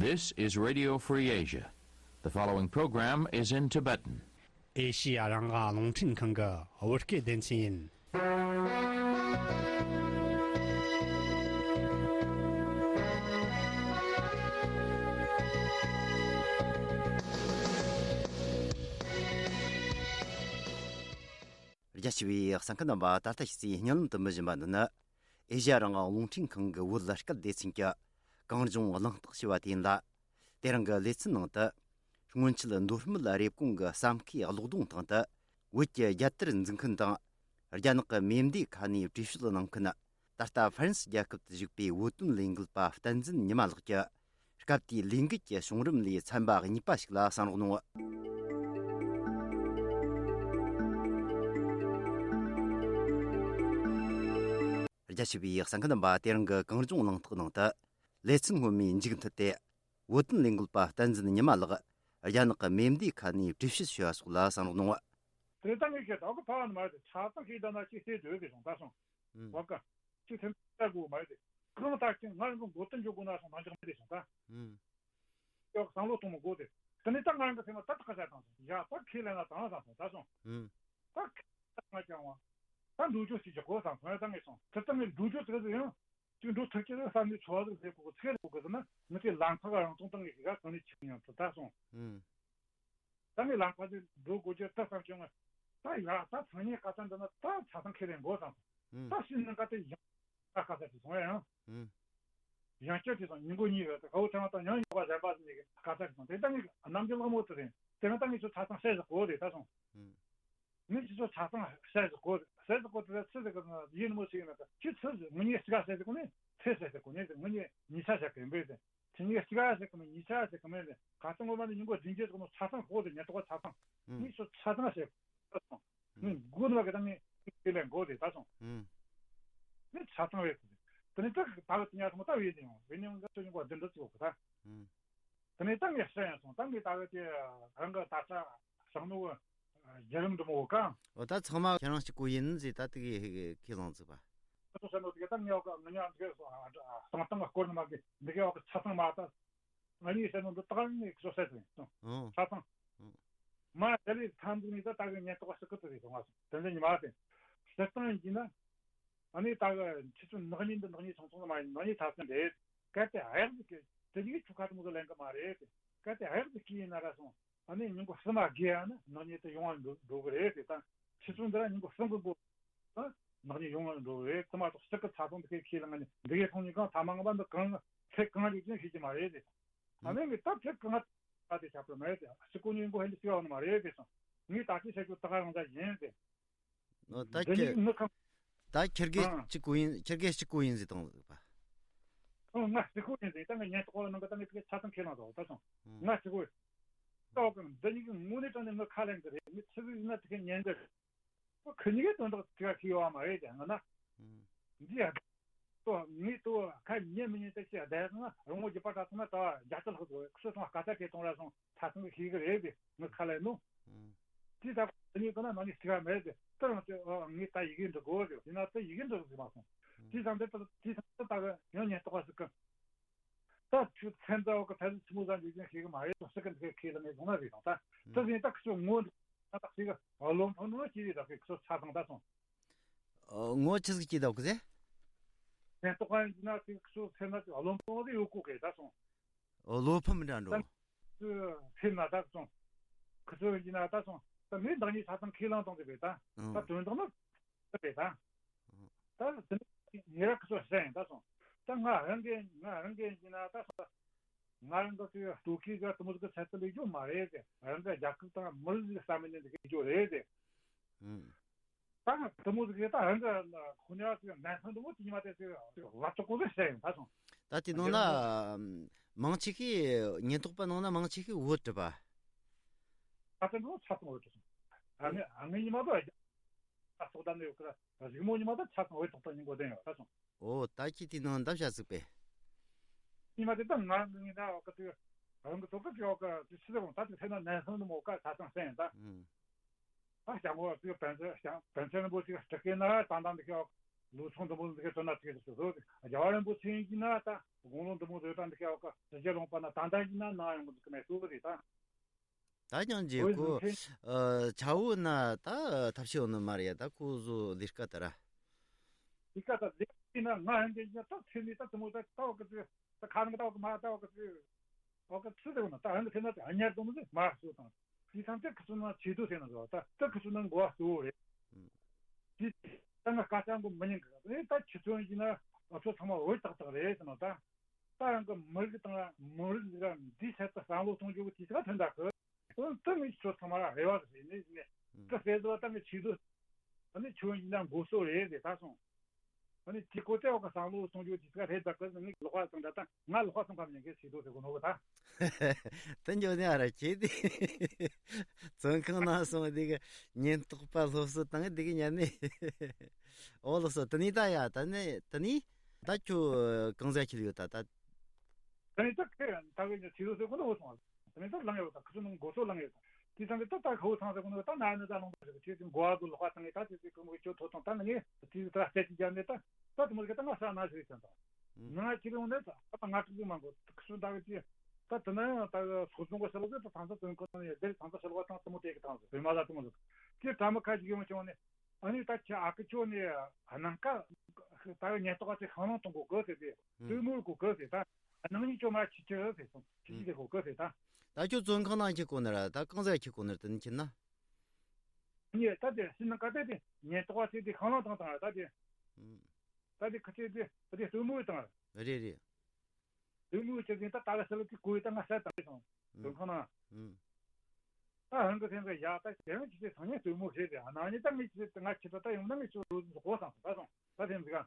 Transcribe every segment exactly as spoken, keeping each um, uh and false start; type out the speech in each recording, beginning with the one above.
This is Radio Free Asia. The following program is in Tibetan. ཨེ་ཤི་ཡ་རང་དབང་རླུང་འཕྲིན་ཁང་གི་བོད་སྐད་སྡེ་ཚན་ཡིན། རྒྱ་ཆེ་བའི་གསན་མཁན་རྣམ་པ། ད་ལྟ་ཕྱི་སའི་བརྙན་ལམ་དུ་མི་བཞིན་པ་འདི་ནི། ཨེ་ཤ་ཡ་རང་དབང་རླུང་འཕྲིན་ཁང་གི་བོད་སྐད་སྡེ་ཚན་གྱི་གངས་ལྗོངས་གླེང་སྟེགས་ཞེས་པ་དེ་ཡིན་ལ། དེ་རིང་གི་ལེ་ཚན་ནང་དུ། སྔོན་ཆད་མདོ་སྨད་རེབ་གོང་གི་ས་མཁའི་གློག་སྡོང་སྟེང་དུ། བོད་ཀྱི་རྒྱལ་དར་འཛིན་མཁན་དང་། རྒྱ་ནག་གི་མེ་མདའི་ཁ་ནས་བྲོས་བྱོལ་གནང་མཁན། ད་ལྟ་ཧྥ་རན་སི་རྒྱལ་ཁབ་ཏུ་བཞུགས་པའི་བོད་དོན་ལས་འགུལ་པ་བསྟན་འཛིན་ཉི་མ་ལགས་ཀྱི། སྐབས་དེའི་ལས་འགུལ་གྱི་བྱུང་རིམ་ལས་ཚན་པ་གཉིས་པ་ཞིག་ལ་གསན་རོགས་གནང་། རྒྱ་ཆེ་བའི་གསན་མཁན་རྣམ་པ། དེ་རིང་གི་གངས་ལྗོངས་གླེང་སྟེགས་ནང་དུ། ལེ་ཚན་སྔོན་མའི་མཇུག་མཐུད་དེ། བོད་དོན་ལས་འགུལ་པ་བསྟན་འཛིན་ཉི་མ་ལགས་རྒྱ་ནག་གི་མེ་མདའི་ཁ་ནས་བྲོས་བྱོལ་ཞུ་བ་སོགས་ལ་གསན་རོགས་གནང་། དེ་ལྟ་ངས་བཤད་དོག་གི་ཕ་བ་ནི་མ་རེད། ཆ་ཚང་ཤེས་ལྟ་ན་ཅིག་ཤེས་འདོད་གི་སོང་ད་སོང་། ཨུམ། བ་ཀ་ཅིག་ཐེམ་ལྟ་དགོས་མ་རེད། གང་ལྟར་ཀྱང་ང་རང་གི་མགོ་རྟིང་འཇོག་དགོས་ན་སོང་ན་འཇོག་མི་རེད་སོང་ད། ཨུམ། ཡོག་བསམ་བློ་གཏོང་མི་དགོས་ཏེ། དེ་ནས་ད་ང་རང་གི་སེམས་ལ་ད་ད་ག་བྱ་དང་སོང་། ཡ་ད་ཁས་ལེན་ན་དང་དང་སོང་ད་སོང་། ཨུམ། ད་ཁས་ལེན་ང་ཀྱང་བ། ད་འགྲོ་རྒྱུ་ཞིག་བྱེད་དགོས་དང་སོང་ཡ་ད་ངས་སོང་དེ་ལྟ་ངས་འགྲོ་རྒྱུ་དེ་ག་ཡང་། ཅིག་འགྲོ་ཐུབ་ཀྱི་རེད་བསམ་ནས་ཚོར་བ་ཟིག་སླེབས་དགོས་གི་ཚེ་རེད་དགོས་གི་ཟེར་ན་ང་ཚོའི་ལམ་ཁ་རང་སྟོང་སྟོང་གི་ཞིག་ག་གང་ནས་ཆགས་ཡང་དུ་ད་སོང་། ཨུམ། ད་ངས་ལམ་ཁ་དེ་འགྲོ་དགོས་ཀྱི་ད་བསམ་བྱུང་ང་། ད་ཡ་ད་ཚང་ཉེ་ཁ་ཚ་འདི་ན་ད་ཆ་ཚང་ཁས་ལེན་དགོས་བསམ། ཨུམ། ད་ཤི་ནས་ཁ་ཚ་ཡང་ད་ཁ་ཚ་དེ་སོང་ཡང་། ཨུམ། ཡང་སྐྱར་དེ་སོང་ཉིན་གོ་གཉིས་རེད་ད་ཁ་བོ་ཚང་ད་ཡང་ཡོག་པ་གཞན་པ་ཟིན་ནས་ཁ་ཚ་དེ་སོང་དེ་ད་ངས་རྣམ་འགྱུར་ལྷག་མོ་དེ་རེད་དེ་ན་ད་ངས་ཚོ་ཆ་ཚང་བཤད་བཞག་གོ་རེད་ད་སོང་། ཨུམ། ངས་ཁྱེད་ཚོ་ཆ་ཚང་བཤད་ཟིག་གོ། བཤད་ཟིག་གོ་དེ་ཚོ་ཚིག་ཟིག་གི་ཡིན་མོ་ཞིག་ཡིན་ན་ཁྱེད་ཚོ་ངུ་ཉེ་གཅིག་ག་བཤད་ཟིག་གོ་ནི་ཚེ་བཤད་ཟིག་གོ་ནི་ངུ་ཉེ་ཉིས་ཆ་བཤད་གི་འབོད་དེ་ཁྱེད་ཉེ་གཅིག་ག་བཤད་གི་མི་ཉིས་ཆ་བཤད་གི་མི་ནི་ག་ཚང་ངོ་མ་ནི་ཉིན་གོ་བདུན་བརྒྱད་ཟིག་གོ་ནོ་ཆ་ཚང་གོ་དེ་ཉེ་ཏོག་ཆ་ཚང་ངས་ཚོ་ཆ་ཚང་བཤད་གི་སོང་། ངས་མགོ་ནི་བ་གི་ད་ངས་དེ་ལས་གོ་དེ་ད་སོང་། ངས་ཆ་ཚང་བས་དེ་ནི་ད་གི་ད་གི་དེ་ཉ་ཚང་མ་ད་བས་དེ་ཡང་བས་ནི་ང་ཚོ་ཉིན་གོ་བདུན་འདྲ་ཚིག་གོ་གི་ད། དེ་ནས་ད་ངས་བཤད་ཡང་སོང་ད་ངས་ད་གི་དེ་རང་གི་ད་ཆ་ཞང་ནུ་བརྒྱ་རིམ་འདི་མོ་གང་། འོ་ད་ཚང་མ་ཁྱེད་རང་གཅིག་པོ་ཡིན་ཟེར་ད་དེ་གི་ཁས་བླངས་ཟིག་པ། ཨ་ཚོ་བཤད་ནོ་དེ་ག་ད་ངས་འོག་གི་ང་ཉག་འདི་གས་སོང་ཨ་སང་ཏང་གི་སྐོར་ནི་མ་གི་འདི་གས་འོག་གི་ཆ་ཚང་མ་ད་ང་གཉིས་བཤད་ནོ་འདི་ད་ག་ངས་ཁྱོད་བཤད་ཟིན་སོང་ཨོ་ཆ་ཚང་། ཨོ་མ་དེ་ལས་ཐམ་འདི་ནས་ད་ད་གི་ཉེན་རྟོག་པ་ཞིག་གི་དུ་རེད་སོང་ང་སོང་དེ་འདྲ་ཉི་མ་དེ་སྤྱིར་བཏང་ཡིན་གྱི་ན། ཨ་ནི་ད་གི་ཁྱེད་ཚོ་ནག་ཉེས་འདི་ནག་ཉེས་ཆུང་ཆུང་མ་ཡིན། ནག་ཉེས་ཚབས་ཆེན་རེད། གལ་ཏེ་ཨ་ཡག་འདི་གི་དེ་གཉིས་ཆུ་ཁ་དུ་མོ་གི་ལེན་གི་མ་རེད། གལ་ཏེ་ཨ་ཡག་འདི་གི་ཡིན་ན་ར་སོང་ཨ་ནི་ཉིན་གུང་གསུམ་མ་དགོས་ཡ་ན་ནག་ཉེས་དེ་ཡོང་བ་འགྲོ་འགྲོ་གི་རེད་དེ་ད་ཁྱེད་ཚོ་འདི་ར་ཉིན་གུང་གསུམ་གི་འགོ་ཨ་ནག་ཉེས་ཡོང་བ་འགྲོ་གི་རེད། དེ་མ་གཏོགས་སྤྱི་གི་ཚ་ཚང་འདི་གི་ཁས་ལེན་ནི་འདི་གི་ཐོང་ཉིན་གང་ཐ་མ་ང་པ་འདི་གང་ཚེ་གང་རིགས་ཀྱང་ཤེས་ཀྱི་མ་རེད་དེ། ཨ་ནི་ངས་ད་ཚེ་གང་ད་དེ་ཆགས་པ་མ་རེད་དེ་སྤྱི་གོ་ཉིན་གུང་ཧན་དེ་ཤི་བ་ནི་མ་རེད་དེ་སོང་ངས་ད་ཅི་བྱེད་རྒྱུ་ད་ག་རང་ད་ཡིན་དེ། ཨོ་ད་འདི་ཁྱེད་ནི་ངི་ཁ། ད་ཁྱེད་ཀྱིས་ཨང་གཅིག་གོ་ཡིན་ཁྱེད་ཀྱིས་གཅིག་གོ་ཡིན་ཟེར་དང་ཟིག་པ། ཨང་ང་གཅིག་གོ་ཡིན་ཟེར་ད་ངི་ཉན་ཐོག་ནང་གི་ད་ངི་ཕ་གི་ཆ་ཚང་ཁས་བླངས་དང་ད་སོང་ཨང་ང་གཅིག་གོ་ཡིན། ད་འོ་གི་འདི་གཉིས་ཀྱི་དངོས་གནས་དྲང་གནས་ངི་ཁ་ལེན་གི་རེད། ངི་ཚིག་ཡིན་ན་དེ་གི་ཉན་གི་རེད། ཁོ་ཁི་གཉིས་ཀའི་དོན་དག་དེ་ག་ཁི་ཡོད་བ་མ་རེད་དེ་ང་ན། ཨང་འདི་ཡ། ཏོ་ངས་ཏོ་ཁ་ཉན་མི་ཉན་ད་ཅི་ཡ་ད་ང་རང་ངོ་རྒྱུ་པ་ད་ཚང་ན་ད་རྒྱ་ཆེ་ལྷག་ཏུ་ཁོ་ཚོ་ང་ཀ་ད་དེ་གཏོང་ར་སོང་ད་ཚང་གི་ཤེས་གི་རེད་དེ་ངི་ཁ་ལེན་ནོ། ཨང་། དེ་ད་ཁོ་གཉིས་ཀ་ན་ནང་ནས་སྲིད་ག་མེད་དེ་ད་རང་ཚོས་ཨ་ངས་ད་ཡི་གེ་འབྲི་དགོས་རེད་ཡིན་ན་ད་ཡི་གེ་འབྲི་ཟིག་མ་སོང་། དེ་བསམ་དེ་ད་དེ་བསམ་དེ་ད་གི་ཡང་ཉན་རྟོག་པ་ཟིག་གི་ད་ཁྱོད་མཚན་རྩ་བ་གི་ཕལ་ཆེར་ཆི་མོ་ཟ་འཇུག་ཅན་ཤེས་གི་མ་རེད་དོ་སྲིད་གི་འདི་གའི་ཁས་ལེན་ནས་བཟུང་ན་རེད་དང་ད་ད་ཟིན་ད་ཁི་ཆོ་ངོ་འདི་ད་ད་ཟིག་གི་བློ་མཐོན་ནོ་ཅི་རེད་ད་ཁི་ཆོ་ཆ་ཚང་ད་སོང་། ངོ་ཆི་ཟིག་ཅི་ད་གི་ཟེ། མཚན་རྟོག་པ་ཡིན་ན་ཟིག་ཁི་ཆོ་མཚན་ན་ཟིག་བློ་མཐོན་ནོ་དེ་ཡོད་གོ་གི་ད་སོང་། བློ་ཕམ་འདྲ་འགྲོ། ཕེབས་ན་ད་སོང་། ཁི་ཚོ་ཡིན་ན་ད་སོང་། ད་མི་བདག་ཉིད་ཆ་ཚང་ཁས་བླངས་བཏང་གི་རེད་ད། ད་དོན་དག་ནི་ད་རེད་ད། ད་དེ་ནི་ཉེ་ར་ཁི་ཚོ་བཤད་ཡིན་ད་སོང་། ད་ང་རང་གི་ང་རང་གི་ཡིན་ན་ད་སོང་། ང་རང་གི་ཚོའི་ལྟོ་གོས་ག་དུ་མོ་གི་ཚད་དུ་ལས་རྒྱུ་མ་རེད་དེ། རང་གི་རྒྱལ་ཁབ་དང་མི་རིགས་ཀྱི་བསམ་མི་ནི་འདི་གི་རྒྱུ་རེད་དེ། ད་དུ་མོ་ཟིག་གིས་ད་ཧན་གི་ཁོ་ནས་ཟིག་ནན་སང་དུ་མོ་དེ་ཉི་མ་དེ་ཟིག་ལབ་ཆོག་གོ་ཟིག་བཤད་ཡིན་ད་སོང་། ད་དེ་ནང་ན་མང་ཆེ་ཤོས་ཉེན་རྟོག་པ་ནང་ན་མང་ཆེ་ཤོས་བོད་རེད་པ། ད་དེ་ནང་ཆ་ཚང་བོད་རེད་སོང་། ཨ་ནི་ཨ་ནི་ཉི་མ་དུ་ཨ་སོག་ད་ནི་ཡོད་གི་ར་གཟིགས་མོ་ཉི་མ་དུ་ཆ་ཚང་བོད་ཐོག་ཏུ་ཉིན་གོ་དེ་ཡོད་ད་སོང་། ཨོ་ད་ཁྱི་དེ་ནང་འདབ་བྱ་ཟིག་པས། ཉི་མ་དེ་ད་ང་ངི་ན་ཨོ་གི་དུ་ཨ་རང་གི་ཐོག་གི་ཨོ་གི་དུ་ཕྱི་ལ་ད་དེ་ཐེ་ན་ནན་སང་དུ་མོ་ཀ་ཆ་ཚང་བཤད་ཡིན་ད། ཨ་ཞང་པོ་ཅིག་པན་ཚེ་ཞང་པན་ཚེ་རིན་པོ་ཆེ་སྤྲུལ་སྐད་ན་དང་དང་འདི་ཁྱོད་ ལོ་ཚོགས་འདི་མོ་འདི་གའི་དོན་ན་ཚིག་ཏུ་སོ་སོ་རྒྱལ་བ་རིན་པོ་ཆེ་ཡིན་གྱི་ན་ད་དགུང་ལོ་འདི་མོ་བཟོས་ད་འདི་གའི་བ་ཀ་ཟི་བརྒྱ་ལོངས་པ་ན་ད་ལྟ་ཡིན་ན་ན་ཡོང་གི་འདུག་གི་མེད་སོ་རེད་ད། ད་ཀྱང་རྗེ་ཁོ་ཆ་བོ་ན་ད་ཐབས་ཤེས་ཡོད་ནི་མ་རེད་ད་ཁོ་བཟོ་ལས་ཀ་ད་ར། ལས་ཀ་ད་ལས་ཀ་ན་ང་ཧན་གྱི་ན་ད་ཚེ་ནི་ད་དེ་མོ་ད་ད་བ་ཀ་ཚེ་ད་ཁ་ནང་ད་བ་ཀ་མ་ད་བ་ཀ་ཚེ་བ་ཀ་ཚེ་དེ་བ་ན་ད་ཧན་གྱི་ཚེ་ན་ད་ཨ་ཉར་དུ་མོ་ཚེ་མ་སོ་དང་། དེ་ཐམས་ཅད་ཁུ་སུ་ན་ཆེ་དུ་ཟེར་ན་བཟོ་ད་ད་ཁུ་སུ་ན་མགོ་བ་གཙོ་བོ་རེད། དེ་ད་ང་སྐད་ཆ་མགོ་མི་ཉན་གི་རེད། ད་ཁྱི་ཚོན་གྱི་ན་ཨ་ཚོ་ཚང་མ་འོད་ཏག་ཏག་རེད་ཟེར་ན་ད་ད་རང་གི་མི་རིགས་དང་མི་རིགས་ཟིག་ར་འདིའི་ཆེད་དུ་བསམ་བློ་གཏོང་རྒྱུ་གི་དུས་ཚོད་ཐོན་ད་གི་འོན་ཏེ་ངས་ཁྱོད་ཚང་མ་རེ་བ་ཟེར་ནས་ནས་ད་ཟེར་དུ་ད་ངས་ཆེ་དུ་ཨ་ནི་ཁྱོད་ཡིན་ན་མགོ་གཙོ་རེད་ཟེར་ད་སོང་། ཨ་ནི་དེ་ཀོ་ཏེ་འོག་གི་བསམ་བློ་གཏོང་རྒྱུ་དེ་ཚོ་རེད་ད་གི་ངས་ལོག་པ་སོང་ད་ད་ང་ལོག་པ་སོང་གམ་ཉན་གི་སྲིད་དོ་ཟེར་གོ་ནོ་གི་ད། དེ་འཇོག་ནས་ཨ་ར་ཁྱེད་དེ་བཙོན་ཁང་ནང་སོང་དེ་གི་ཉེན་རྟོག་པ་སློབ་གསོ་བཏང་དེ་གི་ཉན་ནས་ཨོ་ལགས་སོ་དེ་ནི་ད་ཡ་ད་ནི་དེ་ནི་ད་ཁྱོད་གང་ཟག་ཁྱེར་ཡོད་ད་ད། དེ་ནི་ད་ཁེ་ད་གི་ཉན་སྲིད་དོ་ཟེར་གོ་ནོ་སོང་བ། དེ་ནས་ད་ལངས་ཡོད་ད་ཁུ་ཚོ་ནང་མགོ་ཚོ་ལངས་ཡོད་ད། དེ་ཚང་གི་ད་ད་ཁ་བོ་ཚང་ཟེར་གོ་ནོ་ད་ན་ནི་ད་ལོང་ད་ཟེར་གི་ཁྱེད་ཀྱི་མགོ་བ་དུ་ལོག་པ་བཏང་ངེ་ད་དེ་ཚེ་ཀུན་གོ་ཁྱོད་ཐོ་ཐོང་ད་ནི་ངས་དེ་ད་རྩད་ཅིག་རྒྱབ་ནས་ད་ད་དེ་མོ་གི་ད་ང་ས་ན་ཟེར་ཚན་ད་ང་ཁྱེད་རང་ནས་ད་ད་ང་ཁྲིད་གི་མ་གོ་ཁུ་སུ་ད་གི་དེ་ད་དེ་ན་ཡང་ད་གི་སོ་ཚོང་གི་ས་ལོ་ཟེར་ད་ཐང་ས་དོན་གོ་ནི་དེ་ཐང་ས་ས་ལོ་བ་ཐང་དེ་མོ་དེ་གི་ཐང་ཟེར་བེ་མ་ད་དེ་མོ་ཟེར་དེ་ད་མ་ཁ་ཅིག་ཡོང་བྱུང་ནས། ཨ་ནི་ད་ཁྱེད་ཨ་ཁུ་ཁྱོད་ནི་ནམ་མཁའ་ད་ཉེན་རྟོག་པ་ཚོས་ཤང་ལང་གཏོང་གོ་གི་ཟེར་ཏེ་ཨུམ། ལྟོས་མོལ་གོ་གི་ཟེར་ད་ནང་ཉིད་ཅོ་མ་ཁྱི་ཁྱི་ཟེར་སོང་ཁྱི་ཁྱི་ཨུམ། ཟེར་གོ་གི་ཟེར་ད། ད་ཁྱོད་བཙོན་ཁང་ནང་ཁྱེར་གོ་ནི་ར་ད་གང་ཟེར་ཁྱེར་གོ་ནི་ར་དེ་ནི་ཁྱེར་ན། ཨ་ནི་ད་དེ་སྲིད་ནང་ག་དེ་དེ་ཉེན་རྟོག་པ་ཚོས་དེ་ཤང་ལང་བཏང་བཏང་ར་ད་དེ། ཨུམ། ད་དེ་ཁ་ཆེ་དེ་ད་དེ་ལྟོས་མོལ་བཏང་ར། རེད་རེད། དེ་མོ་ཆེ་ཟིན་ད་ད་ག་ས་ལ་དེ་གོ་ཡི་ད་ང་ས་དང་སོང་། ཨུམ། དོན་ཁོ་ན། ཨུམ། ད་ཧང་གི་སེམས་ཀྱི་ཡག་ད་དེ་རིང་ཁྱི་ཚེ་སང་ཉིན་དེ་མོ་ཞེས་ཏེ་ཨ་ནང་ཉིན་ད་ངས་ཁྱི་ཚེ་ང་ཁྱི་ད་ད་ཡོང་ན་ངས་ཁྱི་རོ་ཟིན་གོ་སང་ད་སོང་ད་སེམས་ཀྱི་ག་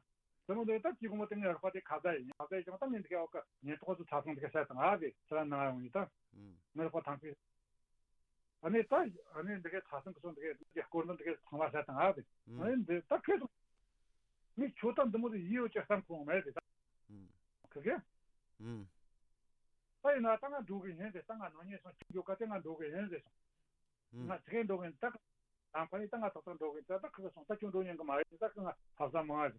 དེ་མོ་འདི་ད་ཅི་གོ་མོ་དེ་ངས་རོགས་པ་དེ་ཁ་ད་ཡིན་ཁ་ད་ཡིན་ཀྱང་ད་ངས་འདི་ག་འོག་ག་ཉེན་རྟོག་ཚོ་ཚ་སོང་འདི་ག་ས་དང་ཨ་བེ་ཁྱི་ར་ནང་ཡོང་ཡིན་ད། ཨུམ། ངས་རོགས་པ་ཐང་ཁི། ཨ་ནི་ད་ཨ་ནི་འདི་གའི་ཚ་སང་གི་སོང་འདི་གའི་འདི་གའི་སྐོར་འདི་འདི་གའི་ཚང་མ་ཤ་དང་ཨ་དེ་ཨ་ནི་འདི་ད་ཁོས་སོང་མི་ཁྱོད་ད་འདི་མོ་དེ་ཡིད་ཡོད་ཀྱི་བསམ་ཁོང་མེད་དེ་ད་ཁི་གེ་ད་ཡིན་ན་ད་ང་འགྲོ་གི་ཡིན་ཟེར་ད་ང་ནང་ཉེས་སོང་ཁྱོད་འགྲོ་ག་དེ་ང་འགྲོ་གི་ཡིན་ཟེར་སོང་ང་དེ་གའི་འགྲོ་གི་ཡིན་ད་ལམ་ཁ་ནས་ད་ང་ཏག་ཏག་འགྲོ་གི་ཡིན་ད་ད་ཁི་གེ་སོང་ད་ཁྱོད་འགྲོ་ཉན་གི་མ་རེད་ད་ཁི་ང་ཧབ་ས་མང་ང་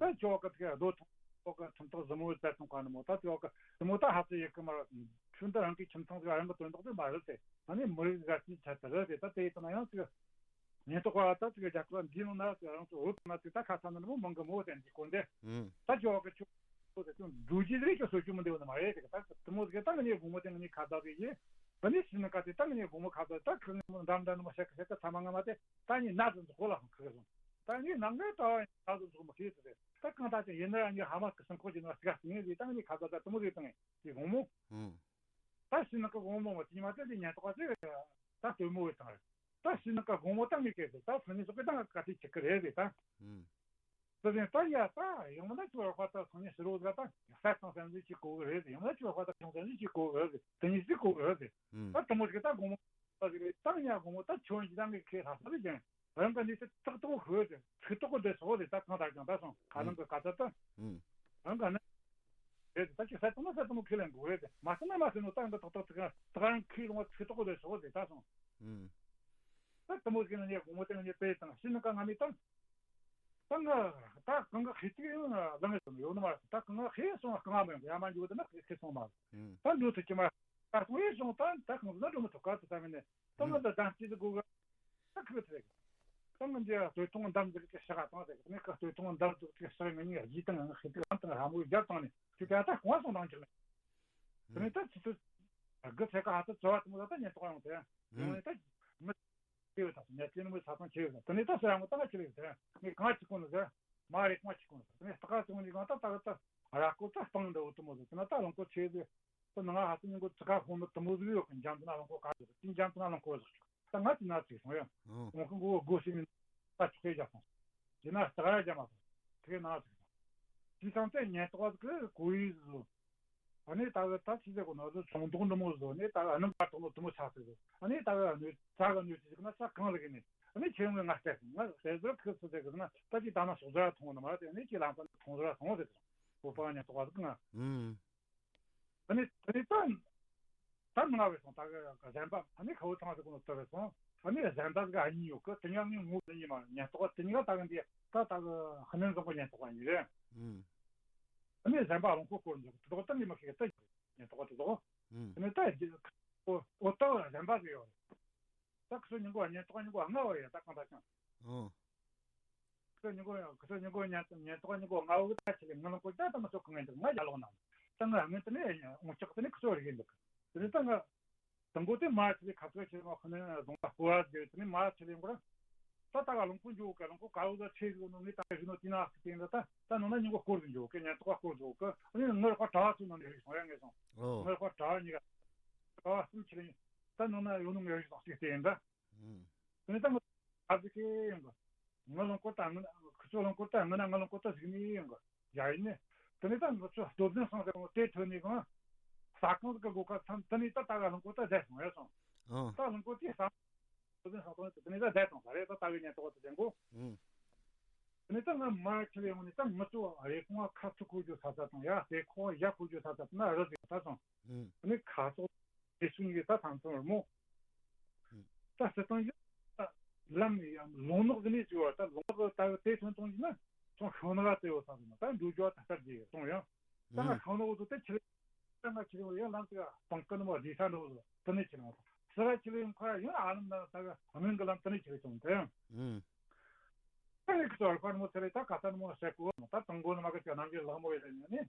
ཟེར་ད་ཁྱོད་ག་དེ་གའི་རྡོ་ཐོང་ཁོ་གི་ཁྲིམས་ཐག་ཟིན་མོ་བཙལ་སོང་ག་ནི་མོ་ད་དེ་བ་གི་ཟིན་མོ་ད་ཧ་ཙི་ཡེ་གི་མ་རེད། ཁྱོད་འདི་རང་གི་ཁྱིམ་ཚང་ཟིག་རང་གི་དོན་དག་ཟིག་མ་རེད་དེ། ཨ་ནི་མི་རིགས་ཟིག་གི་ཆེད་དུ་རེད་དེ་ད་དེ་ཡིན་ན་ཡང་ཅིག་ཉེན་རྟོག་པ་ད་ཅིག་རྒྱལ་ཁབ་འདིའི་ནང་ན་ཅིག་རང་ཚོ་འོས་པ་ན་ཅིག་ད་ཁ་ཚ་ན་ནི་མོ་མང་གི་མོ་དེ་འདི་གོ་འདི་ད་ཅོག་གི་ཆུ་ཚོད་དེ་ཅུང་འགྲོ་རྒྱུ་རེད་ཅིག་སོ་ཅུ་མི་འདེའུ་ནི་མ་རེད་དེ་ད་དེ་མོ་ཟིག་ད་ངི་ནི་དགོང་མོ་དེ་ངི་ནི་ཁ་བརྡ་དེ་ཡིན། ཨ་ནི་ཕྱི་ནི་ཀ་དེ་ད་ངི་ནི་དགོང་མོ་ཁ་བརྡ་ད་ཁི་ངི་མོ་འདམ་འདམ་ནི་མོ་ཤེ་ཁ་ཤེ་ཁ་ཚ་མ་ང་མ་དེ་ད་ངི་ན་ཟིག་ཟིག་གོ་ལ་ཁི་གི་སོང་ད་ངི་ནང་ངའི་ད་ན་ཟིག་ཟིག་མ་ཤེས་ཟིག་རེད། ད་གང་ལྟར་ཀྱང་ཡིན་ན་ཡང་ངའི་ཧ་མ་གི་སེམས་ཁོག་གི་ནང་སྐྱ་སེ་ངའི་རེད་ད་ངི་ཁ་བརྡ་ད་དེ་མོ་རེད་དང་ངི་དེ་དགོང་མོ། ཨང་། ད་ཕྱི་ནང་གི་དགོང་མོ་མ་དེ་ཉི་མ་དེ་དེ་ཉེན་རྟོག་པ་ཚོས་ད་ལྟོས་མོ་བའི་དང་རེད། ད་ཕྱི་ནང་གི་དགོང་མོ་ད་ངི་སྐད་དེ་ད་སང་ཉིན་སོག་གི་ད་ང་ག་དེ་བྱེད་གི་རེད་རེད་ད། ཨང་། དེ་བཞིན་ད་ཡ་ད་ཡང་མིན་ན་ཁྱོད་རོགས་པ་ད་སང་ཉིན་ཕྱི་རོགས་ཟ་ད་ཡག་ས་དང་སེམས་ཟིག་ཅིག་གོ་གི་རེད་ཡང་མིན་ན་ཁྱོད་རོགས་པ་ད་ཁྱོད་སེམས་ཟིག་ཅིག་གོ་གི་རེད་དེ་ཉིད་ཟིག་གོ་གི་རེད་ད། ཨང་། དེ་མོ་ཟིག་ད་དགོང་མོ་ད་ཟིག་རེད་ད་ཡ་དགོང་མོ་ད་ཁྱོད་ཡིན་ད་ངི་ཁེ་ལྷ་ས་རེད་ཀྱང་། རང་གི་གནས་ཚུལ་ཏག་ཏག་ཤོད་ཟེར་ཚིག་ཏོག་འདི་སོགས་ཟེར་ད་གང་ལྟར་ཀྱང་ད་སོང་ཁ་ནང་གི་ཀ་ཚ་ད། ཨང་། རང་གི་ནི། རེད་ད་ཅི་ཟེར་ཏོག་ན་ཟེར་ཏོག་ན་ཁས་ལེན་དགོས་རེད་མ་ཟེར་ན་མ་ཟེར་ནོ་ད་འདི་ཏོག་ཏོག་ཚིག་ད་གང་ཁས་ལོང་བ་ཚིག་ཏོག་འདི་སོགས་ཟེར་ད་སོང་། ཨང་། ད་དེ་མོ་ཟིག་ནི་ངས་དགོང་མོ་དེ་ངས་དཔེ་དང་ཕྱི་ནང་ག་ང་མི་ད། ད་ང་ད་གང་ག་ཧེ་ཏིག་ཡང་ལང་ངེ་སོང་ཡོད་ནི་མ་རེད་ད་གང་ག་ཧེ་སོང་གང་ག་མ་ཡོང་ཡ་མ་འཇུག་དེ་ན་ཧེ་ཧེ་སོང་མ་རེད། ཨང་། ད་འགྲོ་ཐུབ་ཀྱི་མ་རེད་ད་སོང་ཡེ་སོང་ད་ད་གང་ཟེར་ན་འགྲོ་མི་ཐུབ་ག་ད་ད་ངས་ནི། ད་ང་འདི་བདམས་སྐྱིད་དགོས་གི། ད་ཁུ་ཚེ། ད་ང་འདི་སྟོད་ཐུང་འདམ་ཟིག་གི་ཤ་ག་བཏང་ཟིག་ངས་ཁ་སྟོད་ཐུང་འདམ་ཟིག་གི་ཤ་ངས་ངས་གཞི་དང་ངས་ཁེ་ཏིག་ཨང་དང་ར་མོ་རྒྱབ་བཏང་ནས་ཁྱོད་ཀྱང་ད་གོང་སོང་དང་ཅིག་ལ། དེ་ནས་ད་ཚིག་ཚོད། དགུ་ཚེ་ཀ་ཧ་ཚོད་བརྩི་བ་དེ་མོ་ད་ད་ཉེན་རྟོག་ཡོང་དེ། ཡོང་ནས་ད། མི། ཆེ་བའི་ཐག་ཉེ་ཆེ་ནི་མོ་ས་ཐང་ཆེ་བའི་ཐག་དེ་ནས་ད་སོ་ཡང་མོ་ད་ང་ཆེ་བའི་ཐག་ངས་གང་ཅིག་གོ་ནི་ཟེར། མ་རེད་གང་ཅིག་གོ་ནི་ཟེར་དེ་ནས་ད་ག་ཅིག་གོ་ནི་གང་ད་ད་ག་ད་ར་ཀོ་ད་སྤང་འདྲ་བོ་དེ་མོ་ཟེར་དེ་ན་ད་རླངས་འཁོར་ཆེ་ཟེར། ད་ནང་ང་ཧ་ཚོད་ཉིན་གོ་ཙི་ཁ་ཧོ་ནི་དུ་མོ་ཟིག་ཡོད་གི་འཇམ་དུ་ན་རླངས་འཁོར་ག་ཟིག་དེ་འཇམ་དུ་ན་རླངས་འཁོར་ཟིག་ཆུག་ད་ང་དེ་ན་ཚིག་སོང་ཡ། ཨོ། ཁོང་གི་སྒོ་ཕྱི་ནས་ད་ཆུ་ཁའི་རྒྱབ་སོང་། དེ་ན་སྟག་ར་རྒྱ་མ་སོང་། དེ་ན་ཚིག་སོང་། དེ་ཚང་ཚད་ཉེན་རྟོག་གི་གོ་ཡི་ཟོ། ཨ་ནི་ད་གི་ད་ཚིག་ཚད་གོ་ནོ་ཟོ་ཚོང་དོག་འདི་མོ་ཟོ་ནི་ད་གི་ཨ་ནི་པར་དོག་ནོ་དུ་མོ་ཆགས་ཚིག་ཟོ། ཨ་ནི་ད་གི་ཨ་ནི་ཚ་གི་ནོ་ཚིག་ན་ས་གང་ལ་གི་ནི། ཨ་ནི་ཁྱེད་ངོས་ང་སྟེར་ང་སྟེར་ཟོ་ཁི་ཚིག་ཚད་གི་ན་ད་ཅི་ད་ན་ཤོག་ཟ་ཐོང་ནི་མ་དེ་ཨ་ནི་ཅི་ལམ་ས་ཐོང་ཟོ་ཐོང་ཟེར་ཟོ། བོད་པ་ཉེན་རྟོག་པ་ཟིག་ང་། ཨུམ། ཨ་ནི་དེ་ནི་ད་ད་མི་ང་བས་སོང་ད་གི་གཟན་པ་ཨ་ནི་ཁ་བོ་ཚང་ཟེར་གོ་ནོ་ཏི་བས་སོང་། ཨ་ནི་གཟན་པ་ཟིག་ཨ་ནི་ཡོད་གི་དེ་ཉག་ནི་ངོ་བོ་ནི་མ་ཉེན་རྟོག་པ་དེ་ཉག་ད་གི་འདི་ ད་ད་གི་ཧ་ནན་བཟང་པོ་ཉན་ཐོག་པ་ཉིད་རེད། ཨུམ། ཨ་ནི་གཞན་པ་རླངས་འཁོར་སྐོར་འཇུག་དེ་དག་ད་ནི་མི་ཤེས་ད་ཉན་ཐོག་པ་དེ་དག་ཨུམ། ཨ་ནི་ད་ཨོ་ད་གཞན་པ་ཟིག་ཡོད་རེད། ད་ཁི་ཚོ་ཉིན་གོ་ཉན་ཐོག་ཉིན་གོ་ལྔ་བ་ཡོད་ད་གང་ད་ཀྱང་། ཨོ། ཁི་ཚོ་ཉིན་གོ་ཁི་ཚོ་ཉིན་གོ་ཉན་ཉན་ཐོག་ཉིན་གོ་ལྔ་བ་ད་ཆི་ལི་ང་ལ་གོ་ད་ད་མ་ཚོ་གང་ངན་འདུག་ང་ཡ་ལོག་ན་ད་ང་ངན་དེ་ནས་འོང་ཆག་དེ་ནས་ཁི་ཚོ་རིག་ཡིན་འདུག་དེ་ནས་ད་ང་དང་པོ་དེ་མ་ཆི་ལི་ཁ་ཚོ་ཆི་ལི་ང་ཁོ་ནས་རྫོང་ལ་སྐོར་བ་དེ་དེ་ནས་མ་ཆི་ལི་ཡིན་གོ་ར། ད་ད་ག་རླངས་འཁོར་འཇུག་ག་རླངས་འཁོར་ག་བོ་ད་ཆེ་ཟིག་ནོ་ངས་ད་ག་ཞུ་ནོ་དེ་ན་ཟིག་དེ་འདྲ་ད་ད་ནང་ན་ཉིན་གོ་སྐོར་དུ་འཇུག་གི་ཉན་ཐོག་སྐོར་འཇུག་གི་ཨ་ནི་ངར་ཁ་གྲྭ་བ་ཚོ་ནང་ནས་རིག་སོང་ཡ་ངས་སོང་ཨོ། ངར་ཁ་གྲྭ་བ་གཉིས་ཀ་གྲྭ་བ་གསུམ་ཆི་ལི་ད་ནང་ན་ཡོད་ནོ་ངས་རིག་སོང་ཟིག་དེ་འདྲ། ཨུམ། དེ་ནས་ད་ང་ཨ་ཙི་ཁེ་ཡིན་གི། ང་རླངས་འཁོར་ད་ང་ཁི་ཚོ་རླངས་འཁོར་ད་ང་ན་ང་རླངས་འཁོར་ད་ཟིག་ནི་ཡིན་གི། ཡ་ཡིན་ནི། དེ་ནས་ད་ང་ཚོ་སྟོབས་ལྡན་སང་ཟེར་གོ་དེ་ཐོན་ནི་གང་། ས་ཁང་གི་སྒོ་ཁ་མཚམས་དེ་ནས་ད་ད་ག་རླངས་འཁོར་ད་བསྡད་སོང་ཡ་སོང་། ཨང་། ད་རླངས་འཁོར་དེ་ས་སྟོབས་ལྡན་སང་ཐོན་དེ་ནས་ད་བསྡད་སོང་ད་རེད་ད་ད་གི་ཉན་ཐོག་ད་བསྡད་གོ་ཨང་། དེ་ནས་ད་ང་མ་ཁྱེར་ཡོང་ནས་ད་ང་ཚོ་རེ་ཁོང་ཁ་ཚུགས་ཁུར་རྒྱུ་ས་ས་དང་ཡ་ཟེ་ཁོང་ཡ་ཁུར་རྒྱུ་ས་ས་དང་ན་རི་ཟིག་ད་སོང་། ཨུམ། ནི་ཁ་སོགས་དེ་ཚོ་གཉིས་ཀྱི་ད་ཐང་ཚང་རི་མོ། ཨུམ། ད་སི་ཏང་ཡོད། ད་ལམ་ནི་ཡང་ལུང་ནག་གི་ནི་ཅི་བ་ད་ལུང་ནག་ད་གི་དེ་ཚོན་གཏོང་གི་ན་ཚོང་ཤོང་ནག་དེ་བོ་ས་ཟིན་ད་འགྲུལ་རྒྱུ་ད་ལྟར་གྱི་གཏོང་ཡང་། ད་ང་ཨུམ། ཤོང་ནག་འོ་ཚོ་དེ་ཁྱེར། ད་ང་ཁྱེར་ཡང་ལམ་དེ་ག་སྤང་ཀི་ནི་མོ་རི་ས་འགྲོ་བཟོ་དེ་ནི་ཁྱེར་ཡང་ས་ག་ཁྱེར་ཡང་ཁ་ཡང་ཨ་ལམ་ན་ད་ག་སྨན་གི་ལམ་དེ་ནི་ཁྱེར་སོང་དེ་ཡང་། ཨུམ། ད་ནི་ཁྱེར་ཁ་ནི་མོ་ཚེ་རེ་ད་ག་ད་ནི་མོ་ཟེར་གོ་ད་དང་གོ་ནི་མ་གི་ཅག་ནམ་གྱི་ལག་མོ་ཡོད་ནི།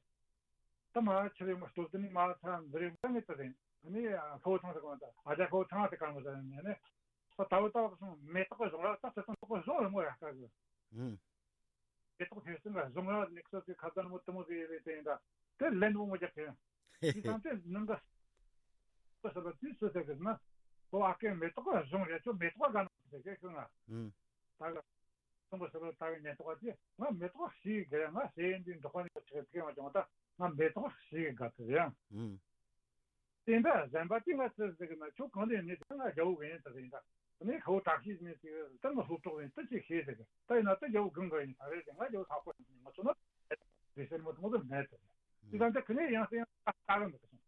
ད་མ་ཆེ་བའི་མི་སྟོབས་དེ་ནི་མ་ཚ་འདི་རེད་ད་ངས་ད་རེད་ཨ་ནི་ཁོ་བོ་ཚང་ཟེར་གོ་ད་ཨ་ཅག་ཁོ་བོ་ཚང་ཟེར་གང་མོ་ཟེར་ནས་ནི་ད་ལྟ་བུ་ལྟ་བུ་སོང་མེ་ཏོག་གི་བཟུང་ར་ད་ཚེ་ཚང་ཏོག་གི་བཟུང་རེད་མོ་ཡ་ཁ་གི་ཨུམ། མེ་ཏོག་ཐེར་སྲིན་ག་བཟུང་ར་ནི་ཁོ་ཚོའི་ཁ་ད་ནི་མོ་དུ་མོ་ཟེར་རེད་དེ་ཡིན་ད་དེ་ལན་མོ་མོ་རྒྱབ་དེ་དེ་དང་དེ་ནང་གི་ཁོ་ཟེར་བ་དུས་སུ་ཟེར་གི་ན་ཁོ་ཨ་ཀའི་མེ་ཏོག་གི་བཟུང་རེད་ཁྱོད་མེ་ཏོག་ག་ནང་ཟེར་གི་ཁྱོད་ང་ཨུམ། ད་གི། གསུམ་པོ་ཟེར་བ་ད་གི་ཉན་ཐོག་དེ་ང་མེ་ཏོག་ཞིག་གི་ང་ཟེར་འདི་འབྲོག་པ་ནས་ཆེ་ཐིག་མ་བྱུང་ད་ང་མེ་ཏོག་ཞིག་གི་དགའ་ཐུབ་ཡང་། ཨུམ། དེ་འདྲ་གཞན་པ་དེ་ང་ཚོས་ཟེར་གི་ན་ཁྱོད་གང་ལས་ནས་ད་ང་རྒྱལ་པོ་གི་ཡིན་ད་ཟེར་ཡིན་ད་ནས་ཁ་བོ་དྲག་ཤེས་ནས་ཟེར་ད་ང་སློབ་གྲོགས་ཡིན་ད་ཅིག་ཤེས་ཟེར་གི་ད་ཡིན་ན་ད་རྒྱལ་པོ་གང་གི་ཡིན་ད་རེད་ཟེར་ང་རྒྱལ་པོ་ཐག་པོ་ཡིན་ང་ཚོ་ན་རེད་ཟེར་མོ་དེ་མོ་དེ་མེད་ཟེར་དེ་ད་འདི་གི་ནས་ཡང་སེ་ཡང་ད་ལྟ་གི་འདུག་སོང་།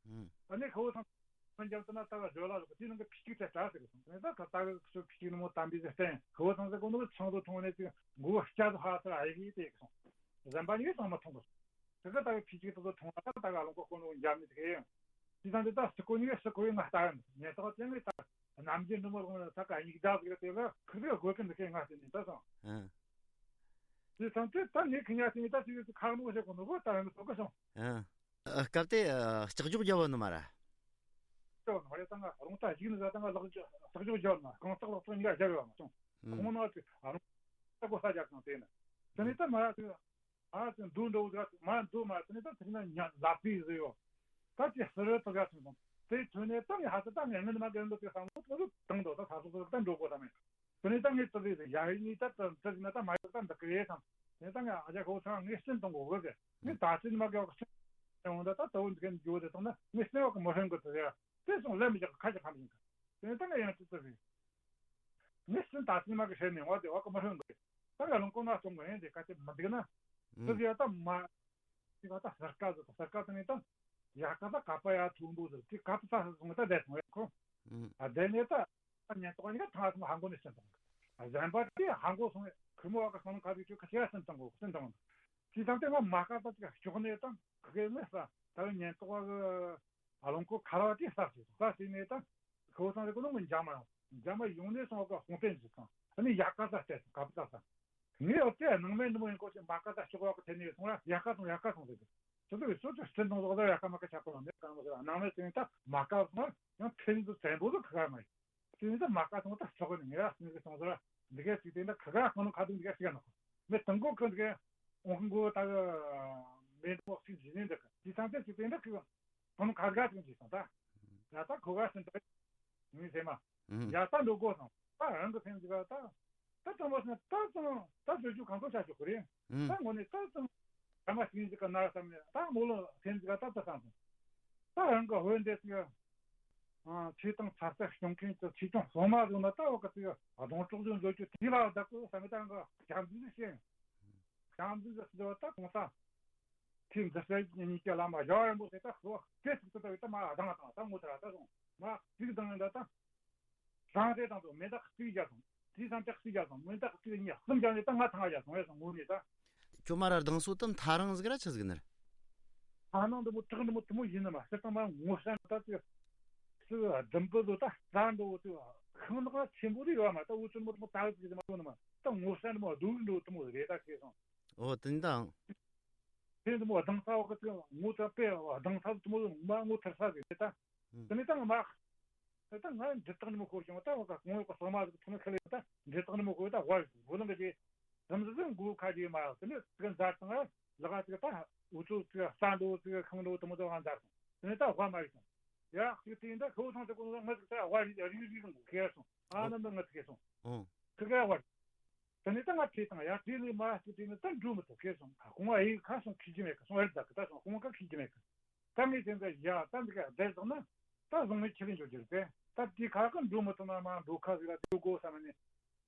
ཨུམ། ཨ་ནི་ཁ་བོ་ཚང་། ཁོང་རྒྱབ་ཏུ་ན་ལྟ་བ་བརྗོད་ལ་ལོག་དེའི་ནང་གི་ཕི་གཅིག་ཚེ་གྲགས་ཟེར་གི་སོང་། དེ་ནས་ད་ད་ལྟ་གི་ཁྱོད་ཕི་གཅིག་ནི་མོ་དམ་པའི་ཟེར་བསྟན་ཁ་བོ་ཚང་ཟེར་གོ་ནོ་གི་ཚང་དུ་མཐོང་ནས་ཅིག་མགོ་བོ་སྐྱ་དུ་ཧ་ཚར་ཨ་ཡི་གི་དེ་གི་སོང་། གཞན་པ་ནི་ཚང་མ་མཐོང་གི་སོང་། དེ་ག་ད་གི་ཕི་གཅིག་དུ་མཐོང་ན་ད་ད་ག་ལོང་གོ་ཁོ་ནོ་འཇམ་ནི་དེ་གི་ཡང་། དེ་དང་དེ་ད་སི་ཀོ་ནི་སི་ཀོ་ཡི་ང་ལྟ་ཡང་ཉེ་ཐག་དེ་ནི་ད་ནམ་རྒྱུན་འདི་མོ་ལོང་ན་ད་ག་ཡིག་བརྡ་ཟིག་དེ་ལ་ཁི་ཟིག་དགོས་ཀི་འདི་གི་ང་ཟེར་ནི་ད་སོང་། ཨ། དེ་དང་དེ་ད་ནི་ཁི་ཉ་ཟེར་ནི་ད་ཅིག་ཁག་མོ་ཟེར་གོ་ནོ་གོ་ད་ཡང་སོ་གི་སོང་། ཨ། ཨ། སྐབས་དེ་ཨ། ལྕགས་སྒྱོགས་རྒྱབ་བ་ནི་མ་ར། རྒྱབ་བ་ནི་མ་རེད་ད་ང་རུང་ད་གཞིག་ནི་ཟ་ད་ང་ལག་ལྕགས་སྒྱོགས་རྒྱབ་ན་གང་ལྕགས་ལག་ལྕགས་གཉིས་ཀ་རྒྱབ་ཡོད་མ་སོང་། ཨུམ། ཁོང་ན་ཅིག་ཨ་རུང་ད་གོ་ས་རྒྱག་སོང་དེ་ནི། དེ་ནི་ད་མ་ར་དེ་ཨ་ཅིག་འདུག་འགྲོ་ཟ་མ་འདུག་མ་དེ་ནི་ད་དེ་ན་ཉ་ལག་པི་ཟེར་ཡོད། ད་ཅིག་ཟེར་རེད་ད་ག་སོང་སོང་། དེ་ཐོན་ནས་ད་ངས་ཧ་ད་ད་ངས་ངན་མ་གན་འདུག་དེ་བསམ་བློ་ད་དུ་དང་འདུག་ད་ད་སོ་སོ་ད་འགྲོ་དགོས་ད་མེད། དེ་ནས་ད་ངས་ཙི་ཙི་ཡ་ཡིན་ད་ཙི་ཙི་ན་ད་མ་ཡོད་ད་འདི་ཀི་རེད་དང་། དེ་ནས་ད་ངས་ཨ་ཅག་ཁོ་ཚང་ངས་སེམས་གཏོང་དགོས་གི་ཟེར། ངས་ད་ཚོད་མ་གི་བ་སེམས་འོང་ད་ད་ད་འོང་འདི་གན་འགྱོ་དེ་དང་ན་ངས་སེམས་བ་གི་མི་ཧྲན་གི་ཟེར་ཡ། དེ་སོང་ལན་མི་རྒྱག་གི་ཁ་ཅིག་ཧམ་ཡིན་གི། དེ་ནས་ད་ངས་ཡང་ཙི་ཙི་ཟེར། ངས་སེམས་ད་ཚོད་མ་གི་ཧྲན་ནས་འོ་དེ་བ་གི་མི་ཧྲན་གི། ད་ང་རང་ཀོ་ན་སོང་གི་ཡིན་དེ་ག་ཅིག་མི་འདུག་ན། ཙི་ཙི་ཡ་ད་མ། དེ་ག་ད་སར་ཀ་ཟེར་སར་ཀ་དེ་ནས་ད། ཡ་ག་ད་ག་པ་ཡ་ཐུག་འདུག་ཟེར་དེ་ག་ད་ས་སོང་ད་བསྡད་སོང་ཡ་ཁོ། ཨ་དེ་ནས་ད། ཉན་ཐོག་ཉི་ག་ཐང་སོང་ཧང་གོ་ནས་སེམས་དང་། གཞན་པ་དེ་ཧང་གོ་སོང་ཁུ་མོ་བ་ག་སོང་ཁ་དུས་ཁྱོད་ཁ་ཆེ་སེམས་དང་གོ་སེམས་དང་། ཅི་ཙམ་དེ་ང་མ་ཀ་ད་ཅིག་ཞོག་ནས་དང་ཁུ་གེ་ནས་ས་ད་ཉན་ཐོག་གི་ཨ་ལོང་ཁོ་ཁ་ར་བ་དེ་ས་ཟེར་ས་ཟེར་ནས་དང་ཁུ་བོ་ཚང་རེ་གོ་ནོ་ངོ་འཇམ་མ་ཡང་འཇམ་མ་ཡོང་ནས་སོང་བ་ག་ཧོང་པན་ཟེར་དང་ཨ་ནི་ཡ་ཀ་ས་སྟེ་ག་པུ་ས་ས། ངས་ཡོད་དེ་ནང་མའི་ནུ་མོ་ཡིན་གོ་ཞེས་མ་ཀ་ད་ཤོག་བ་ག་ཐེ་ནས་སོང་ལ་ཡ་ཀ་སོང་ཡ་ཀ་སོང་ཟེར་གི། ཅི་ཟེར་སོ་ཅི་སེམས་དང་ཟོག་ད་ཡ་ཀ་མ་ཀ་ཆག་གོ་ལ་མེད་གང་མ་ཟེར་ནང་མའི་ཟེར་ནས་ད་མ་ཀ་སོང་ཡང་ཕན་ཚུན་བཙན་པོ་ཟིག་ཁ་ཁ་མ་ཡིན། དེ་ནས་ད་མ་ཀ་སོང་ད་ཤོག་གི་ནི་ངས་ཡ་སེམས་ཀྱི་སོང་ཟེར་འདི་གས་ཅིག་དེ་འདྲ་ཁ་ཁ་ཁོ་ནང་ཁ་དུང་འདི་གས་ཤིག་ཡ་ནོ། མེད་དང་གོ་ཁོ་འདི་གས་འོང་ཁོ་ད་གི་མེད་འདུག་ཤིག་ཟིན་ནས་འདི་ག་དེ་ཚང་དེ་ཅིག་དེ་འདྲ་ཁི་ཁོ་ནང་ཁ་དགའ་ཅིག་ཅིག་སོང་ད། ཡ་ད་ཁོ་ག་སེམས་ད་ངས་ཟེར་མ། ཨུམ། ཡ་ད་འགྲོ་དགོས་སོང་། ད་རང་གི་སེམས་ཀྱི་ད། ད་དྲང་པོ་ཟེར་ན་ད་ཙང་ད་བཟོ་རྒྱུ་གང་ཐུབ་བྱ་རྒྱུ་ཁོ་རེད། ཨུམ། ད་དངོས་གནས་ད་ཙང་ད་མ་ཤེས་ཀྱི་ག་ན་བསམ་ནས་ད་མོ་ལོ་སེམས་ཀྱི་ད་ད་བསམ་སོང་། ད་རང་གི་འོས་འདས་ཀྱི་ཨ་ཆོས་དང་ཚ་ཚ་སྐྱོང་མཁན་གྱི་ཆོས་སྐྱོང་སློབ་མ་ཟིག་ན་ད་འོ་ག་ཚིག་གདོང་གྲོགས་ཀྱི་འཛོལ་རྒྱུ་དེ་ལ་བདག་གོ་བསམ་ད་རང་གི་སྐྱབས་འཛུལ་ཞིག་བྱེད། སྐྱབས་འཛུལ་ཞིག་བྱེད་ད་གོང་ས། དེ་འཛིན་སའི་ཉིན་གྱི་བླ་མ་རྒྱལ་བ་རིན་པོ་ཆེ་ད་ཁོ་སྐད་ཅིག་ཏུ་ལྟ་བའི་ད་མ་དང་དང་ད་ངོ་ཐ་ད་སོང་མ་གཅིག་དང་ད་ད་རང་རེ་དང་དུ་མེ་ད་གཅིག་རྒྱ་སོང་ དེའི་སང་ཏག་སི་རྒྱག་སོང་། མི་ཏག་སི་གཉིས་གསུམ་རྒྱག་ནས་ད་ང་ཐང་རྒྱག་སོང་། ངས་སོང་ངོ་ནས་ད། ཁྱོད་མ་ར་སྡང་སོ་དམ་ཐ་རང་ཟིག་ར་ཆི་ཟིག་ནར། ཐ་ནང་འདི་མོ་བྲག་འདི་མོ་དུ་མོ་ཡིན་ནི་མ་སྤྱིར་བཏང་མ་ངོ་ཤ་ད་ཅི་སུ་ལྡུམ་པོ་ཟོ་ད་རྩ་འགྲོ་བོ་དུ་ཤིང་ནགས་ཆེན་པོ་རེ་ཡོད་མ། ད་འུ་ཚོ་མོ་དུ་མོ་ད་ཟིག་ཟིག་མ་ཡོད་ནི་མ། ད་ངོ་ཤ་འདི་མོ་རྡོ་རིང་འགྲོ་དུ་མོ་རེད་ད་ཁེ་སོང་། ཨོ་དེ་འདང་། དེ་འདི་མོ་སྡང་ས་བ་གི་ཚོ་ངོ་ཚ་པེ་སྡང་ས་དུ་མོ་མ་ངོ་ཐར་ས་ཟིག་རེད་ད། ཨུམ། དེ་ནས་ད་ང་མ། ད་ང་འདི་དག་ནི་མོ་ཤོར་བྱུང་། ད་བ་ཀ་གོང་བ་ཀ་ས་མ་ཟིག་ཐོན་ཁ་ལེ་ད་འདི་དག་ནི་མོ་ཤོར་ད་བ་བུ་ལང་གི་དམ་ཟིག་མགོ་ཁ་ཅིག་མ་དེ་ནས་ཚིག་མཛའ་དང་ལ་ག་ཚིག་ད་འུ་ཚོ་ཚིག་ས་འགྲོ་ཚིག་ཁང་འགྲོ་དུ་མོ་ཚོ་ང་མཛའ་སོང་། དེ་ནས་ད་བ་མ་རིག་སོང་། ཡ་ཁྱོད་དེ་ད་ཁོ་ཚང་ཚོ་ཀུན་ང་ཚིག་ད་བ་རིག་རིག་རིག་མགོ་ཁེ་སོང་། ཨ་ནམ་ད་ང་ཚིག་ཁེ་སོང་། ཁི་ག་བ་རིག་དེ་ནས་ད་ང་བྲིས་དང་ཡ་བྲིས་ནས་མ་ཅིག་བྲིས་ནས་ད་འགྲོ་མི་ཐུབ་ཁེ་སོང་། ཁོང་ཨེ་ཡི་ཁ་སོང་ཁི་ཅི་མེད་ཁ་སོང་ཨེ་ད་གི་ད་སོང་ཁོང་ཁ་ཁི་ཅི་མེད་གི་ད་ངས་དེ་འདྲ་ཡ་ད་འདི་ག་བསྡད་བཞག་ན་ད་བཟང་མོའི་ཁྱི་ལ་འགྱོ་རྒྱུ་རེད་པས། ད་དེ་ཁ་ཁ་འགྲོ་མི་ཐུབ་ན་མ་འགྲོ་ཁ་ཟིག་ལ་དེ་དགོས་བསམ་ནས་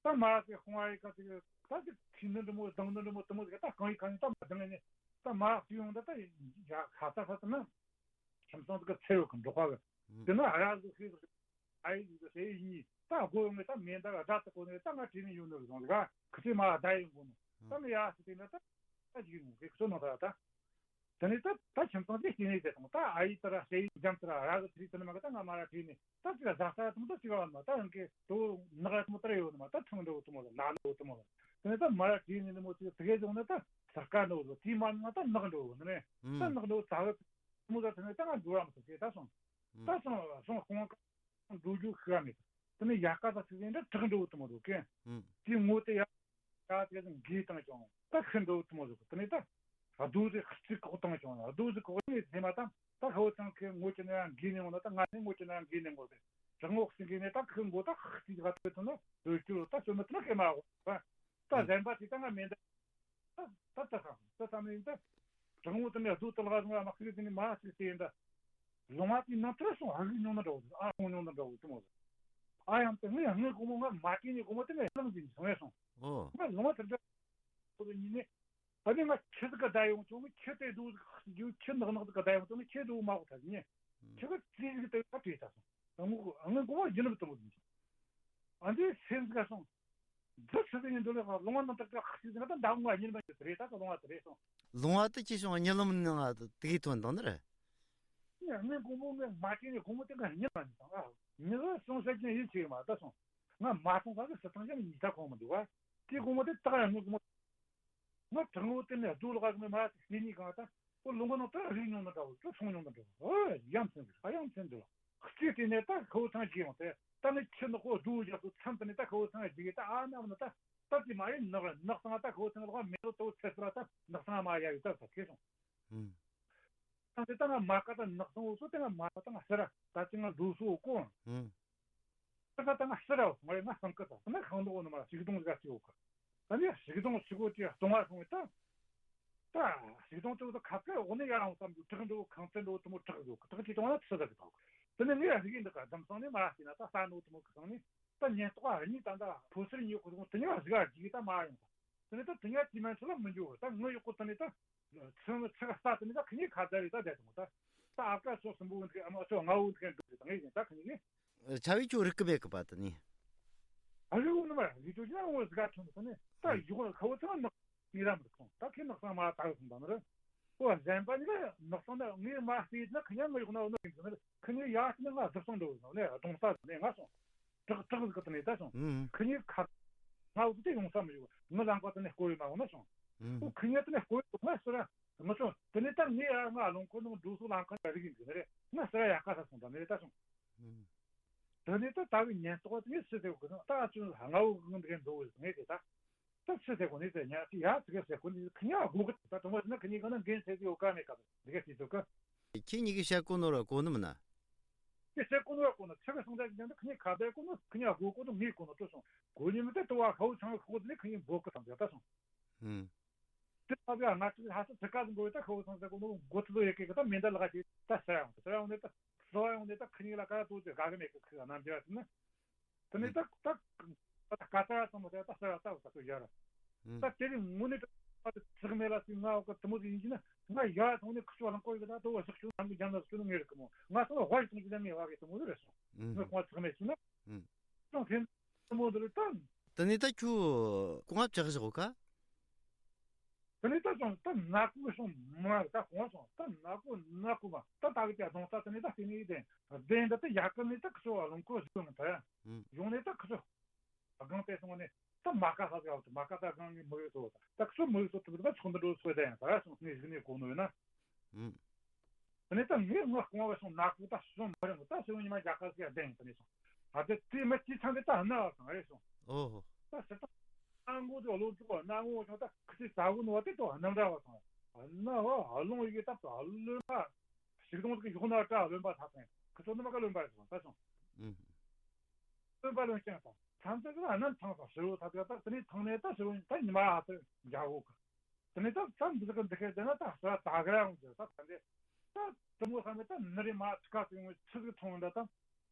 ད་མ་ཟེར་ཁོང་ཨ་ཡི་ཁ་དེ་ད་དེ་ཁྱི་འདི་འདྲ་མོ་སྡང་འདི་འདྲ་མོ་དུ་མོ་ཟིག་ད་གང་ཡི་ཁ་ནས་ད་མ་སྡང་ནས་ད་མ་སུ་ཡོང་ད་ད་ཡ་ཁ་ད་ཁ་ད་ན་ཁྱིམ་ཚང་ཟིག་གི་ཚེ་ཡོད་གི་འགྲོ་ཁ་གི་དེ་ན་ཨ་ཡ་ཟིག་ཤེས་ཟིག་ཨ་ཡི་ཟིག་ཟེར་ཡིན་ད་དགོས་ཡོང་ངས་ད་མེ་མདའ་ལ་དགྲ་ད་གོ་ནས་ད་ང་བྲིས་ནས་ཡོང་ནོ་རེད་བཟང་ཟིག་ག་ཁི་ཚེ་མ་ད་ཡིན་དགོས་ནོ་ད་ངས་ཡ་ཟིག་དེ་ན་ད་ད་ཅིག་ཡིན་ནོ་གི་ཁི་ཚོ་ནོ་ད་ད། དེ་ནས་ད་ད་ཁྱིམ་ཚང་དེ་སྐྱེ་གནས་དེ་དང་ད་ཨ་ཡི་ད་ར་ཤེས་ཡིན་རྒྱམ་ད་ར་ར་གི་ཚིག་དེ་ནི་མ་གི་ད་ང་མ་ར་བྲིས་ནས་ད་ཅི་ལ་ཟ་ས་དང་ད་ཅི་ག་བ་མ་ད་ཡང་གི་དོ་ནག་ཡ་དམ་ད་ར་ཡོད་ནི་མ་ད་ཐང་འགྲོ་དུ་མོ་ལ་ན་འགྲོ་དུ་མོ་ལ་དེ་ནས་ད་མ་ར་བྲིས་ནས་ནི་མོ་ཅི་དེ་གས་བྱུང་ན་ད་ས་དཀར་འགྲོ་ལ་དེ་མ་ན་ད་ནག་འགྲོ་ནི་ནས་ད་ནག་འགྲོ་ད་གི་དུ་མོ་ད་དེ་ནས་ད་ང་འགྲོ་ར་མི་ཐུབ་གི་ད་སོང་ད་སོང་སོང་ཁོང་འགྲོ་རྒྱུ་ཤི་བ་མེད། དེ་ནས་ཡ་ཀ་ས་ཚིག་ཟིན་འདྲ་དྲག་འགྲོ་དུ་མོ་རུ་ཀན། དེའི་ངོ་དེ་ཡ་ཀ་དེ་ཟིན་འགས་བཏང་ཀྱང་ད་ཤི་འགྲོ་དུ་མོ་རུ། དེ་ནས་ད་རྡོ་ཟིག་གཅིག་བཀོག་བཏང་ཀྱང་རྡོ་ཟིག་བཀོག་ནས་ཚེ་མ་དང་ད་ཧོ་ཚང་ཁའི་ངོ་ཅི་ན་ཡང་འགས་ནས་འོང་ན་ད་ང་ནི་ངོ་ཅི་ན་ཡང་འགས་ནས་འོང་དེ་དྲག་ངོགས་སུ་འགས་ནས་ད་ཁི་མགོ་ད་ཁ་གཅིག་ག་ཐོད་དུ་ན་རྡོ་ཅུ་རུ་ད་ཚོད་མི་ཐུབ་ན་ཁེ་མ་འོང་ད་གཟན་པ་དེ་ད་ང་མེ་མདའ། ད་ད་ད་ད་ད་ད་ནི་ད་དྲང་བོ་དེ་ནས་རྡོ་དེ་ལ་བཟུང་བ་མ་ཁི་དེ་ནི་མ་ཞིག་དེ་ཡིན་ད། ལུང་བ་དེ་ནང་དུ་སོང་ཨ་ལུས་མྱོང་ན་འདྲ་བོ་ཨ་ཁོང་མྱོང་ན་འདྲ་བོ་དེ་མོ་ཟེར། ཨ་ཡང་དེ་ངས་ངའི་སྒོ་མོ་ང་མ་བྲིས་ནས་སྒོ་མོ་དེ་ངས་བླངས་ཟིན་སོང་ངས་སོང་། ཨོ། ང་ལུང་བ་དེ་འདྲ་ཁོ་ཚོ་ཉིད་ནས་ད་ནི་ང་ཁྱི་ཟིག་ག་བསྡད་ཡོང་བྱུང་ངས་ཁྱི་དེ་རྡོ་ཟིག་ཁ་ཟིག་རྒྱུ་ཁྱི་ནག་ནག་ཟིག་ག་བསྡད་ཡོང་བྱུང་ངས་ཁྱི་རྡོ་མ་གོ་ཐལ་ཉེ་ཁྱི་ག་རྩིས་ཟིག་དེ་ཁ་བྲིས་ཐལ་སོང་། ང་ངའི་སྒོ་མོ་ཡིན་ནི་དེ་མོ་ཟིན་སོང་། ཨ་འདི་སེམས་ཟིག་ག་སོང་། འདི་ཆི་ཟིག་ཡིན་འདུག་ལས་ཁ་ལུང་བ་ནང་དུ་ཁ་ཤི་ཟིན་ན་ད་མདའ་དབུ་མ་ཉིན་མ་ཞིག་རེད་ད་ལུང་བ་དེ་རེད་སོང་། ལུང་བ་དེ་ཅི་བྱུང་བ་རྨི་ལམ་ནང་ང་དེ་གའི་ཐོན་དང་ནི་རེད། ངས་ངའི་མགོ་མོ་ངས་མ་བྱས་ནས་མགོ་མོ་དེ་ང་རྨི་ལམ་ནང་ང་རྨི་ལམ་སོང་ས་ཅན་ཡིན་ཆེ་མ་ད་སོང་། ང་མ་སོང་ས་གི་སི་ཐང་ཅན་ཡིན་ད་གོང་མི་འདུག་བ། དེའི་མགོ་མོ་དེ་ཏག་ཡང་ངའི་མགོ་མོ། ང་དྲང་བོ་དེ་ནས་རྡོ་ལ་ག་གི་མ་སེ་ནི་གང་ད། ཁོ་ལུང་པ་ནང་དུ་རིག་མྱོང་ན་འདྲ་བོ་ཁྱོད་སོང་མྱོང་ན་འདྲ་བོ་ཨོ་ཡ་མཚན་འདུག་ཨ་ཡ་མཚན་འདུག་གཅིག་དེ་ནས་ད་ཁོ་ཚང་གི་ཡོང་དེ་ད་ནི་ཁྱི་ནག་པོ་རྡོ་རྒྱབ་སུ་མཚམས་དེ་ནས་ད་ཁོ་ཚང་གི་ད་ཨ་ན་ན་ད་ད་དེ་མ་ཡིན་ནག་ནག་ཚང་ད་ཁོ་ཚང་ལ་མེ་ལོ་ཏོ་ཚེ་སུ་ལ་ད་ནག་ཚང་མ་ཡ་ཡོད་ད་ད་ཁེ་སོང་། ད་དེ་ད་ང་མ་ཀ་ད་ནག་ཚང་འུ་སུ་དེ་ང་མ་ཀ་ད་ང་ཤི་ར་ད་ཅི་ང་རྡོ་སུ་གོ་ད་ད་ང་ཤི་ར་ང་ང་སང་ཀི་ད་ང་ཁང་དུ་འོ་ནི་མ་ཞིག་དུང་ཟ་ཅི་འོ་ཀ་ད་ནི་ཞིག་དུང་ཞིག་འོ་ཅི་གཏོང་བ་སོང་བས་ད། ད་ཞིག་དུང་ཅོག་ཏུ་ཁ་ཁ་འོ་ནི་ཡ་རང་བསམ་རྒྱུ་དྲག་འགྲོ་ཁང་བརྩེགས་འགྲོ་དུ་མོ་དྲག་འགྲོ་དྲག་ཅི་གཏོང་ན་ཚི་ད་གི་ད་དེ་ནི་ངས་རིག་ཡིན་འདི་ཀ་དམ་སང་ནི་མ་ཤི་ན་ད་ས་ནོ་དུ་མོ་གི་སང་ནི་ད་ཉེན་རྟོག་ཨ་གཉིས་ད་ད་ཕོ་སར་གཉིས་ཁོ་དུ་མོ་དེ་ཉག་ཟིག་ཨ་ཅིག་ད་མ་ཡོང་ད་དེ་ནི་ད་དེ་ཉག་དེ་མན་ཆུ་ལ་མི་འགྱུར་ད་ངུ་ཡོད་ཁོ་དེ་ནི་ད། ཚང་མ་ཚང་ས་དེ་ནི་ད་ཁི་ཉིན་ཁ་བརྡ་རེད་ད་བསྡད་དང་ད། ད་ཨ་ཀ་སོ་གསུམ་པོ་འདི་ཨ་མ་སོ་ང་འུ་འདི་ཁན་འདུག་ད་ངས་ཡིན་ད་ཁི་ཉིན་གི། ཆ་བའི་ཁྱོད་རིག་གི་མེད་གི་པ་དེ་ནི། ཨ་རི་འུ་ནི་མ་རི་ཏུ་ཅི་ན་འུ་ཟི་ག་ཐོན་ད་ནི་ད་ཡུ་གུ་ཁ་བོ་ཚང་ནག་མི་ར་མི་ཁོང་ད་ཁི་ནག་ཚང་མ་ད་གི་སོང་ད་ནི་རེད། འོ་གཞན་པ་ནི་ནག་ཚང་ད་ངས་མ་ཤེས་ན་ཁི་ཉིན་ངའི་ཡུག་ན་འུ་ནི་ཡིན་ད་ནི་རེད། ཁི་ཉིན་ཡ་ཤི་ནི་ང་རྫི་སོང་འགྲོ་ནི་གདོང་ས་ནི་ང་སོང་། དྲག་དྲག་ཟིག་གི་དེ་ནས་ད་སོང་། ཁི་ཉིན་ཁ་ང་འུ་ཚོ་དེ་ཡོང་ས་མི་ཡོང་། ངི་ལམ་ཁ་དེ་ནས་བསྐོར་ཡོད་མ་འོང་ན་སོང་། འོ་ཁི་ཉིན་དེ་ནས་བསྐོར་ཡོད་ང་སོ་ར། ང་ཚོ་དེ་ནས་ད་ངས་ཨ་ང་ལུང་ཁོ་ནང་འགྲོ་སོ་ལམ་ཁ་རིག་ཡིན་གི་ནི་རེད། ང་ཟེར་ཡ་ཁ་ས་སོང་ད་ནི་རེད་ད་སོང་། དེ་ནས་ད་ད་གི་ཉེན་རྟོག་དེ་ངས་སུ་དེ་གི་ད་ཨ་ཚོ་ང་འུ་གི་འདི་འགྲོ་གི་ངས་དེ་ད་ད་སུ་དེ་གོ་ནི་དེ་ཉ་ཅི་ཡ་ཟེར་གི་ཟེར་གོ་ནི་ཁི་ཉ་དགོ་གི་ད་དུང་བ་ཟེར་ན་ཁི་ཉི་ག་ན་འགན་ཟེར་གི་ཡོད་ག་མེད་ག་འདི་ག་ཅི་ཚོ་ག་ཁྱེད་གཉིས་ཀྱིས་བཤད་གོ་ནོ་ར་གོ་ནི་མིན་ན། དེ་ཟེར་གོ་ནོ་ར་གོ་ནོ་ཚེ་གི་སང་ད་ཀྱི་ཉ་ད་ཁི་ཉི་ཁ་བས་གོ་ནོ་ཁི་ཉ་དགོ་གོ་ནོ་ངས་གོ་ནོ་ཏོ་སོང་གོ་ནི་མི་ད་དུ་བ་ཁ་བོ་ཚང་གི་ཁོ་དེ་ནས་ཁི་ཉི་འབོ་གི་ད་ད་སོང་། དེ་ལྟ་བུའི་ང་ཚོས་ཧ་སག་ཚི་ཀ་ཟིག་འགོ་ཡོད་ད་ཁོ་བོ་ཚང་ཟེར་གོ་ནོ་འགོ་ཚུལ་ལོ་ཡོད་ཀི་ད་མེ་མདའ་ལག་ཅིག་ད་ཟེར་ཡོང་ཟེར་ཡོང་ནས་ད་ཟེར་ཡོང་ནས་ད་ཁི་ཉི་ལ་ཀ་ཏོ་ཅི་ག་གི་མེད་ཀི་ཁི་རྣམ་རྒྱལ་ཟེར་ན། དེ་ནས་ད་ད་ཀ་ཏ་ཙམ་མ་ཟེར་ད་ཟེར་ཡོང་ད་ད་ཡར། ད་དེ་རིང་ངུ་ནས་ད་ཚིག་མེད་ལ་ཟིག་ང་འོ་ཀ་དུ་མོ་ཟིག་ཡིན་གྱི་ན་ང་ཡ་ཐོང་ནས་ཁི་ཆོ་ལང་ཀོ་ཡོད་ད་ད་བ་ཟག་ཆུ་ནམ་གི་རྒྱ་ན་ཟག་ཆུ་ནུ་ངེ་རེད་ཀི་མོ་ང་ཚོ་ལ་ཝ་ཡི་ཐོང་གི་ད་མེད་བ་གི་དུ་མོ་ཟིག་རེད་སོང་། ངས་ཁོང་ཚིག་མེད་ཟིག་ན། ད་དེ་དུ་མོ་འདི་རེད་ད། དེ་ནས་ད་ཁྱོད་ཀོང་ཨ་བཅག་བཞག་ག་དེ་ནས་ད་ཅུང་ད་ནག་པོ་སོང་མ་ད་གོང་སོང་ད་ནག་པོ་ནག་པོ་མ་ད་ད་གི་ཀྱ་གདོང་ད་དེ་ནས་ད་དེ་ནས་དེ་དེ་འདི་ད་ཡག་གི་ནས་ད་ཁི་ཚོ་བ་ལུང་ཁོ་ཟིག་ཡོང་ད་ཡོང་ནས་ད་ཁི་ཚོ་སྒང་པས་སོང་ནས་ད་མ་ཀ་ས་ཟིག་ཡོད་མ་ཀ་ད་སྒང་གི་མི་ཡོད་ཚོ་ད་ཁི་ཚོ་མི་ཡོད་ཚོ་དུ་ད་ཚོགས་འདུ་འགྲོ་ཚོ་ད་ཡང་ད་སོང་ནས་གཞི་ནས་གོ་ནོ་ཡོད་ན། ཨུམ། དེ་ནས་ད་ངས་ངོ་སྐོང་བ་སོང་ནག་པོ་ད་སོང་མ་རེད་མོ་ད་སོང་ཉི་མ་རྒྱ་གར་སྐད་ལྡན་དེ་ནས་སོང་། ཨ་དེ་དེ་མི་དེ་ཚང་གི་ད་སྣ་བ་སོང་རེད་སོང་། ཨོ་ཧོ། ད་སི་ཏང་སྣ་ངོ་དེ་བློ་བཅུག་སྣ་ངོ་བྱུང་ད་ཁི་སི་ཟ་གོ་ནོ་བ་དེ་ཏོ་སྣ་འདྲ་བ་སོང་། སྣ་བ་ལོང་ཡི་གེ་ད་ལོན་པ་ཞིག་དང་གི་ཡོག་ན་ཀྲ་ལོན་པ་ད་སོང་ཁི་ཚོ་ནི་མ་ཀ་ལོན་པ་རེད་སོང་ད་སོང་། ཨུམ། ལོན་པ་ལོན་ཅན་སོང་ཚང་ཚང་གི་ཨ་ནམ་ཚང་སོང་ཕྱི་རོ་ད་དེ་ད་དེ་ནས་ཐང་ནས་ད་ཕྱི་རོ་ད་ཉི་མ་ཨ་ཚེ་རྒྱ་འོག་གི་དེ་ནས་ད་ད་འདི་ཟིག་གི་འདི་ཤེས་དེ་ན་ད་ས་ད་ག་རང་གི་ད་ད་འདི་ད་དུ་མོ་ས་མེད་ད་ནི་རེ་མ་ཁ་ཏུ་ཡོང་ཆི་ཟིག་མཐོང་འདྲ་ད་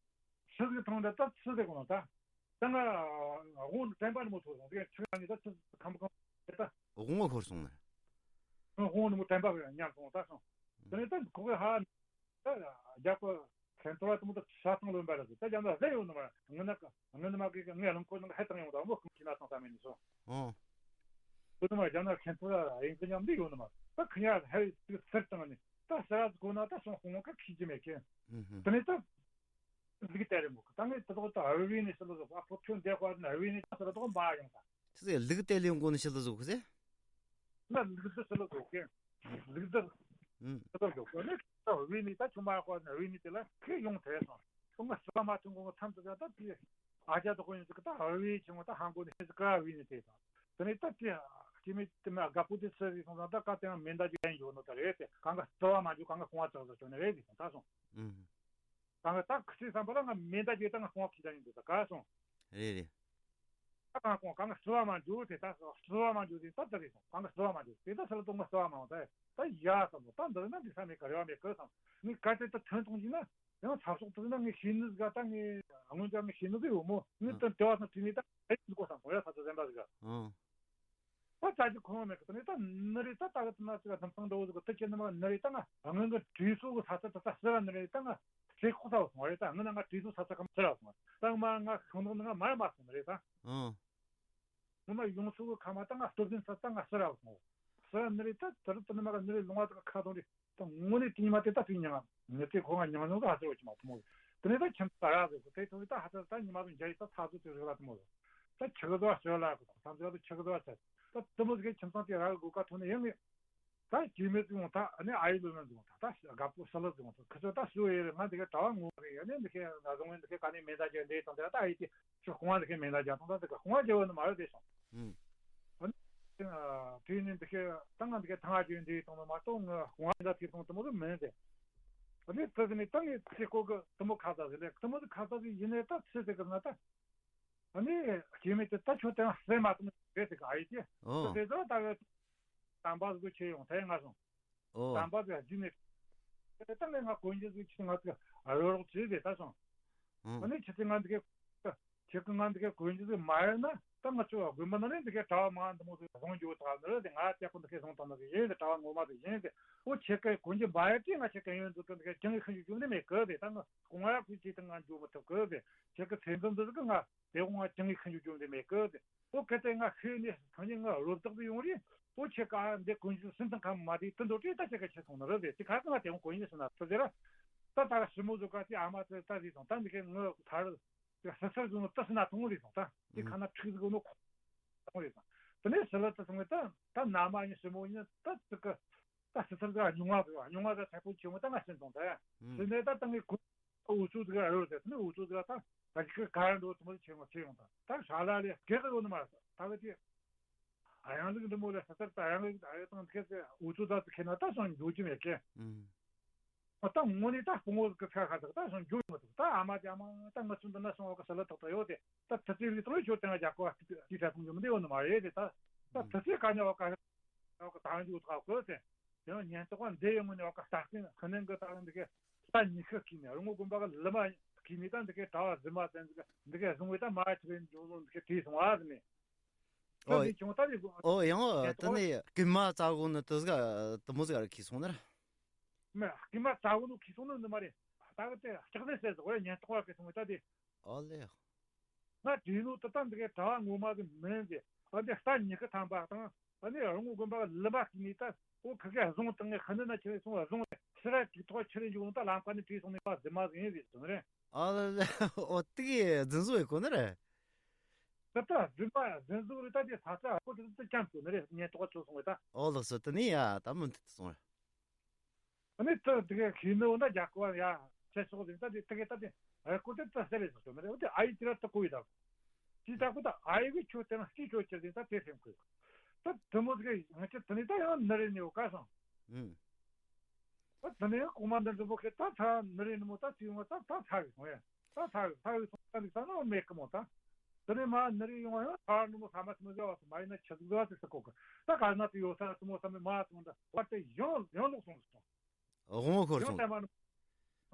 ཆི་ཟིག་མཐོང་འདྲ་ད་ཆི་ཟིག་གོ་ད་ད་ང་དབང་དྲན་པ་ནི་མོ་ཐོག་སོང་དེ་ཆི་ག་ནི་ད་ཆི་ཁམ་ཁམ་དེ་ད་དབང་མོ་འཁོར་སོང་ནས་དབང་ནི་མོ་དྲན་པ་ཉམས་སོང་ད་སོང་དེ་ནས་ད་ཁོ་གི་ཧ་ད་རྒྱ་གོ་ཁན་ཐོ་ར་དུ་མོ་ད་ཤ་ཐང་ལོན་པ་ར་ད་རྒྱ་ན་ཟེ་ཡོད་ནི་མ་ངི་ན་ངི་ནི་མ་གི་ངི་ལང་ཁོ་ནང་ཧེ་ཐང་ཡོང་ད་མོ་ཁུམ་ཁྱི་ན་སང་ས་མེད་ནི་སོང་། ཨོ། བོད་དུ་མ་རྒྱ་ནག་ཁྱེད་ཚོ་ཡིན་གི་མཉམ་འདི་ཡོད་ནི་མ་ད་ཁི་ཉག་ཧེ་ཚིག་ཚིར་བཏང་ནི་ད་ས་ར་ཚོ་གོ་ན་ད་སོང་ཁོང་ཁ་ཁི་ཅི་མེད་ཀི་ཨུ་ཧུ། དེ་ནས་ད་ལིག་ཏེ་རེ་མོ་ད་ངས་དེ་ཚོ་ད་ཨ་བི་ནི་ཤི་ལ་ཟོ་ཨ་ཕོ་ཁྱོད་འདས་ཁོ་ན་ཨ་བི་ནི་ད་ས་ར་ཚོ་མ་ཡོང་ད། ཁྱེད་ཚོས་ལིག་ཏེ་ལེ་ཡོང་གོ་ནི་ཤི་ལ་ཟོ་ཁི་ཟེ། ན་ལིག་ཏེ་ཤི་ལ་ཟོ་ཀི་ལིག་ཏེ་ཨུ། ཤི་ལ་ཟོ་ཁོ་ནི་ད་ཨ་བི་ནི་ད་ཆུ་མ་ཁོ་ན་ཨ་བི་ནི་དེ་ལ་ཁི་ཡོང་ཐལ་སོང་། ཁོང་གི་སྲིད་པ་མ་ཐོན་གོང་གི་མཚམས་དེ་ད་དེ་ཨ་ཅག་དོ་ཁོ་ཡིན་ཟིག་ད་ཨ་བི་ཆེན་མོ་ད་ཧང་གོ་ནི་ཤི་ཟིག་ག་ཨ་བི་ནི་དེ་དང་། དེ་ནས་ད་དེ་སྐྱེ་མེད་དེ་མ་དགའ་པོ་དེ་ཚེ་རིང་སོང་ཙང་ད་བཀའ་དེའང་མེ་མདའ་ཅིག་ཡན་འཇོག་ནོ་ད་རེད་དེ་གང་ག་རྩ་བ་མ་འཇུག་གང་ག་ཁོང་བ་ཙག་ཙག་བྱོན་ནི་རེད་དེ་ད་སོང་། ཨུ། གང་ག་ད་ཁི་སི་བསམ་པ་ལ་ང་མེ་མདའ་ཅིག་ད་ང་ཁོང་བ་ཁི་ད་ཡིན་དེ་ད་ག་སོང་། རེད་རེད། ད་གང་ཁོང་གང་ག་རྩ་བ་མ་འཇུག་དེ་ད་སོང་རྩ་བ་མ་འཇུག་དེ་ད་ད་རེད་སོང་གང་ག་རྩ་བ་མ་འཇུག་དེ་ད་སི་ལ་ཏོང་ག་རྩ་བ་མ་འོང་ད་ད་ཡ་བསམ་ལོ་ད་འདི་ན་འདི་ས་མེད་ག་རེ་བ་མེད་གི་སོང་ངས་ག་དེ་ད་ཐོན་གཏོང་གྱིན་ན། ཡང་ཚབ་སོགས་དུ་ན་ངས་ཤེས་ནི་ཟིག་ད་ངས་སྔོན་ཆད་ངས་ཤེས་ནི་ཟིག་ཡོད་མོ་ངས་དོན་དེ་བ་དང་དྲིས་ནས་ད་ཨེ་ཡིན་གོ་སང་གོ་ཡ་ས་ཚ་ཟན་པ་ཟིག་ཨང་། ད་ཙག་གི་ཁོང་མེད་གི་དེ་ནས་ད་ནི་རེད་ད་ད་གི་དེ་ན་ཅིག་དམ་སང་འདྲ་བོ་ཟིག་གི་དེ་ཁྱེད་ནི་མ་ནི་རེད་ད་ང་སྔོན་གི་གྲོས་ཚོགས་གི་ས་ཚ་ད་ད་ཟེར་བ་ནི་རེད་ད་ང་ཚེ་ཁོག་ས་བ་སོང་བ་རེད་ད་ངི་ན་ང་གྲོས་ཚོགས་ས་ཚ་གམ་ཟེར་བ་སོང་བ་ད་ང་མ་ང་ཤོང་དོག་ནི་ང་མ་མ་སོང་ནི་རེད་ད། ཨང་། ངོ་མ་ཡོངས་སུ་གི་ཁ་མ་ད་ང་སྟོབས་ལྡན་ས་ད་ང་ཟེར་བ་སོང་བ་ཟེར་བ་ནི་རེད་ད་དེ་རུ་དེ་ནི་མ་ག་ནི་རེད་ལུང་བ་ད་ཁ་དོང་རེད། ད་དངོས་གནས་དེ་ཉི་མ་དེ་ད་དུས་མྱང་ངེད་ཚོས་ཁོ་ང་མྱང་མྱོང་གི་ཧ་ཟེར་བ་ཅི་མ་དུ་མོ། དེ་ནས་ད་ཁྱིམ་ཚང་ར་ཟེར་གོ་དེ་ཐོག་གི་ད་ཧ་ཟེར་ད་ཉི་མ་དུ་འཇའ་ཡི་ད་ཚ་ཟུ་དེ་རེད་ལ་དུ་མོ་ཟེར། ད་ཆི་གི་ཟོ་ཟེར་ལ་གོ་ད་ཚ་ཟུ་ད་ཆི་གི་ཟོ་ཟེར། ད་དུ་མོ་ཟེར་ཁྱིམ་ཚང་དེ་ར་གི་གོ་ཀ་ཐོག་ནས་ཡང་ངས་ད་སྐྱེས་མེད་ཟིག་ཡོང་ད་ཨ་ནི་ཨ་ཡི་ལོ་ན་ཟིག་ཡོང་ད་ད་དགའ་པོ་ས་ལ་ཟིག་ཡོང་ད་ཁི་ཚོ་ད་སུ་ཡི་རེད་ང་འདི་གའི་གྲྭ་བ་ངོ་རེད་ཡ་ནི་འདི་གའི་ང་ཟོང་ངས་འདི་གའི་ག་ནས་མེ་མདའ་རྒྱག་འདི་དང་དེ་ད་ཨ་ཡི་དེ་ཁྱོད་ཁོང་བ་འདི་གའི་མེ་མདའ་རྒྱག་དང་ད་འདི་ག་ཁོང་བ་རྒྱག་བ་ནི་མ་རེད་དེ་སོང་། ཨང་། ཨ་ནི། དེ་ནི་འདི་གའི་ད་ང་འདི་གའི་ཐང་ང་རྒྱུན་འདི་དང་མ་གཏོགས་ངི་དཔུང་བ་འདི་དེ་དང་དུ་མོ་གི་མིན་ཏེ། ཨ་ནི་དེ་ནི་ད་ངས་ཚེ་སྐོར་གི་དུ་མོ་ཁ་ཚ་ཟིག་ལས་དུ་མོ་གི་ཁ་ཚ་ཟིག་ཡིན་ནས་ད་ཚེ་ཟིག་གི་ང་ད། ཨ་ནི་སྐྱེ་མེད་དེ་ད་ཁྱོད་དེ་ང་སེ་མ་དུ་མོ་རེད་ཟིག་ཨ་ཡི་དེ། ཨོ། དེ་ཚོ་ད་གི་དམ་པ་ཟིག་ཆེ་ཡོང་ཐལ་ང་སོང་། ཨོ། དམ་པ་ཟིག་རྒྱུན་ནས། དེ་ད་ངས་ང་གོན་རྒྱུ་ཟིག་ཆེ་ང་ཚོ་རོ་རོགས་བྱས་ཏེ་ད་སོང་། ཨང་། ཨ་ནི་ཁྱེད་ཚོས་ང་འདི་གའི། ཁྱེད་ཀྱི་ང་འདི་གའི་གོན་རྒྱུ་ཟིག་མ་ཡོད་ན་ད་ང་ཚོ་དགོན་པ་ནང་ནས་འདི་གའི་གྲྭ་བ་མང་འདི་མོ་ཟིག་བཟུང་རྒྱུ་དག་ནི་རེད་དེ་ང་ལྟད་པོ་འདི་གའི་བཟུང་བཏང་ནི་ཟིག་ཡིན་དེ་གྲྭ་བ་ངོ་མ་ཟིག་ཡིན་དེ་ཨོ་ཁྱེད་ཀྱི་གོན་རྒྱུ་མ་ཡོད་དེ་ང་ཁྱེད་ཀྱི་ཡོན་འཛུགས་ཀྱི་འདི་གའི་ཅང་གི་ཤིན་ཅུ་རྒྱུ་འདི་མེད་གི་དེ་ད་ང་དགོང་ཡག་ཕུད་ཅིག་དང་ང་འགྱོ་མི་ཐུབ་གི་དེ་ཁྱེད་ཀྱི་ཚེ་འདི་འདི་ཟིག་གི་ང་དེ་དགོང་ང་ཅང་གི་ཤིན་ཅུ་རྒྱུ་འདི་མེད་གི་དེ་ཨོ་གལ་ཏེ་ང་ཤི་ནས་སང་ཉིན་ང་རོ་བདག་ཏུ་ཡོང་རེད་ཨོ་ཁྱེད་ཀ་འདི་གོན་རྒྱུ་སུན་དང་ཁ་མ་དེ་དུ་འདོད་དེ་ད་ཁྱེད་ཀ་ཁྱེད་སོང་ནི་རེད་དེ་དེ་ཁ་ཀ་ང་དེ་དགོང་གོན་རྒྱུ་སུན་ན་ཐུབ་ཟེར་ར། ད་ད་ག་ཞི་མོ་ཟོ་ཀ་དེ་ཨ་མ་དེ་ད་རེད་སོང་ད་འདི་ཁའི་ངོ་ཐར། དེ་ས་སར་ཟོ་ནོ་ཏི་སི་ན་ཐུང་རེད་སོང་ད། དེ་ཁ་ན་ཁྲིག་ཟིག་ནོ་ཐུང་རེད་སོང་། དེ་ནས་ཞི་ལི་ཏི་སོང་ངས་ད་ད་ན་མ་ཡིན་ཞི་མོ་ཡིན་ད་ཙི་གི་ད་སི་ཐར་ཟིག་ཉུང་བ་ཟིག་ཉུང་བ་ཟིག་ཚད་པོ་ཆེ་མོ་ད་ང་ཤི་སོང་ད་ཡ། ཞི་ནས་ད་ད་ངས་གོ་འུ་ཚོ་ཟིག་ཨ་རོ་ཟེར་དེ་ནས་འུ་ཚོ་ཟིག་ད་ད་ཅི་གི་ག་ར་འགྲོ་ཐུང་མོ་ཆེ་མོ་ཆེ་ཡོང་ད་ད་ཧྲ་ལ་ལས་སྐད་གི་ཡོད་ནི་མ་རེད་ད་གི་དེ། ཨ་ཡང་ལུགས་འདི་མོ་ལ་ས་ཐར་ད་ཡང་ལུགས་ཨ་ཡོད་དང་དེ་འུ་ཚོ་ད་ཁེ་ན་ད་སོང་འགྱོ་རྒྱུ་མེད་ཀི། ཨང་། ཨ་ད་དངོས་གནས་ད་སྤུ་ངོ་གི་ཚ་ཁ་ཟིག་ད་སོང་འགྱོ་མི་ཐུབ་ད་ཨ་མ་དེ་ཨ་མ་ད་ང་ཚོ་འདི་ན་སོང་བ་གི་ས་ལ་ཐག་ཐག་ཡོད་དེ་ད་ཐི་ཙི་ལི་ཏང་ཆོ་དེ་ང་རྒྱ་གོ་བ་དེ་ད་ཐུང་འགྱོ་མི་འདི་ཡོད་ནི་མ་རེད་དེ་ད་ད་ཐི་ཙི་ག་ཉོ་བ་ག་བ་གི་ད་འགྱོ་ཐག་གོ་དེ་དེ་ཡང་ཉན་ཐོག་བ་འདི་ཡོད་ངོ་ཉོ་བ་གི་ད་སྟེང་ཁ་ནན་གི་ད་འདི་གི་ད་ཉི་ཤུ་གི་ནས་རི་མོ་དགོན་པ་གི་ལི་མ་གི་ནས་ད་འདི་གི་གྲྭ་བ་རྫུན་མ་དེ་འདི་གི་འདི་གི་བཟུང་བའི་ད་མ་ཆི་བའི་འགྱོ་ལོ་འདི་གི་དེ་སོང་བ་ཟིན་ནས། ཨོ། ད་དེ་བྱུང་ད་དེ་ཨོ་ཡང་ཨོ་ད་ནི་རྐུན་མ་བཙལ་གོ་ནི་དེ་ཟིག་དེ་མོ་ཟིག་ར་ཁྱི་སོང་ནི་ར། མེ་རྐུན་མ་བཙལ་གོ་ནི་ཁྱི་སོང་ནི་འདི་མ་རེད། ད་གི་དེ་ལྕགས་ནས་བསད་ཟིག་ཨོ་ཉན་ཐོག་བ་གི་སོང་ད་དེ། ཨོ་ལེ། ང་བྲིས་ནོ་དེ་ད་འདི་གའི་གྲྭ་བ་ངོ་མ་གི་མིན་ཟེར། ཨ་འདི་རྟ་ཉི་ཤུ་ཐམ་པ་དང་ཨ་ནི་རོང་བོ་དགོན་པ་གི་ལི་མ་སྐྱིད་ནི་ད་ཨོ་ཁི་གེ་བཟུང་བཏང་ངས་ཁ་ནི་ན་ཁྱེར་སོང་བཟུང་ཕྱི་ར་གི་ཐོག་ཁྱེར་འཇུག་ད་ལམ་ཁ་ནས་བྲིས་སོང་ནས་པ་རྫུན་མ་ཟིག་ཡིན་ཟེར་སོང་རེད། ཨ་ལ་ལ། ཨོ་དེ་གི་རྫུན་བཟོ་ཡི་གོ་ནི་རེད། ད་ལྟ་རྫུན་མ་རྫུན་བཟོ་རེད། ད་དེ་ས་ཆ་ཧ་གོ་དེ་ཚོ་ཅམ་གོ་ནི་རེད། ཉེན་རྟོག་ཚོ་སོང་བས་ད། ཨོ་ལགས་སོ། དེ་ནས་ཡ་ད་མུ་མཐུད་དུ་སོང་རེད། ཨ་ནི་ད་དེ་ག་ཤི་ནོ་ན་རྒྱ་གོ་ཡ་ཆེ་ཤོག་ཟིན་ད་དེ་དེ་ག་ད་དེ་ཨ་གོ་དེ་ད་ཟེར་རེད་ཟེར་ཤོག་མི་རེད། འོ་དེ་ཨ་ཡི་དེ་ར་ད་གོ་ཡི་ད། ཅི་ད་གོ་ད་ཨ་ཡི་གི་ཆོ་དེ་ན་ཅི་ཆོ་ཅི་ཟིན་ད་དེ་སེམས་གོ་ད་དེ་མོ་དེ་ག་ང་ཅི་དེ་ནི་ད་ཡང་ནི་རེད་ནི་འོ་ག་སོང་། ཨུམ། ད་དེ་ནས་གོང་མ་འདི་འདྲ་པོ་ཁེ་ད་ཚ་ནི་རེད་ནི་མོ་ད་ཚིག་ཡོང་བ་ད་ད་ཚ་གི་སོང་ཡ། ད་ཚ་གི་ཚ་གི་སོང་ད་འདི་ས་ན་མེད་གི་མོ་ད། དེ་ནས་མ་ནི་རེད་ཡོང་བ་ཡང་ཚ་ནི་མོ་ས་མ་ཚི་མི་བཟའ་བ་སོང་མ་ཡིན་ན་ཆི་ཟིག་བཟའ་ཚིག་སི་གོ་གི་ད་ག་ན་དེ་ཡོད་ས་ཚི་མོ་ས་མི་མ་ཚོང་ད་བར་དེ་ཡང་ཡང་ལོག་སོང་སོང་། དབང་བོ་ཤོར་ཡང་སོང་། ད་མ་ནི་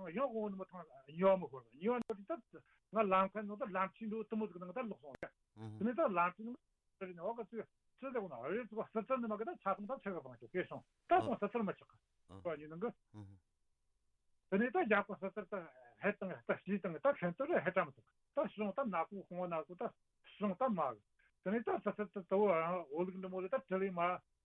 ཡང་དབང་བོ་ནི་མོ་ཐང་ཉོ་མི་ཤོར་ཉོ་ནི་ད་ང་ལམ་ཁ་ནང་ད་ལམ་ཆེན་འགྲོ་དེ་མོ་ཟིག་ནང་ད་ལོག་སོང་ཡ། དེ་ནས་ད་ལམ་ཆེན་ཟེར་ནས་འོག་གི་ཚུལ་ཚུལ་དེ་ཀུན་རེ་ཚུགས་སི་ཚུལ་ནི་མ་གི་ད་ཆ་ཚང་ད་ཆ་གི་བང་ཆོག་གེ་སོང་ད་སོང་སི་ཚུལ་མ་ཆག་གི་ཨ་ཉིན་ནང་གི། ཨ་དེ་ནས་ད་རྒྱ་གོ་སི་ཚུལ་ད་ཧེ་དང་ད་ཤི་དང་ད་ཁན་ཏུ་རེ་ཧེ་ཏྲ་མི་ཐུབ་ད་སོང་ད་ན་ཀུ་ཁོང་ན་ཀུ་ད་སོང་ད་མ་གི། དེ་ནས་ད་སི་ཚུལ་ད་ད་བོ་འོ་ལུག་འདི་མོ་རེ་ད་དྲི་ལི་མ་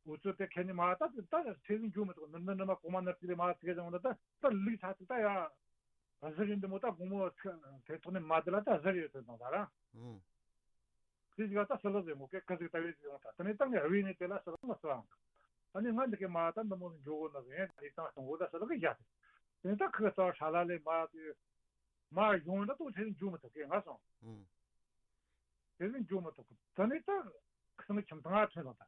འུ་ཚོ་དེ་ཁན་ནི་མ་ད་ད་ཚེ་རིང་རྒྱུ་མི་ཐུབ་ནི་ནི་ནི་མ་གོ་མ་ནི་དྲི་ལི་མ་ཚེ་གི་ཟང་ད་ད་ལུག་ཚ་ཚིག་ད་ཡ། གཟི་རིན་འདི་མོ་ད་དགོང་མོ་དེ་ཐོག་ནས་མ་དེ་ལ་ད་གཟི་རེད་ཟེར་དང་ད་ར། ཨང་། དེ་ཞིག་ད་སི་ལ་ཟེར་མོ་ཀེ་ཀ་ཟིག་ད་བེ་ཟིག་ཡོང་ད་དེ་ནས་ད་ངས་བེ་ནས་དེ་ལ་སི་ལ་མ་སི་ཨང་། ཨ་ནི་ང་འདི་གའི་མ་ད་འདི་མོ་འཇོག་གོ་ན་ཟེར་ཡང་དེ་དང་སྟོང་གོ་ད་སི་ལ་གི་བཞག་དེ་ནས་ད་ཁི་གི་རྩ་བ་ཧྲ་ལ་ལེ་མ་དེ་མ་ཡོང་ད་ཏོ་ཚེ་རིང་འཇུ་མི་ཐུབ་ཀེ་ང་སོང་། ཨང་། དེ་ནས་འཇུ་མི་ཐུབ་ཀི་ད་ནས་ད་ཁི་ང་ཁྱིམ་ཚང་ང་ཐོན་ལ་ད།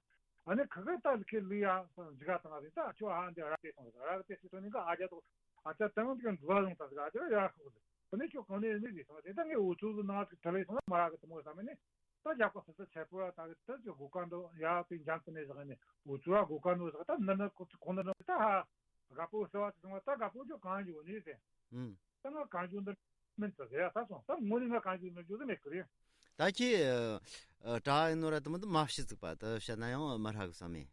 ཨ་ནི་ཁི་གི་ད་ལི་ཁེ་ལི་ཡ་འཇིག་ག་དང་ང་རེད་ད་ཁྱོད་ཧ་འདི་ར་དེ་སོང་ར་དེ་སི་ཐོན་ནི་ག་ཨ་ཅག་ཏོ། ཨ་ཅག་དེ་ནང་གི་འགྲོ་བ་ལོང་ད་ཟིག་ཨ་ཅག་ཡར་ཤོག་ཟིག་དེ་ནས་ཁྱོད་གང་ནས་ནི་ཟིག་སོང་དེ་ད་ངས་འུ་ཚོ་གི་ནང་གི་དེ་ལས་སོང་ན་མ་ར་གི་དེ་མོ་བསམ་ནི། ད་རྒྱ་གོ་སི་སི་ཆེ་པོ་ད་གི་དེ་ཚོ་སྒོ་ཀ་འདུག་ཡ་དེ་འཇམ་དུ་ནས་ཟིག་ནི་འུ་ཚོ་ཨ་སྒོ་ཀ་འདུག་ཟིག་ད་ནི་ནི་ཁོ་ཁོ་ནི་ནི་ད་ཧ་དགའ་པོ་ཟེར་བ་དེ་སོང་བ་ད་དགའ་པོ་ཁྱོད་གང་ཡོད་ནི་ཟེར། ཨུམ། ད་ང་གང་བྱུང་འདི་མིན་ཙི་ཟེར་ཡ་ད་སོང་ད་ངོ་ནི་ང་གང་བྱུང་མི་བྱུང་ཟེར་མེད་གི་རེད། ད་ཁྱེད་གྲྭ་ཡིན་ནོ་ར་དུ་མི་འདི་མ་ཤི་ཚིག་པ་དུ་བཤད་ན་ཡང་མ་ཧྲ་གི་བསམ་མེད།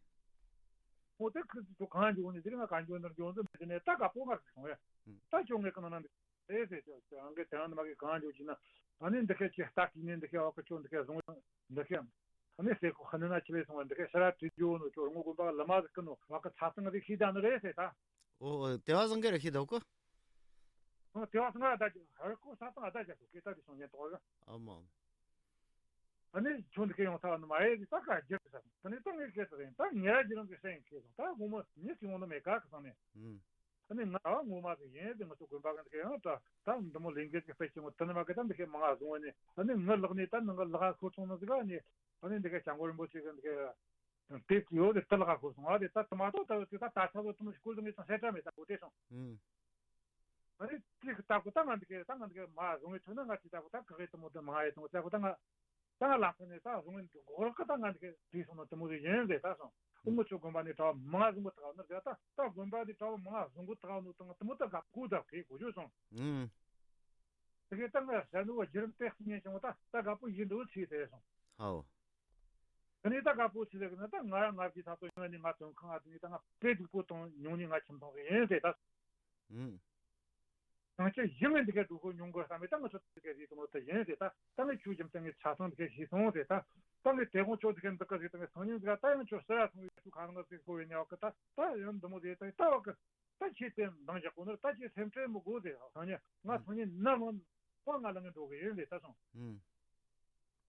ཁོ་དེ་ཁི་ཚོ་གང་བྱུང་ནི་འདི་ང་གང་བྱུང་འདི་བྱུང་ཟེར་མེད་ནས་ད་དགའ་པོ་ང་ཟིག་སོང་ཡ། ཨུམ། ད་ཁྱོད་ངས་གི་ནང་ན་འདི་ཨེ་ཟེར་ཁྱོད་ཨང་གི་དེ་ནང་ནི་མ་གི་གང་བྱུང་ཅི་ན་ཨ་ནི་འདི་ཁའི་ཁྱེད་ལྟ་གི་ནི་འདི་ཁའི་འོག་གི་ཁྱོད་འདི་ཁའི་བཟུང་འདི་ཁའི་ཨ་ནི་ཟེར་ཁོ་ཧ་ནི་ན་ཁྱི་ལས་སོང་བ་འདི་ཁའི་ཤ་ར་དྲི་རྒྱུ་ནོ་ཁྱོད་ངོ་དགོན་པ་ལ་མ་ཟིག་གི་ནོ་བ་གི་ཚ་ཚང་རིག་ཤི་ད་ནི་རེད་ཟེར་ད། ཨོ་ཨོ་དེ་བ་བཟང་གི་རེད་ཤི་འདུག་གི། ཨོ་དེ་བ་སང་ཨ་ད་ཧར་ཀོ་ས་ཏང་ཨ་ད་རྒྱ་ཐུག་སྐད་ད་དེ་སོང་ཉན་ཏོག་ར། ཨ་མ། ཨ་ནི་ཁྱོད་འདི་སྐད་ཡོང་ཐག་ནི་མ་ཡེ་གི་ད་ག་རྒྱུ་ས་ད་ནི་ད་ངས་སྐད་ཟེར་ཡིན་ད་ཉེ་ར་རྒྱུ་རང་གི་སེང་གི་སོང་ད་དགོང་མོ་ཉི་ཚེ་ཡོང་ནི་མེད་ག་གི་སང་ནི། ཨུམ། ཨ་ནི་ང་ཨ་ངོ་མ་དེ་ཡིན་དེ་ང་ཚོ་དགོན་པ་གི་འདི་སྐད་ཡང་ད་ད་འདི་མོ་ལས་འགན་གི་སྤེལ་ཆེ་མོ་ད་ནི་མ་གི་ད་འདི་སྐད་མང་ང་བཟུང་བ་ནི་ཨ་ནི་ངི་ལག་ནི་ད་ནི་ངི་ལག་ཁོ་ཚོང་ནི་ཟིག་ཨ་ནི་ཨ་ནི་འདི་སྐད་བྱང་གོ་རིན་པོ་ཆེ་གི་འདི་སྐད། དེབ་ཀྱི་འོག་ཏུ་དེ་ལ་ཁ་ཁོ་སོང་ཨ་དེ་ད་དུ་མ་གཏོགས་ད་དེ་ད་ད་ཆ་ལོ་དུ་མ་སྐུལ་དུ་མི་ཚང་སེ་བྲ་མེད་ད་གོ་དེ་སོང་། ཨུམ། ཨ་རེ་དེ་གི་ད་གོ་ད་ང་འདི་གི་ད་ང་འདི་གི་མ་བཟུང་བའི་ཐོག་ན་ང་དེ་ད་གོ་ད་ག་གི་དུ་མོ་དུ་མ་ཡེ་དུ་མོ་ད་གོ་ད་ང་ད་ང་ལ་ཁ་ནས་ད་བཟུང་བའི་འདུག་གོ་གི་ད་ང་འདི་གི་དེ་སོང་ན་དུ་མོ་དེ་ཡིན་རེད་ད་སོང་། ཨུ་མོ་ཆོ་དགོན་པ་ནས་གྲྭ་བ་མང་བཟུང་གོ་ད་ག་ནི་ད་ད་དགོན་པ་དེ་གྲྭ་བ་མང་བཟུང་གོ་ད་ག་ནི་ད་དུ་མོ་ད་ག་གོ་ད་གི་གོ་ཆོ་སོང་། ཨུམ། དེ་གི་ད་ང་ཟ་ནུ་བ་བརྒྱུད་རིམ་ཏེག་སི་ཉན་བྱུང་བ་ད་ད་དགའ་པོ་ཡིན་འདུག་ཚིག་དེ་སོང་། ཧའོ། དེ་ནས་ད་དགའ་པོ་ཚེ་ཟེར་གི་ན་ད་ང་རང་ང་རྒྱལ་ཚ་ཚོ་ཡོང་ནས་ང་དོན་ཁང་ཨ་དེ་ནས་ད་ང་དཔེ་སྡུག་པོ་དང་ཉུང་ནས་ང་ཁྱིམ་ཚང་ཟིག་ཡིན་ཟེར་ད། ཨུམ། གང་ཅི་ཡིན་ངས་འདི་གའི་སྡུག་པོ་མྱོང་དགོས་བསམ་མེད་ད་ང་ཚོ་འདི་གའི་ཟིག་དང་ལོ་ད་ཡིན་ཟེར་ད། ད་ངས་ཆུ་རྒྱུ་མཚན་ངས་ཆ་ཚང་འདི་གའི་ཞིག་སོང་ཟེར་ད། ད་ངས་དེ་དགོང་ཆོ་འདི་གའི་འདི་ག་ཟིག་ད་ངས་སང་ཉིན་ཟིག་ད་ཡང་ཆོ་ཟེར་ཡ་སོང་ཡོད་ཆུ་གང་རང་ཟིག་ཁོ་བའི་ཉག་གི་ད་ད་ཡང་འདི་མོ་ཟིག་ད་ད་བ་གི། ད་ཁྱེད་དེ་འདང་རྒྱག་གོ་ནོར་ད་ཁྱེད་སེམས་ཁྲལ་མི་དགོས་ཟེར། སང་ཉིན་ང་སང་ཉིན་ནམ་ཡང་ཁོ་ང་ལ་ངས་འགྲོ་གི་ཡིན་ཟེར་ད་སོང་། ཨུམ།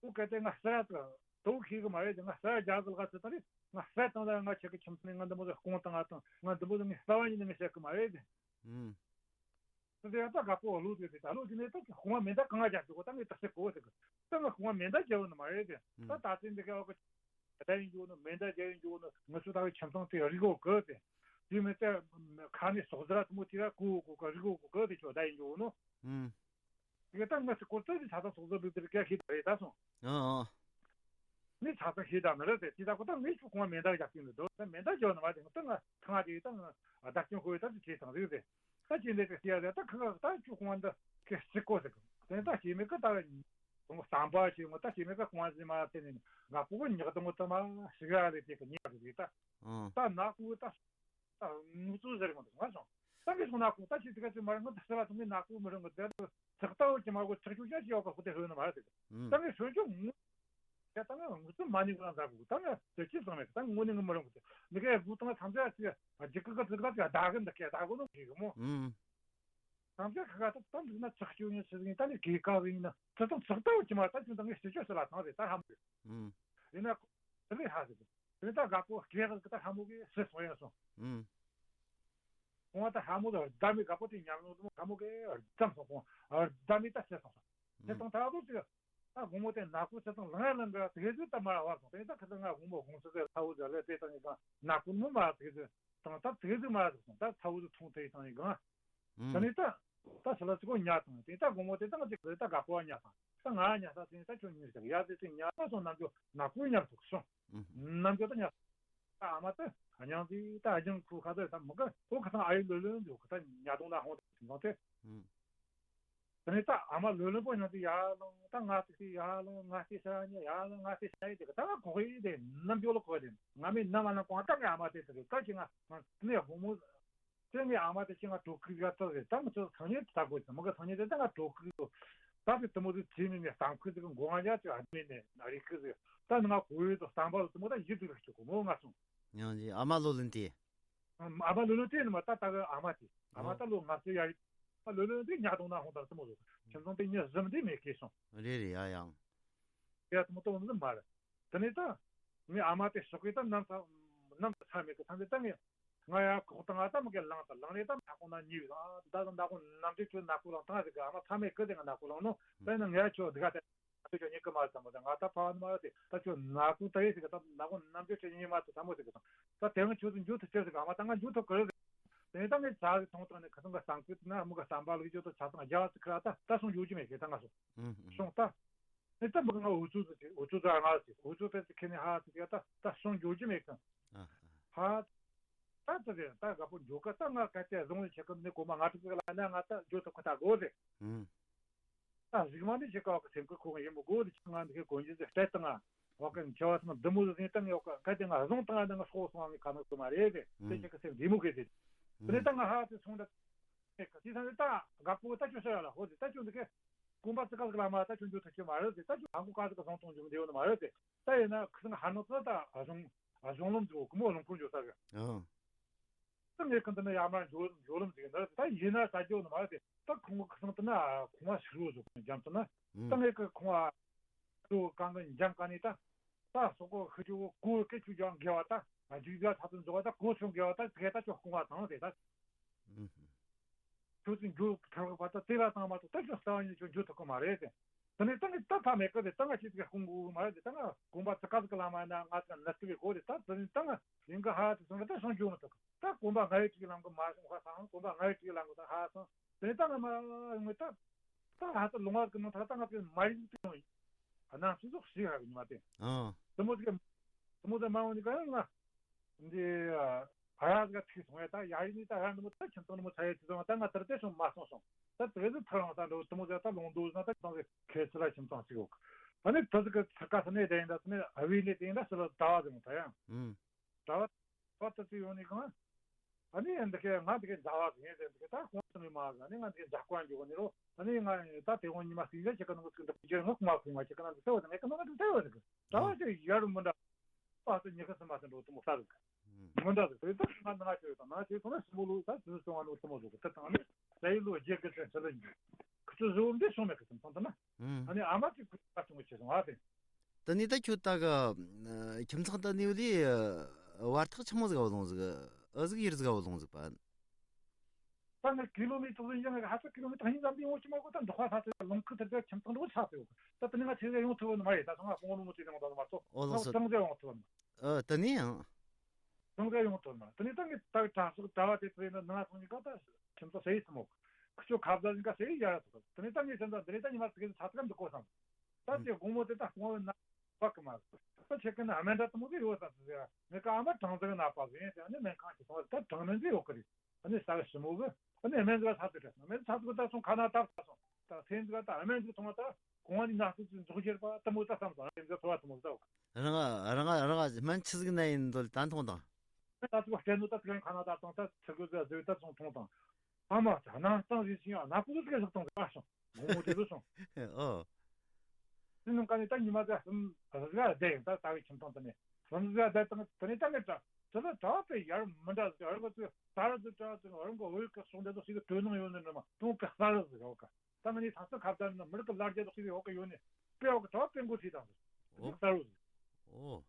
ཨོ་གལ་ཏེ་ང་ས་ཡ་དུ་དུ་ཤེས་གི་མ་རེད་ཟེར། ང་ས་ཡ་རྒྱ་གི་ལ་ཚོད་ད་རེད། ང་ས་ཡ་དང་ལ་ང་ཁྱེད་ཀྱི་ཁྱིམ་ཚང་ནས་ང་འདི་མོ་ཟེར་སྐོང་བཏང་ང་དང་ང་འདི་མོ་ཟེར་ངས་རྩ་བ་ཉིད་ནས་ངས་བཤད་གི་མ་རེད་ཟེར། ཨུམ། དེ་ཡང་ད་དགའ་པོ་བློ་དེ་ད་བློ་དེ་ནས་ད་དཔུང་བ་མེ་མདའ་གང་ང་རྒྱག་གི་གོ་ད་ངས་ད་ཟེར་གོ་ཟེར་གི། ད་ང་དཔུང་བ་མེ་མདའ་རྒྱག་གི་ནི་མ་རེད་ཟེར། ད་ད་ཚེ་འདི་ག་བ་གི་ད་ཡིན་འཇུག་ནོ་མེ་མདའ་རྒྱག་ཡིན་འཇུག་ནོ་ང་ཚོ་ད་གི་ཁྱིམ་ཚང་དེ་རིག་གོ་གི་ཟེར། དེ་མེད་ད་ཁ་ནས་ཟོག་ཟེར་ར་དུ་མོ་དེ་ར་གོ་གོ་གི་རིག་གོ་གི་ཟེར། ཁྱོད་ད་ཡིན་འཇུག་ནོ། ཨུམ། དེ་ག་ད་ང་ཚོ་སྐོར་ཚོད་དེ་ཆ་ཚང་ཚོགས་གཙོ་བོད་དེར་སྐད་ཤེས་ད་རེད་ད་སོང་། ཨ་ཨ། ནི་ཆ་ཚང་ཤེས་ད་ནི་རེད་དེ་དེ་ད་ཁོ་ད་ངས་ཆུ་ཁོང་མེ་མདའ་རྒྱག་གིན་འདུག་ད་མེ་མདའ་རྒྱག་ནི་མ་དེ་ད་ང་ཐང་ཨ་དེ་ད་ང་བདག་སྐྱོང་ཁོ་ཡོད་ད་དེ་བྱས་ཚང་རེད་དེ། ད་ཅི་འདྲ་དེ་ཤེས་ཡ་རེད། ད་ཁ་ཁ་ད་ཆུ་ཁོང་ད་ཁེ་སྲིད་གོ་ཟེར་གི་དེ་ད་ཤེས་མེད་གི་ད་ཁོང་བསམ་པ་ཤེས་ངོ་ད་ཤེས་མེད་གི་ཁོང་ཟིན་མ་དེ་ནི་ང་ཕོ་གི་ཉག་དང་ངོ་ད་མ་ཤི་ག་རེད་དེ་གི་ཉག་རེད་ད། ཨ་ད་ན་ཁོ་ད་ད་ངུ་ཚུལ་ཟེར་གི་མ་འདུག་ང་སོང་། ད་ངས་སོང་ན་ཁོང་ད་ཅི་དེ་ག་ཅི་མ་རེད། ངོ་ད་ཟེར་བ་དང་ངས་ན་ཁོ་མི་རུང་གི་དེ་ཚགས་ལྟ་བུ་ཅི་མ་གོ་ཆག་ཆུ་ཅན་ཞིག་ཡོད་ག་ཁོ་དེ་ཧོན་ནི་མ་རེད་དེ། ད་ངས་ཧོན་ཆུ་ངུ་ཡ་ད་ངས་ངུ་ཚུ་མ་ནི་ག་ལ་འདྲ་གོ་ད་ངས་དེ་ཅི་ཙང་མེད་ད་ངུ་ནི་ངུ་མི་རུང་གི་དེ་ནི་ག་ཡ་གུ་ད་ང་ཐམས་ཅད་ཅི་ཡ་ཇི་གི་གི་ཙི་ག་ཅི་ཡ་ད་གི་འདི་ག་ཡ་ད་གོ་ནོ་གི་གི་མོ། ཐམས་ཅད་ཁ་ཁ་ད་ད་འདི་ན་ཆག་ཆུ་ཡིན་ཟེར་གི་ད་ནི་གི་ག་གི་ཡིན་ན་ཚུ་དང་ཚགས་ལྟ་བུ་ཅི་མ་ད་ཅི་ད་ངས་ཤི་ཆོས་ཟེར་ལ་ཐང་རེད་ད་ཧ་མོ་རེད། ཡིན་ན་དེ་ལས་ཧ་ཟེར་གི་དེ་ནི་ད་དགའ་པོ་སྐད་གི་ད་ཧ་མོ་གི་ཟེར་སོང་ཡ་སོང་། ཁོང་ད་ཧ་མོ་གི་ཟླ་མེད་དགའ་པོ་དེ་ཉམས་མྱོང་དུ་ཧ་མོ་གི་ཙམ་སོང་ཁོང་ཟླ་མེད་ད་ཟེར་སོང་། དེ་དང་ད་དུ་ཅི་ད་དགོང་མོ་དེ་ནག་པོ་ཚེ་དང་ལང་ཡ་ལང་གི་དེ་ཚོ་ད་མར་བར་སོང་། དེ་ད་ཁ་ད་ང་དགོང་མོ་དགོང་ཚེ་དེ་ཚ་བོ་ཟ་ལེ་དེ་དང་ཡི་གང་ནག་པོ་མོ་མ་དེ་ཚོ་དང་ད་དེ་ཚོ་མ་ཟིག་སོང་། ད་ཚ་བོ་ཚོ་ཐུང་དེ་དང་ཡི་གང་ད་ནི་ད་ད་ཞི་ལ་ཅི་གོ་ཉ་དང་དེ་ད་དགོང་མོ་དེ་ད་ང་ཅིག་ད་དགའ་པོ་ཉ་དང་ད་ང་ཉ་ས་དེ་ད་ཁྱོད་ཉིད་ཀྱང་ཡ་དེ་དེ་ཉ་ད་སོང་ནམ་རྒྱུན་ནག་པོ་ཉ་ཐུག་སོང་། ནམ་རྒྱུན་ད་ཉ་ད་ཨ་མ་ད་ཨ་ཉང་དེ་ད་ཨ་ཉང་ཁུ་ཁ་ད་ད་མི་ག་ཁོ་ཁ་ད་ཨ་ཡི་ལོ་ལོ་འདུག་ད་ཉ་དོང་ད་ཧོང་དེ་དེ་དེ་ནས་ད་ཨ་མ་ལོ་ལོན་པོ་ཡང་དེ་ཡར་ལངས། ད་ང་དེ་ཡར་ལངས། ང་དེ་ཤ་ཉེ་ཡར་ལངས། ང་དེ་ཤ་ཡི་དེ་ག་ད་ང་གོ་གི་དེ་ནམ་རྒྱུན་ལ་གོ་དེ་ང་མི་ནམ་ལ་གོང་ད་ངའི་ཨ་མ་དེ་དེ་རེད། ད་ཅི་ང་ང་དེ་ནས་དགོང་མོ་དེ་ངའི་ཨ་མ་དེ་ཅི་ང་དོ་ཁུར་ག་ད་རེད། ད་མི་ཚོ་ཐང་ཉེ་ད་གོ་དེ་མི་ག་ཐང་ཉེ་དེ་ད་ང་དོ་ཁུར་དོ་ད་དེ་དེ་མོ་དེ་དེ་མི་ནས་གཏམ་ཁུར་དེ་གི་མགོ་ང་ཡ་ཅི་ཨ་མི་ནས་ན་རི་ཁུར་དེ་ད་ནི་ང་གོ་ཡོད་དོ་གཏམ་པ་དེ་མོ་ད་ཡིད་དུ་རེག་ཅིག་གོ་མོ་ང་སོང་། ཡང་ཨ་མ་ལོ་ལོན་དེ། ཨ་མ་ལོ་ལོན་དེ་ནི་མ་ད་ད་གི་ཨ་མ་དེ་ཨ་མ་ད་ལོ་ང་ཚོ་ཡ་ཡི་ཨ་ལོ་ལོན་དེ་ཉ་དོང་ན་ཧོང་ད་ཙི་མོ་ཟོ་ཁྱིམ་ཚང་དེ་ཉ་ཟིམ་དེ་མེད་སྐྱེས་སོང་། རེད་རེད་ཡ་ཡང་། ཡ་ཙི་མོ་ཏོ་འདི་མ་རེད། དེ་ནས་ད་ངའི་ཨ་མ་དེ་ཞོགས་ཀས་ད་ནམ་ཚ་ནམ་ཚ་མེད་གི་ཚ་མེད་ད་ངས་ང་ཡ་ཁོག་ད་ང་ད་མི་གས་ལངས་ད་ལངས་ནས་ད་ད་ཁོང་ན་ཉིབ་ད་ད་ད་ཁོང་ནམ་དུས་ཁྱོད་ནག་པོ་ལངས་ད་ཟེར་གི་ཨ་མ་ཚ་མེད་གི་དེ་ང་ནག་པོ་ལངས་ནོ་ད་ཡིན་ན་ངས་ཁྱོད་འདི་ག་དེ། ཁྱོད་ཉིད་ཀྱི་མ་ཙམ་པོ་དང་ང་ད་ཕ་མ་དེ་ད་ཁྱོད་ནག་པོ་ད་ཡེ་ཟིག་གི་ད་ནག་པོ་ནམ་རྒྱུན་ཁྱོད་ཉིད་མ་ཐུབ་ཚ་མོ་ཟིག་གི་དང་ད་དེ་སྔ་ཁྱོད་ཚོ་འཇུ་ཐུབ་ཁྱོད་ཟིག་གི་ཨ་མ་ད་ང་འཇུ་ཐུབ་གི་རེད། དེ་ནས་ད་ངས་ཇ་ཟིག་འཐུང་བཏང་ནས་ཁ་སང་གི་སང་ཀུ་ན་མི་ག་སམ་པ་ལུག་ཅོ་ད་ཆ་ཚང་རྒྱ་ཚིག་ཁ་ད་ད་སོང་འཇུ་རྒྱུ་མེད་ཁྱེད་ད་ང་སོང་སོང་ད། ནས་ད་མི་ག་ང་འུ་ཚུགས་ཟིག་འུ་ཚུགས་ད་ང་ཟིག་འུ་ཚུགས་དེ་ཟིག་ཁྱེད་ནས་ཧ་ཟིག་ཡ་ད་ད་སོང་འཇུ་རྒྱུ་མེད་གི་ཧ། ད་ད་དེ་ད་དགའ་པོ་འཇུ་ག་ད་ང་ག་དེ་བཟུང་ནས་ཁྱེད་ཀྱི་ནས་གོ་མ་ང་ཚོ་གི་ལ་ན་ང་ད་འཇུ་ཐུབ་ཁ་ད་དགོས་རེད། ད་གཞུག་མ་འདི་ཞིག་ག་བ་གི་སེམས་ཁུར་ཁོ་གི་ཡིན་པ་དགོས་འདི་ཆ་ང་འདི་གི་གོན་རྒྱུ་ཟེར་སྤྲད་དང་ང་བ་གི་མཁས་བ་ཚང་འདི་མོ་ཟེར་ད་ངས་བ་གི་ག་དེ་ང་བཟུང་བཏང་ང་ད་ང་སྲོག་སོང་བ་ངས་ཁ་ནག་ཟེར་མ་རེད་ཟེར་དེ་ཆ་གི་སེམས་བདེ་མོ་གི་ཟེར། དེ་ནས་ད་ང་ཧ་དེ་སོང་ད་ཨེ་ག་དེ་ཚང་ད་དགའ་པོ་ད་ཁྱོད་ཤོད་ཡ་ལ་ཧོ་ཟེར་ད་ཁྱོད་འདི་གི་དགོན་པ་ཙི་ག་ཟིག་ལ་མ་ད་ཁྱོད་འཇུ་ཐུབ་ཀྱི་མ་རེད་ཟེར། ད་ཁྱོད་ཧ་གོ་ག་ཟིག་ག་བཟུང་གཏོང་རྒྱུ་འདི་ཡོད་ནི་མ་རེད་ཟེར། ད་ཡིན་ན་ཁི་སང་ཧ་ནོ་ཙི་ད་བཟུང་བཟུང་ལམ་ཟིག་གོ་མོ་ལུང་ཁུར་འཇོག་ས་གི་ད་ངས་གང་ལྟར་ན་ཡར་མར་འགྲོ་འགྲོ་ལམ་ཟིག་ན་ད་ཡིན་ན་ད་སྐྱོ་ནི་མ་རེད་དེ། ད་ཁོང་གི་ཁ་སང་དུ་ན་ཁོང་མ་ཞིག་རོ་ཟུག་འཇམ་དུ་ན་ད་ངས་གི་ཁོང་ཨ་ཏུ་གང་གི་འཇམ་ག་ནི་ད་ད་སོག་གོ་ཤི་ཆུ་གོ་ཁི་ཆུ་ཀྱང་དགེ་བ་ད་ཨ་ཇིག་ཇ་ཐ་དུ་འཇོག་ད་གོ་ཆུང་དགེ་བ་ད་དགེ་ད་ཅོ་ཁོང་བ་དང་དེ་ད་ཆུ་ཚིག་འཇུ་ཐར་བ་ད་དེ་ལ་བཏང་མ་ཐུབ་ད་ཅོ་ལྟ་བ་ཉིད་ཆུ་འཇུ་ཐུབ་གི་མ་རེད་དེ། དེ་ནས་ད་ངས་ད་ཕ་མེད་གི་དེ་ད་ང་ཅི་ཟིག་ཁོང་གི་མ་རེད་དེ། ད་ང་དགོན་པ་ཙི་ག་ཟིག་གི་ལ་མ་ན་ང་ཚོ་ནད་དུ་བའི་གོ་དེ་ད་དེ་ནས་ད་ང་ཡིན་གི་ཧ་དེ་སོང་གི་ད་སོང་རྒྱུ་མི་ཐུབ་གི་ད་དགོན་པ་ལྔ་ཡི་ཅིག་ལམ་གི་མ་སོང་ཧ་སང་དགོན་པ་ལྔ་ཡི་ཅིག་ལམ་གི་ད་ཧ་སོང་དེ་ནས་ད་ང་མ་ཡོང་གི་ད་ད་ཧ་ད་ལུང་བ་གི་ནང་ཐག་ད་ང་ཚོའི་མ་ཡིན་དུ་ཡོང་ཡིན་ཨ་ནང་ཚོ་ཟོག་ཞིག་ཧ་གི་ཉི་མ་དེ་ཨ་དེ་མོ་ཟིག་དེ་མོ་ཟིག་མ་འོང་ནི་ག་ཡང་ང་འདི་ཨ་ཡ་ཟིག་ཐིག་སོང་ཡ་ད་ཡ་ཡིན་ནི་ད་ཧ་འདི་མོ་ད་ཁྱིམ་ཚང་ནི་མོ་ཚ་ཡ་ཐིག་སོང་ད་ང་དེར་དེ་སོང་མ་སོང་སོང་ད་དེ་ཟིག་ཐག་རིང་ད་འགྲོ་དེ་མོ་ཟིག་ད་ལུང་རྡོ་ཟིག་ན་ད་ཁྱིམ་ཚང་ཟིག་ཁེ་ཚི་ལ་ཁྱིམ་ཚང་ཟིག་ཡོད་ཨ་ནི་དེ་ཟིག་གི་ཚ་ཀ་ས་ནས་དེ་ཡིན་ད་ས་ནས་ཨ་བི་ནས་དེ་ཡིན་ད་ས་ལ་ད་བ་ཟིག་མོ་ད་ཡ། ཨུམ། གྲྭ་བ་པ་ཏི་ཏི་ཡོང་ནི་གང་། ཨ་ནི་འདི་གའི་ང་འདི་གའི་མཛའ་བ་ཟིག་ཡིན་ཟེར་འདི་གའི་ད་ཁོང་ཚོ་ནི་མ་ཟ་ནི་ང་འདི་གའི་མཛའ་བཀའ་འཇོག་གི་ནི་རོ། ཨ་ནི་ང་ད་དེ་འོང་ཉི་མ་སྲིད་ལ་ཆེ་ག་ནང་གི་འདི་རྒྱུ་ངག་མ་ཁུང་མ་ཆེ་ག་ནང་གི་ལྟ་བ་ཟིག་ངས་ག་ནང་གི་ལྟ་བ་ཟིག་གྲྭ་བ་ཨ་ཆེ་ཡར་མི་འདྲ། པ་ཏི་ཉི་ཁ་སི་མ་ཟིན་འགྲོ་དུ་མོ་ས་ཟིག་མི་འདྲ་ཟིག་དེ་ད་ང་ནང་ཆེ་དང་ནང་ཆེ་སོང་ན་སྲིན་མོ་ལུག་ད་དུ་སོང་བ་ནོ་དུ་མོ་ཟིག་དེ་དང་ནི་ས་ཡི་ལོ་རྒྱལ་གི་ཚན་ཚ་ལ་ཡིན། ཁུ་ཚུར་བཟོ་འདི་སོང་མེད་གི་ཚན་ཚང་དུ་ན། ཨ་ནི་ཨ་མ་གི་ཁུ་ཚུར་སོང་གི་ཆེ་སོང་ཨ་དེ། ད་ནི་ད་ཁྱོད་ད་ག་ཁྱིམ་ཚང་ད་ནི་ལི་བར་ཐག་ཆི་མོ་ཟིག་བ་ལོང་ཟིག་ཨ་ཟིག་ཡིར་ཟིག་བ་ལོང་ཟིག་པ། ད་ནི་ཀི་ལོ་མི་ཏར་ཡང་ཧ་ཚ་ཀི་ལོ་མི་ཏར་ཧིན་ཙམ་དེ་འོ་ཅི་མ་གོ་ད་འབྲོག་པ་ས་ཚ་ལུང་ཁུ་དེར་ཁྱིམ་ཚང་འགྲོ་ཆགས་ཏེ་ཡོད་ད་དེ་ནི་ང་ཆེ་ཟེ་ཡོང་ཐུབ་བ་ནི་མ་རེད། ད་སོང་ང་ཁོང་ལོ་མོ་ཆེ་ཡོང་ད་ནི་མ་གཏོགས་ཨོ་ལགས་སོ། ཚང་ཟེ་ཡོང་ཐུབ་བ་ནི་ཨ་ད་ནི་ཡང་། ཚང་ཟེ་ཡོང་ཐུབ་ནི་མ་རེད། དེ་ནི་ད་ངས་ད་གྲྭ་ཟུག་གྲྭ་བ་དེ་ཚོ་ཡིན་ན་ནང་སོང་ནི་ག་ད་ཁྱིམ་ཚང་ཟེ་ཡི་ཐུབ་མོ། ཁུ་ཆོ་ཁ་བཟའ་ཡིན་ག་ཟེ་ཡི་ཡ་ཡ་ཐུབ། དེ་ནི་ད་ངས་སེམས་ད་དེ་ནི་ད་ཉི་མ་ཚིག་གི་ཚ་ཚ་འདི་གོ་སམ། ད་དེ་དགོང་མོ་དེ་ད་དགོང་བའི་ན་བག་གི་མ་རེད། ད་ཆེ་གི་ན་ཨ་མེན་ད་ཐུབ་མོ་དེ་ཡོད་ས་ཟེ་ཡ་ངས་ཀ་ཨ་མ་གྲང་ཟེ་གི་ན་བག་ཟེ་ཡིན་ཟེ་ཨ་ནི་སྨན་ཁང་ཞིག་སོང་བ་ད་གྲང་མེན་ཟེ་ཡོད་གི་རེད། ཨ་ནི་ས་གི་ཞི་མོ་གི་ཨ་ནི་སྨན་ཟེ་ག་ཚ་ཚ་གི་ཚ་ཚ་གི་ད་སོང་ཁ་ན་ད་ཚ་སོང་། ད་སེམས་ཟེ་ག་ད་ཨ་མེན་ཟེ་གི་ཐོང་བ་ད་གོང་བ་ནི་ན་ཚ་ཚ་འཇོག་རྒྱུ་རེད་པ་ད་མོ་ད་བསམ་སོང་། ཨ་ནི་ཟེ་ཐོ་བ་ཐུབ་མོ་ད་འོ། རང་ང་རང་ང་རང་ང་སྨན་ཆི་ཟིག་ན་ཡིན་འདོད་ད་མཐོང་དང་། ད་ཚོ་བ་སྐྲན་ནོ་ད་ཚིག་རང་ཁ་ན་ད་དང་ད་ཚིག་གི་ཟེ་ཟེ་ད་སོང་མཐོང་དང་། ཨ་མ་ད་ན་སྟངས་རེ་ཞིག་ཡང་ན་ཀུ་ཟིག་གི་ཟག་སྟངས་ཟིག་ཨ་སོང་། དགོང་མོ་དེ་རུ་སོང་། ཨོ། དེ་ནང་ཀ་ནས་ད་ཉི་མ་ཟ་གསུམ་རི་ག་བསྡད་ཡིན། ད་ད་གི་ཁྱིམ་ཚང་དེ་ནས་གསུམ་ཟ་བསྡད་དང་དེ་ནས་ད་ངས་ད་དེ་ལ་ད་དཔེ་ཡར་མི་འདྲ་ཟིག་ཨ་རི་ག་ཚོས་ད་ར་ཚོས་ད་ར་ཚོས་ཨ་རི་ག་འོས་གི་སོང་དེ་ཚོ་ཞིག་གི་དོན་ནང་ཡོད་ནི་འདྲ་མ་དུང་གི་ས་རི་ཟིག་ཡོད་ག་ད་ང་ནི་ཐང་སོ་ཁ་བརྡ་ནི་མི་རིགས་གི་ལར་རྒྱ་དོག་ཞིག་ཡོད་གི་ཡོད་ནི་དཔེ་ཡོད་གི་ད་དཔེ་མགོ་ཚིག་དང་ཟིག་ཨོ། གསར་བུ་ཟིག་ཨོ།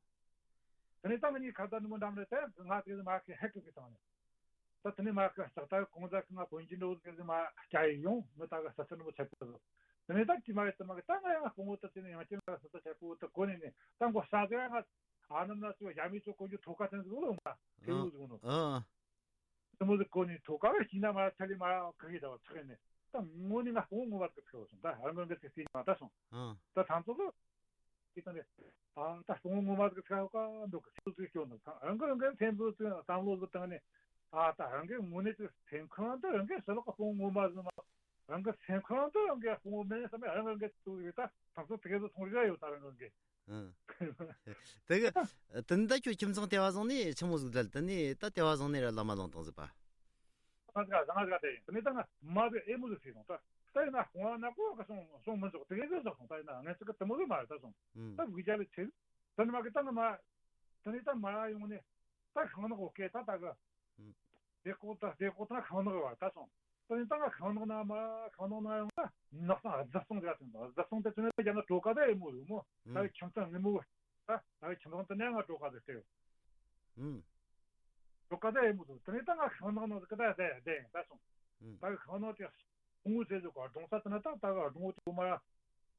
དེ་ནས་ད་ང་གཉིས་ཁ་བརྡ་ནི་མོ་འདྲ་མི་རེད་དེ་ང་དེ་མ་ཁི་ཧེ་ཀི་གི་བཏང་ནས། ད་དེ་ནས་མ་ཁི་ལྕགས་ད་གོང་ཟ་ཁི་ང་བོན་གྱི་འགྲོ་གི་མ་སྐྱ་ཡི་ཡོང་མི་ད་ག་ས་ས་ནི་མོ་ཆད་པོ་ཟིག་དེ་ནས་ད་དེ་མ་ཡི་དེ་མ་གི་ད་ང་ཡང་སྤོང་བོ་ད་དེ་ནས་ཡང་ཁྱེད་ང་ས་ས་ཆད་པོ་ད་གོ་ནས་ནས་ད་མགོ་ས་ཟེ་ང་ཨ་ནམ་ན་ཚོ་ཡ་མི་ཚོ་གོ་རྒྱུ་ཐོ་ཀ་ཐན་ཟིག་ལོ་མ་ཐེ་ཨ་བོ་ཟིག་ནོ། ཨ། དེ་མོ་ཟིག་གོ་ནས་ཐོ་ཀ་བ་ཤི་ན་མ་ཚ་ལི་མ་ཁ་ཤས་ད་བ་ཚག་ནས་ད་ངོ་ནི་ང་སྤོང་ངོ་བ་ཟིག་ཕེ་བ་སོང་ད་ཨ་ང་གི་ཚེ་ནི་མ་ད་སོང་། ཨ། ད་ཐང་ཚོ་ལོ། དེ་དང་ནི། ཨ་ད་སོང་ངོ་མ་ཟིག་ཆགས་ཀ་འདུག་གི་སུ་ཟིག་སྐྱོན་འདུག་ཐང་ཨང་ཀི་ཨང་ཀི་ཐེན་ཚོ་ཚོས་བསམ་བློ་ཟིག་བཏང་ནས། ཨ་ད་ཨང་ཀི་ངོ་ནས་ཚོས་ཐེན་ཁང་དུ་ཨང་ཀི་ཟི་ལོག་གི་སོང་ངོ་མ་ཟིག་མ། ཨང་ཀི་ཐེན་ཁང་དུ་ཨང་ཀི་སོང་ངོ་མེད་བསམ་ཨང་ཀི་ཚོ་ཟིག་ད་ཐང་ཚོ་དེ་གས་ཚོ་ཐོང་རྒྱ་ཡོད་ད་ཨང་ཀི། ཨང་། དེ་གི་དེ་འདྲ་ཁྱོད་ཁྱིམ་ཚང་ལྟེ་བ་བཟང་ནས་ཆི་མོ་ཟིག་བསྡད་དེ་ནས་ད་ལྟེ་བ་བཟང་ནས་ར་བླ་མ་ལོང་དང་ཟིག་པ། ང་ཟིག་ང་ཟིག་དེ་ཡིན་དེ་ནས་ད་ང་མ་བའི་ཨེ་མོ་ཟིག་ཟིག་སོང་ད། ད་ཡིན་ན་ཁོང་ན་ཀོ་ག་སོང་སོང་མི་འཇོག་དེ་གས་ཟིག་སོང་ད་ཡིན་ན་ངས་ཚིག་གི་དེ་མོ་ཟིག་མ་རེད་ད་སོང་། ད་དགུ་བརྒྱ་ལས་ཆེ། ད་ནི་མ་གི་ད་ང་མ། དེ་ནས་ད་མ་ཡོང་ནས་ད་ཤིང་ནགས་འོ་སྐད་ད་ད་གི། དེ་ཀོ་ད་དེ་ཀོ་ད་ཤིང་ནགས་བར་ད་སོང་། ད་ནི་ད་ང་ཤིང་ནགས་ན་མ་ཤིང་ནགས་ན་ཡོང་ན་ནགས་སང་རྫི་སོང་རྒྱ་ཐོན་ད་རྫི་སོང་དེ་ཚོ་ནས་ད་རྒྱ་ན་གྲོ་ཀ་ད་ཨེ་མོ་ཡོད་མོ། ད་ཡི་ཁྱིམ་ཚང་ངི་མོ། ད་ད་ཡི་ཁྱིམ་ཚང་དེ་ནས་ང་གྲོ་ཀ་ད་སྟེ་ཡོད། ཨུམ། གྲོ་ཀ་ད་ཨེ་མོ་དུ་དེ་ནས་ད་ང་ཤིང་ནགས་ནང་ཀ་ད་བསྡད་བསྡད་ཡིན་ད་སོང་། ཨུམ། ད་ཡི་ཤིང་ནགས་དེ། སྤུན་ངོ་ཚེ་ཟུག་ག་གདོང་ས་དེ་ན་ད་ད་ག་སྒྲུང་བོ་དེ་མ།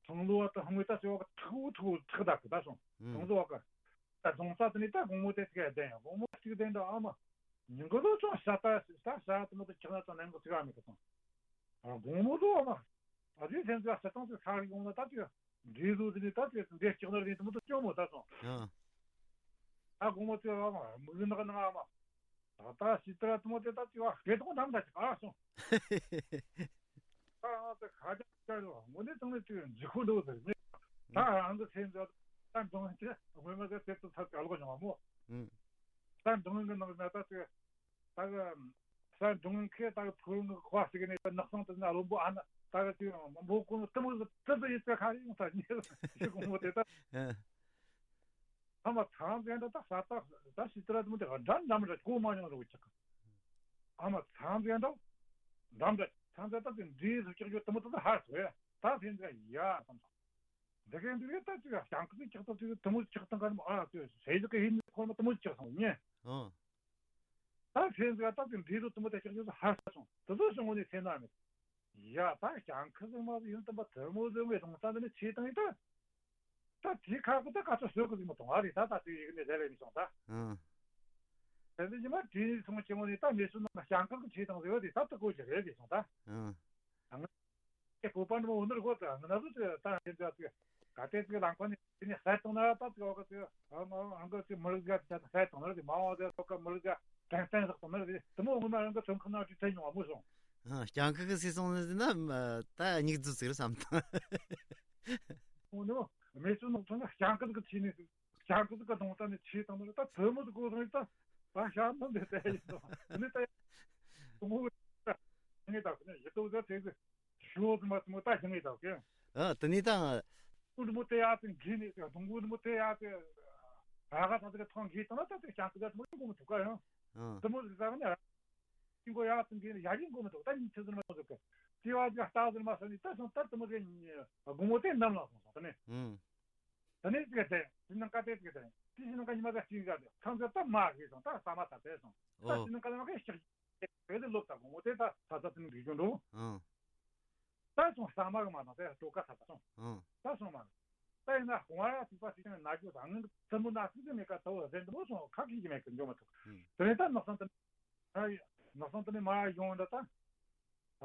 ཁྲང་ལོ་བ་དང་ཧང་ངོས་ད་ཚེ་བ་ག་ཐུག་ཐུག་ཐག་ད་གི་ད་སོང་། ཁྲང་ལོ་བ་ག་ད་གདོང་ས་དེ་ནས་ད་དགོང་མོ་དེ་ཚིག་ག་བསྡད་ཡ་དགོང་མོ་གཅིག་བསྡད་འདྲ་ཨ་མ། ཉིན་གུང་ལོ་ཆུང་ཤ་ད་ད་ཤ་དེ་མོ་དེ་ཆགས་ན་ད་ནང་གི་ཚིག་ག་མེད་གི་སོང་། ཨ་དགོང་མོ་ལོ་ཨ་མ། ཨ་དེ་ཚེ་ཟུག་ཤ་ཏང་ཚེ་ས་རི་ཡོང་ན་ད་དེ། འདྲེ་ལུག་དེ་ནས་ད་དེ་འདྲེ་ལྕགས་ནར་དེ་དེ་མོ་དེ་སྐྱོ་མོ་ད་སོང་། ཨ། ད་དགོང་མོ་དེ་ཨ་མ་མིག་ནག་ནག་ཨ་མ། ད་ད་ཤི་ཏྲ་དེ་མོ་དེ་ད་དེ་བ་སྐད་ཐོག་ནམ་ད་ཅིག་ཨ་སོང་། ད་ང་ཚོ་ཁ་ཅག་ཅག་ཡོད་དངོས་གནས་དྲང་གནས་དེ་འཇིགས་ཁུལ་འདུག་ཟེར་ནས། ད་རང་གི་སེམས་ཚོ་ད་འབྲང་དེ་དངོས་མ་ཟེར་དེ་ཚོ་ཐབས་ཀྱི་ལོག་མྱོང་བ་མོ། ད་འབྲང་གི་ནང་ན་ད་དེ་ད་གི་ས་འབྲང་ཁའི་ད་གི་ཕུག་རོན་གི་ཁོ་ཞིག་ནས་ད་ནགས་གསང་དེ་ན་བློན་པོ་ཨ་ན་ད་གི་དེ་མོ་ཀུན་དེ་མོ་ཙི་ཙི་ཡིད་ཚད་ཁ་ཡོང་ད་ཉེ་ཞིག་གོང་མོ་དེ་ད། ཨ་མ་ཚང་ཚན་ད་ད་ས་ད་ད་ཤི་ཏྲ་དེ་མོ་དེ་འགྲམ་འགྲམ་ར་གོ་མ་མྱོང་རུ་ཅིག་ཨ་མ་ཚང་ཚན་ད་འགྲམ་ད་ཚང་ཚན་ད་དེ་འདྲིས་སུ་ཅིག་ཡོད་དེ་མོ་ད་ད་ཧར་སོ་ཡ་ད་ཚན་ཚན་ཡ་བསམ་སོང་། འདི་གའི་འདི་གའི་ད་ཅིག་ཞང་ཁ་ཅིག་ཅིག་ད་ཅིག་དེ་མོ་ཅིག་དང་ག་མོ་ཨ་ཅིག་ཟས་ཟིག་གི་ཡིན་ཁོ་མོ་དེ་མོ་ཅིག་སོང་ཉེ། ཨ། ད་ཚན་ཚན་ད་དེ་འདྲིས་སུ་དེ་མོ་དེ་ཅིག་ཡོད་ཧར་སོང་། དེ་ཚོ་སོང་ངོ་ནས་ཚེ་ན་མེད། ཡ་ད་ཞང་ཁ་ཟིག་མ་ཡིན་དམ་པ་དེ་མོ་ཟིག་མེད་སོང་ད་འདི་ནས་ཆེ་དང་ཡིན་ད། ད་དེའི་ཁ་གི་ད་ག་ཚོད་བཟོད་གི་ཟིག་མ་གཏོང་ཨ་རེད་ད་ད་དེ་ཡི་གི་ནས་ཟེར་ལེ་མི་སོང་ད། ཨང་། དེ་འདི་ཉི་མ་དེ་ནས་སོང་ཆེ་མོ་ནས་ད་མི་སུ་ནང་ཞང་ཁ་གི་ཆེ་དང་ཟེར་བ་དེ་ད་ད་གོ་ཅི་རེད་ཟེར་སོང་ད། ཨང་། ཨང་། ཁྱེད་བོད་པ་འདི་མོ་འོ་ནར་གོ་ད་ང་ན་ཟུ་ད་ད་ཡིན་ད་ད་ག་དེ་ཚིག་ལང་ཁོ་ནས་དེ་ནས་ཟས་བཏང་ན་ད་ཚིག་འོ་ག་ཚིག་ཨང་ཨང་ཨང་ག་ཚིག་མི་རིགས་ཟ་ད་ཟས་བཏང་ན་དེ་མ་འོ་ཟ་འོ་ག་མི་རིགས་ཟ་དྲན་རྟེན་ཟག་བཏང་ན་དེ་དེ་མོ་འོ་ན་ཨང་ག་ཚོན་ཁ་ན་དེ་ཚེ་ཉུང་བ་མོ་སོང་། ཨ། སྤྱང་ཀི་གི་སྲིད་སོང་ནི་ན་ད་སྙིགས་རྫུ་ཟིག་རེད་བསམ་དང་། འོ་ནི་མེ་སུ་ནོག་ཐོན་ན་སྤྱང་ཀི་གི་ཆེ་ནས་སྤྱང་ཀི་གི་གདོང་ལྟ་ནས་ཆེ་བཏང་ན་ད་ཚོན་མོ་དེ་གོ་སོང་ད་ད་ཤ་མོ་འདི་ལྟ་ཡིན་ནོ་འདི་ལྟ་ཡིན་ནོ་ད་ངས་ད་ཁོ་ནས་ཡི་དོ་ཟ་ཚེ་གི་ཞོ་ཙི་མ་ཙི་མོ་ད་ཞིང་ངེས་དག་གི་ཨ། དེ་ནས་ད། ཀུན་མོ་དེ་ཡ་ཙི་འགི་ནས་ཀྱི་སྡོང་གུ་མོ་དེ་ཡ་ཙི་ཨ་ག་ད་ཙི་གི་ཐོང་གི་དང་ད་ཙི་ཞང་ཙི་ག་ཙི་མོ་ཡིན་གོ་མི་ཐུབ་ག་ཡང་། ཨ། དེ་མོ་ཟིག་ཟ་ག་ནས་ཡིན་གོ་ཡ་ཙི་འགི་ནས་ཡ་ཡིན་གོ་མི་ཐུབ་ད་ཉིན་ཆི་ཟིག་མ་ཟིག་གི་ཙི་བ་ཙི་ལྟ་ཟིག་མ་ཟ་ནས་ད་སོང་ད་དེ་མོ་ཟིག་སྒོ་མོ་དེ་ནམ་ལ་སོང་སོང་ད་ནས། ཨ། ད་ནས་ཙི་ག་དེ་ཙི་ནང་ཀ་དེ་ཙི་ག་དེ་ཙི་ཞིག་ནང་ཀ་ཉི་མ་ཟ་ཅིག་ག་དེ་ཁང་ཟ་ད་མ་གི་སོང་ད་ས་མ་ད་དེ་སོང་ད་ཨོ། ཙི་ནང་ཀ་ལ་མ་གི་ཤག་དེ་དེ་ལོབ་ད་སྒོ་མོ་དེ་ད་ས་ས་ཙི་ནང་གི་ཅུང་འགྲོ། ཨ། ད་སོང་ས་མ་གི་མ་དང་དེ་ལ་སྤྲོ་ཀ་ས་ད་སོང་། ཨང་། ད་སོང་མ། ད་ཡིན་ན་དགོང་བ་ཡ་ཐིག་པ་ཞིག་ནས་ན་རྒྱུ་དང་ངན་གི་ཙི་མོ་ན་ཐིག་གི་མེད་ཀ་ད་འོ་ཟེར་འདི་མོ་སོང་ཁ་ཁིག་གི་མེད་གི་འཇོག་མ་ཐུབ། ཨང་། དེ་ནས་ད་ནག་སང་དེ་ནས་ནག་སང་དེ་ནས་མ་ཡོང་ད་ད།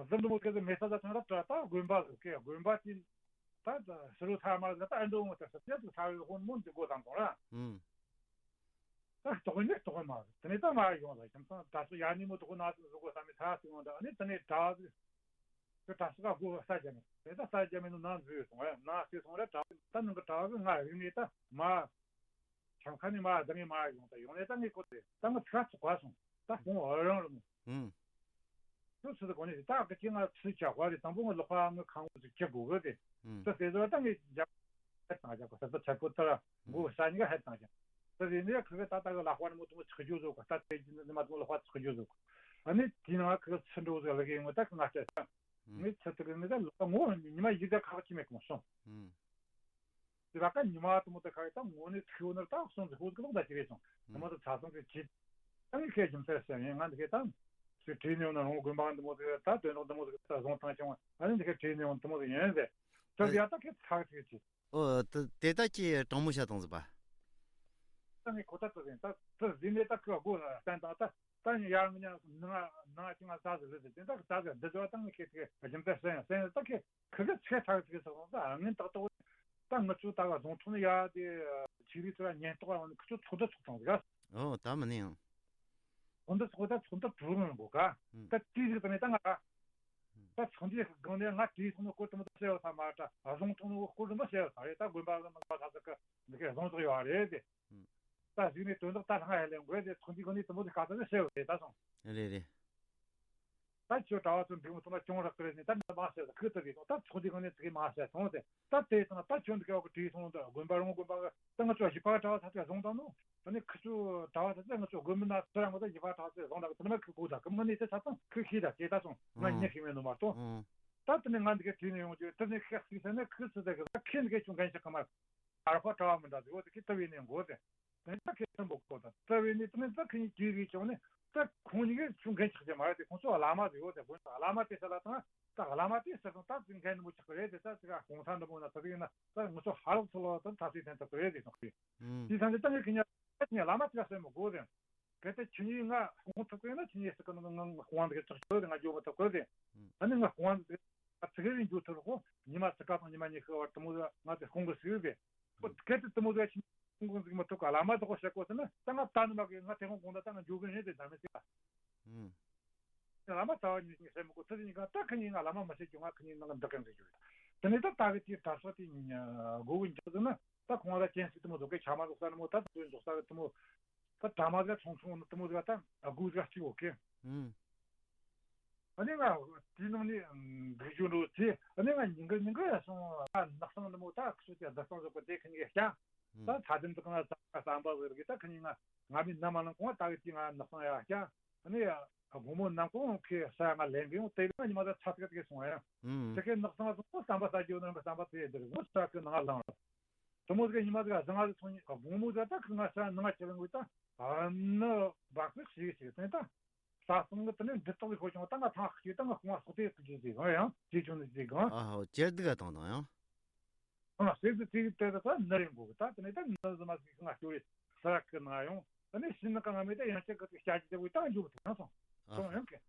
ཟིན་འདི་མོ་སྐད་ཟིག་མེད་ས་ད་ཚང་ད་ད་དགོན་པ་ཟིག་གི་དགོན་པ་དེ་ད་ད་ཕྱི་རུ་ཐ་མ་ཟིག་ད་ཨ་འདྲ་འོང་ད་ས་ཚེ་ཚ་བའི་དཔོན་མོ་འདི་སྒོ་དང་དང་ར། ཨང་། ད་ལྟོགས་ནི་ལྟོགས་མ་རེད། དེ་ནས་ད་མ་ཡོང་ལ་ཁྱིམ་ཚང་ད་སུ་ཡ་ནི་མོ་ལྟོགས་ན་ཟུག་གོ་ས་མི་ཚ་སི་ཡོང་ད་ཨ་ནི་དེ་ནས་ད་ཟིག་གི་ད་སུ་ག་སྒོ་ས་རྒྱ་མེད་དེ་ད་ས་རྒྱ་མེད་ནོ་ན་འཛུལ་སོང་ཨ་ན་སི་སོང་རེད། ད་ད་ནང་གི་ད་ཟིག་ང་རིག་ནས་ད་མ་ཁྱམ་ཁ་ནས་མ་ད་ངས་མ་ཡོང་ད་ཡོང་ནས་ད་ངས་གོ་དེ་ད་ང་ཚ་ཚུགས་པ་སོང་ད་ཁོང་ཨ་རང་རུ་མོ། ཨུམ། ཁྱོད་ཚོ་དེ་གོ་ནས་ད་གི་ཅི་ང་ཚོས་བྱ་དགོས་རེད། དང་པོ་ང་ལོག་པ་ང་ཁང་བ་ཟིག་ཁྱེར་དགོས་གི་རེད། ཨུམ། ད་དེ་ཚོ་ད་ངས་རྒྱབ་ཧད་དང་རྒྱབ་གོ་ས་ད་ཚད་པོ་ད་མགོ་ས་ཉི་ག་ཧད་དང་རྒྱབ་ད་རེད་ནས་ཁི་གི་ད་ད་གི་ལག་པ་ནི་མོ་དུ་མོ་ཚགས་རྒྱུ་བཟོ་གོ་ད་དེ་ནི་མ་དུ་མོ་ལོག་པ་ཚགས་རྒྱུ་བཟོ་གོ་ཨ་ནི་དེ་ནང་ཁི་གི་ཚི་འགྲོ་ཟིག་ལ་གི་ངོ་ད་གི་ང་ལྟ་ས་ངས་ཚི་ད་གི་ནི་ད་ལོག་པ་ངོ་ཉི་མ་ཡི་ད་ཁག་ཅི་མེད་གོ་སོང་། ཨུམ། དེ་བ་ཀ་ཉི་མ་དུ་མོ་དེ་ཁ་ཡི་ད་ངོ་ནས་ཐིག་ཡོད་ན་ད་སོང་ཟིག་ཧུ་ཟིག་ལོག་ད་ཅི་རེད་སོང་། དུ་མོ་དེ་ཚ་སོང་གི་ཅི། ད་ངས་ཁས་རྒྱུ་མཚན་ཟེར་ཡིན་ང་འདི་ཁས་ད། ཚུལ་བྲིས་ནས་ཡོང་ན་རོང་དགོན་པ་དུ་མོ་དེ་ད་དོན་དག་དུ་མོ་དེ་ད་བཟུང་བཏང་ཀྱང་ཨ་ནི་འདི་ཁས་བྲིས་ནས་ཡོང་དུ་མོ་དེ་ཡིན་ཟེར། ད་ཡ་ད་ཁས་ཚག་ཅིག་ཅི། ཨོ་དེ་དེ་ད་ཅི་དྲང་མོ་བཤད་བཏང་ཟིག་པ། ད་ངས་ཁོ་ད་ད་ཟིན་ད་ད་ཟིན་ནས་ད་ཁོས་སྒོ་བསྟན་དང་ད། ད་ཡང་ཡར་ངི་ཉ་ནང་ནང་ཅི་ང་ཟ་ཟི་ལི་ཟི་དེ་འདྲ་གི་ཟ་ཟི་འདི་ཟི་བ་ད་ངི་ཁེ་ཁེ་རྒྱུ་མཚན་སེང་སེང་ད་ཁེ་ཁི་གི་ཚེ་ཐག་ཚེ་སོང་ད་ངན་ཏག་ཏག་ད་ང་ཚོ་ད་ག་རྫོང་ཐོག་ནས་ཡར་དེ་ཆི་རི་ཚོ་ལ་ཉེན་རྟོག་པ་ཁི་ཚོ་ཚོགས་འདུ་ཚོགས་དང་ག་ཨོ་ད་མི་ནི་ཡང་ཚོགས་འདུ་ཚོགས་ད་ཚོགས་འདུ་གྲུབ་མི་འགོ་ག་ཨུམ། ད་དེ་ཟིག་ད་ནས་ད་ང་ད་ཚོགས་འདུའི་སྒང་ནས་ང་དེའི་སོང་ནས་སྐོར་དུ་མི་ད་བཤད་ཡོད་ས་མ་ད་རྫོང་ཐོག་ནས་སྐོར་དུ་མི་བཤད་ཡོད་ས་རེད། ད་དགོན་པ་ལ་མི་ད་ས་ས་གི་འདི་གའི་རྫོང་ཚོགས་ཡོད་རེད་དེ། ཨུམ། ད་གཞུག་ནས་དོན་དག་ད་ལྷང་ཡ་ལེན་དགོས་ཏེ་ཚོགས་འདུའི་སྒང་ནས་དུ་མོ་དེ་ག་ཚོད་ནས་བཤད་ཡོད་རེད་ད་སོང་། རེད་རེད། ད་ཁྱོད་གྲྭ་བ་ཚོ་འགྲིག་མི་ཐུབ་ན་གྱོང་རག་གི་རེད་ནས་ད་འདི་མ་བཤད་ད་ཁུ་ཐུ་རེད་སོང་ད་ཚོགས་འདུའི་སྒང་ནས་ཚིག་གི་མ་བཤད་སོང་དེ་ད་དེ་ཚོ་ན་ད་ཁྱོད་འདི་གའི་འོག་གི་བྲིས་སོང་ད་དགོན་པ་རོང་དགོན་པ་གི་ད་ང་ཚོ་གཞི་པ་གྲྭ་བ་ཚ་ཚ་བཟུང་དང་ནོ་ད་ནི་ཁུ་ཚོ་གྲྭ་བ་ཚ་ཚ་ང་ཚོ་དགོན་པ་ན་ཚུར་ར་ང་ཚོ་གཞི་པ་གྲྭ་བ་ཚ་བཟུང་ད་གི་དེ་ནི་མ་ཁུ་གོ་ད་གི་མི་ནི་དེ་ཚ་ཚང་ཁུ་ཤེས་ད་དེ་ད་སོང་ང་ཉི་ཤེས་མེད་ནོ་མ་གཏོགས། ད་དེ་ནི་ང་འདི་གའི་བྲིས་ནས་ཡོང་རྒྱུ་དེ་ནི་ཁེག་ཚིག་ཟེར་ནས་ཁུ་ཚོ་དེ་གི་ད་ཁེ་འདི་གའི་ཆུང་གན་ཞིག་གི་མ། ཨར་ཧྥ་གྲྭ་བ་མི་འདྲ་ཟིག་འོ་དེ་ཁྱི་ལྟ་བུའི་ནས་འགོ་དེ། དེ་ད་ཁྱི་ལྟ་འབོག་གོ་ད་ལྟ་བུའི་ནས་དེ་ནས་ད་ཁྱི་གཉིས་གྱིས་རིགས་བྱུང་ནས་ད་ཁོང་གཉིས་ཀས་ཆུང་འགན་ཆགས་ཀྱི་མ་རེད་དེ་ཁོང་ཚོ་བླ་མ་ཟིག་འོ་དེ་དགོན་བླ་མ་དེ་ས་ལ་དང་ད་བླ་མ་དེ་ཟེར་སོང་ད་དེ་འགན་ནི་མོ་ཆགས་ཀྱི་རེད་དེ་ད་ཅིག་ག་གོང་ས་འདི་མོ་ན་ད་དེ་ཡིན་ན་ད་ང་ཚོ་ཧ་ལོག་ཚོ་ལོ་ད་ཐབས་ཤེས་འཐེན་ཐུབ་ཀྱི་རེད་དེ་སོང་གི། དེ་ས་འདི་ད་ངས་ཁྱི་གཉིས་ད་ཁྱི་གཉིས་བླ་མ་དེ་ལ་སེམས་མོ་དགོ་དེ། གལ་ཏེ་ཁྱེད་གཉིས་ང་དཔུང་ཐུབ་ཀྱི་ཡིན་ན་ཁྱེད་གཉིས་སྲིད་ཀྱི་ནང་ང་དཔུང་འདི་གི་ལྕགས་ཤོད་དེ་ང་འཇོག་མི་ཐུབ་ཀྱི་དེ། ཨ་ནི་ང་དཔུང་འདི་ཚིག་རེ་འཇོག་ཐུབ་ཁོ་ཉི་མ་ཚིག་ཀ་དང་ཉི་མ་ཉི་ཤུ་བར་དུ་མོ་ང་དེ་དཔུང་གི་སྲིད་དེ། ཁོ་གལ་ཏེ་དུ་མོ་ཟིག་ཁྱེད་གཉིས་དཔུང་གི་འཛུགས་མི་ཐུབ་ཀ་བླ་མ་དག་བཤད་དགོས་ཟེར་ན་ད་ང་ད་ནི་མ་གི་ང་དེ་དཔུང་དགོངས་ད་ད་ང་འཇོག་གི་ཡིན་དེ་ད་མི་སྲིད་ལ། བླ་མ་ད་བ་ཉིད་ཀྱིས་བཤད་མི་དགོས་ཚེ་ཉིད་ཀ་ད་ཁྱེད་གཉིས་ང་བླ་མ་མ་བཤད་ཀྱི་ང་ཁྱེད་གཉིས་ནང་འདི་གན་ཟེར་རྒྱུ་རེད། དེ་ནས་ད་ད་གི་དེའི་གྲྭ་ས་དེ་སྒོ་གི་འཇོག་ཟེར་ན། ད་ཁོང་ལ་ཅན་ཞིག་དུ་མོ་འདུག་གི་ཆ་མ་འདུག་ས་ནི་མོ་ད་དུ་འདུག་ས་གི་དུ་མོ། ད་གྲ་མ་ག་ཚོང་ཚོང་དུ་མོ་ཟིག་ད་དགུ་ཟིག་གཅིག་འོ་གི། ཨུམ། ཨ་ནི་ང་དེའི་ནང་ནས་འདུག་རྒྱུ་འགྲོ་དེ་ཨ་ནི་ང་ཉིན་གི་ཉིན་གི་ཡ་སོང་ད་ནག་སང་དུ་མོ་ད་ཁི་ཚོ་དེ་བདག་སང་ཟོག་གི་དེ་ཁི་ཉིན་གི་སྐྱ། ད་ཚ་དེ་འདུག་ང་ས་བསམ་པ་ཟིག་རེད་གི་ད་ཁི་ཉིན་ང་ང་མི་ན་མ་ནང་གོང་ད་གི་དེ་ང་ནག་སང་ཡ་སྐྱ། ཨ་ནི་ཡ། དགོང་མོ་ནམ་གུང་ཁའི་ས་ང་ལེན་གི་ཡོང་དེ་རིང་ཉི་མ་ད་ཚ་ཚ་གི་སོང་ཡ། ཨུམ། དེ་ཁའི་ནག་སང་སོང་བསམ་པ་ས་རྒྱུ་ནང་གི་བསམ་པ་དེ་འདིར་ངོ་ས་གི་ནང་ལངས་རོགས། དུ་མོ་ཟིག་ཉི་མ་ཟིག་བཟང་ང་ཟིག་སོང་ཉི་དགོང་མོ་ཟིག་ད་ཁི་ང་ས་ནང་ང་ཁྱེར་འགོས་ད་ཨ་ནི་བག་ཟིག་ཞིག་ཞིག་དེ་ད་ས་སང་གི་དེ་ནས་འདི་ཏོག་གི་ཤོ་ཆུང་ད་ང་ཐང་ཁྱེར་ད་ང་ཁོང་ང་སོག་དེ་ཀི་ཅི་ཟིག་ཡང་ཡང་ཅི་ཆུང་ནི་ཟིག་གང་ཨ་ཧོ་ཅེར་འདི་ག་དང་དང་ཡང་། ཨ་སེ་ཟི་ཙི་གི་དེ་ད་ནི་རིང་གོ་གི་ད་དེ་ནས་ད་ནི་ཟི་མ་ཟིག་ང་ཤོ་རི་ས་ར་ཁི་ནང་ཡོང་། ཨ་ནི་ཤིན་ན་གང་མེད་ད་ཡང་ཅིག་གི་ཤ་ཅི་དེ་བུ་ད་འཇུག་ཐུབ་ན་སོང་སོང་ཡང་གི།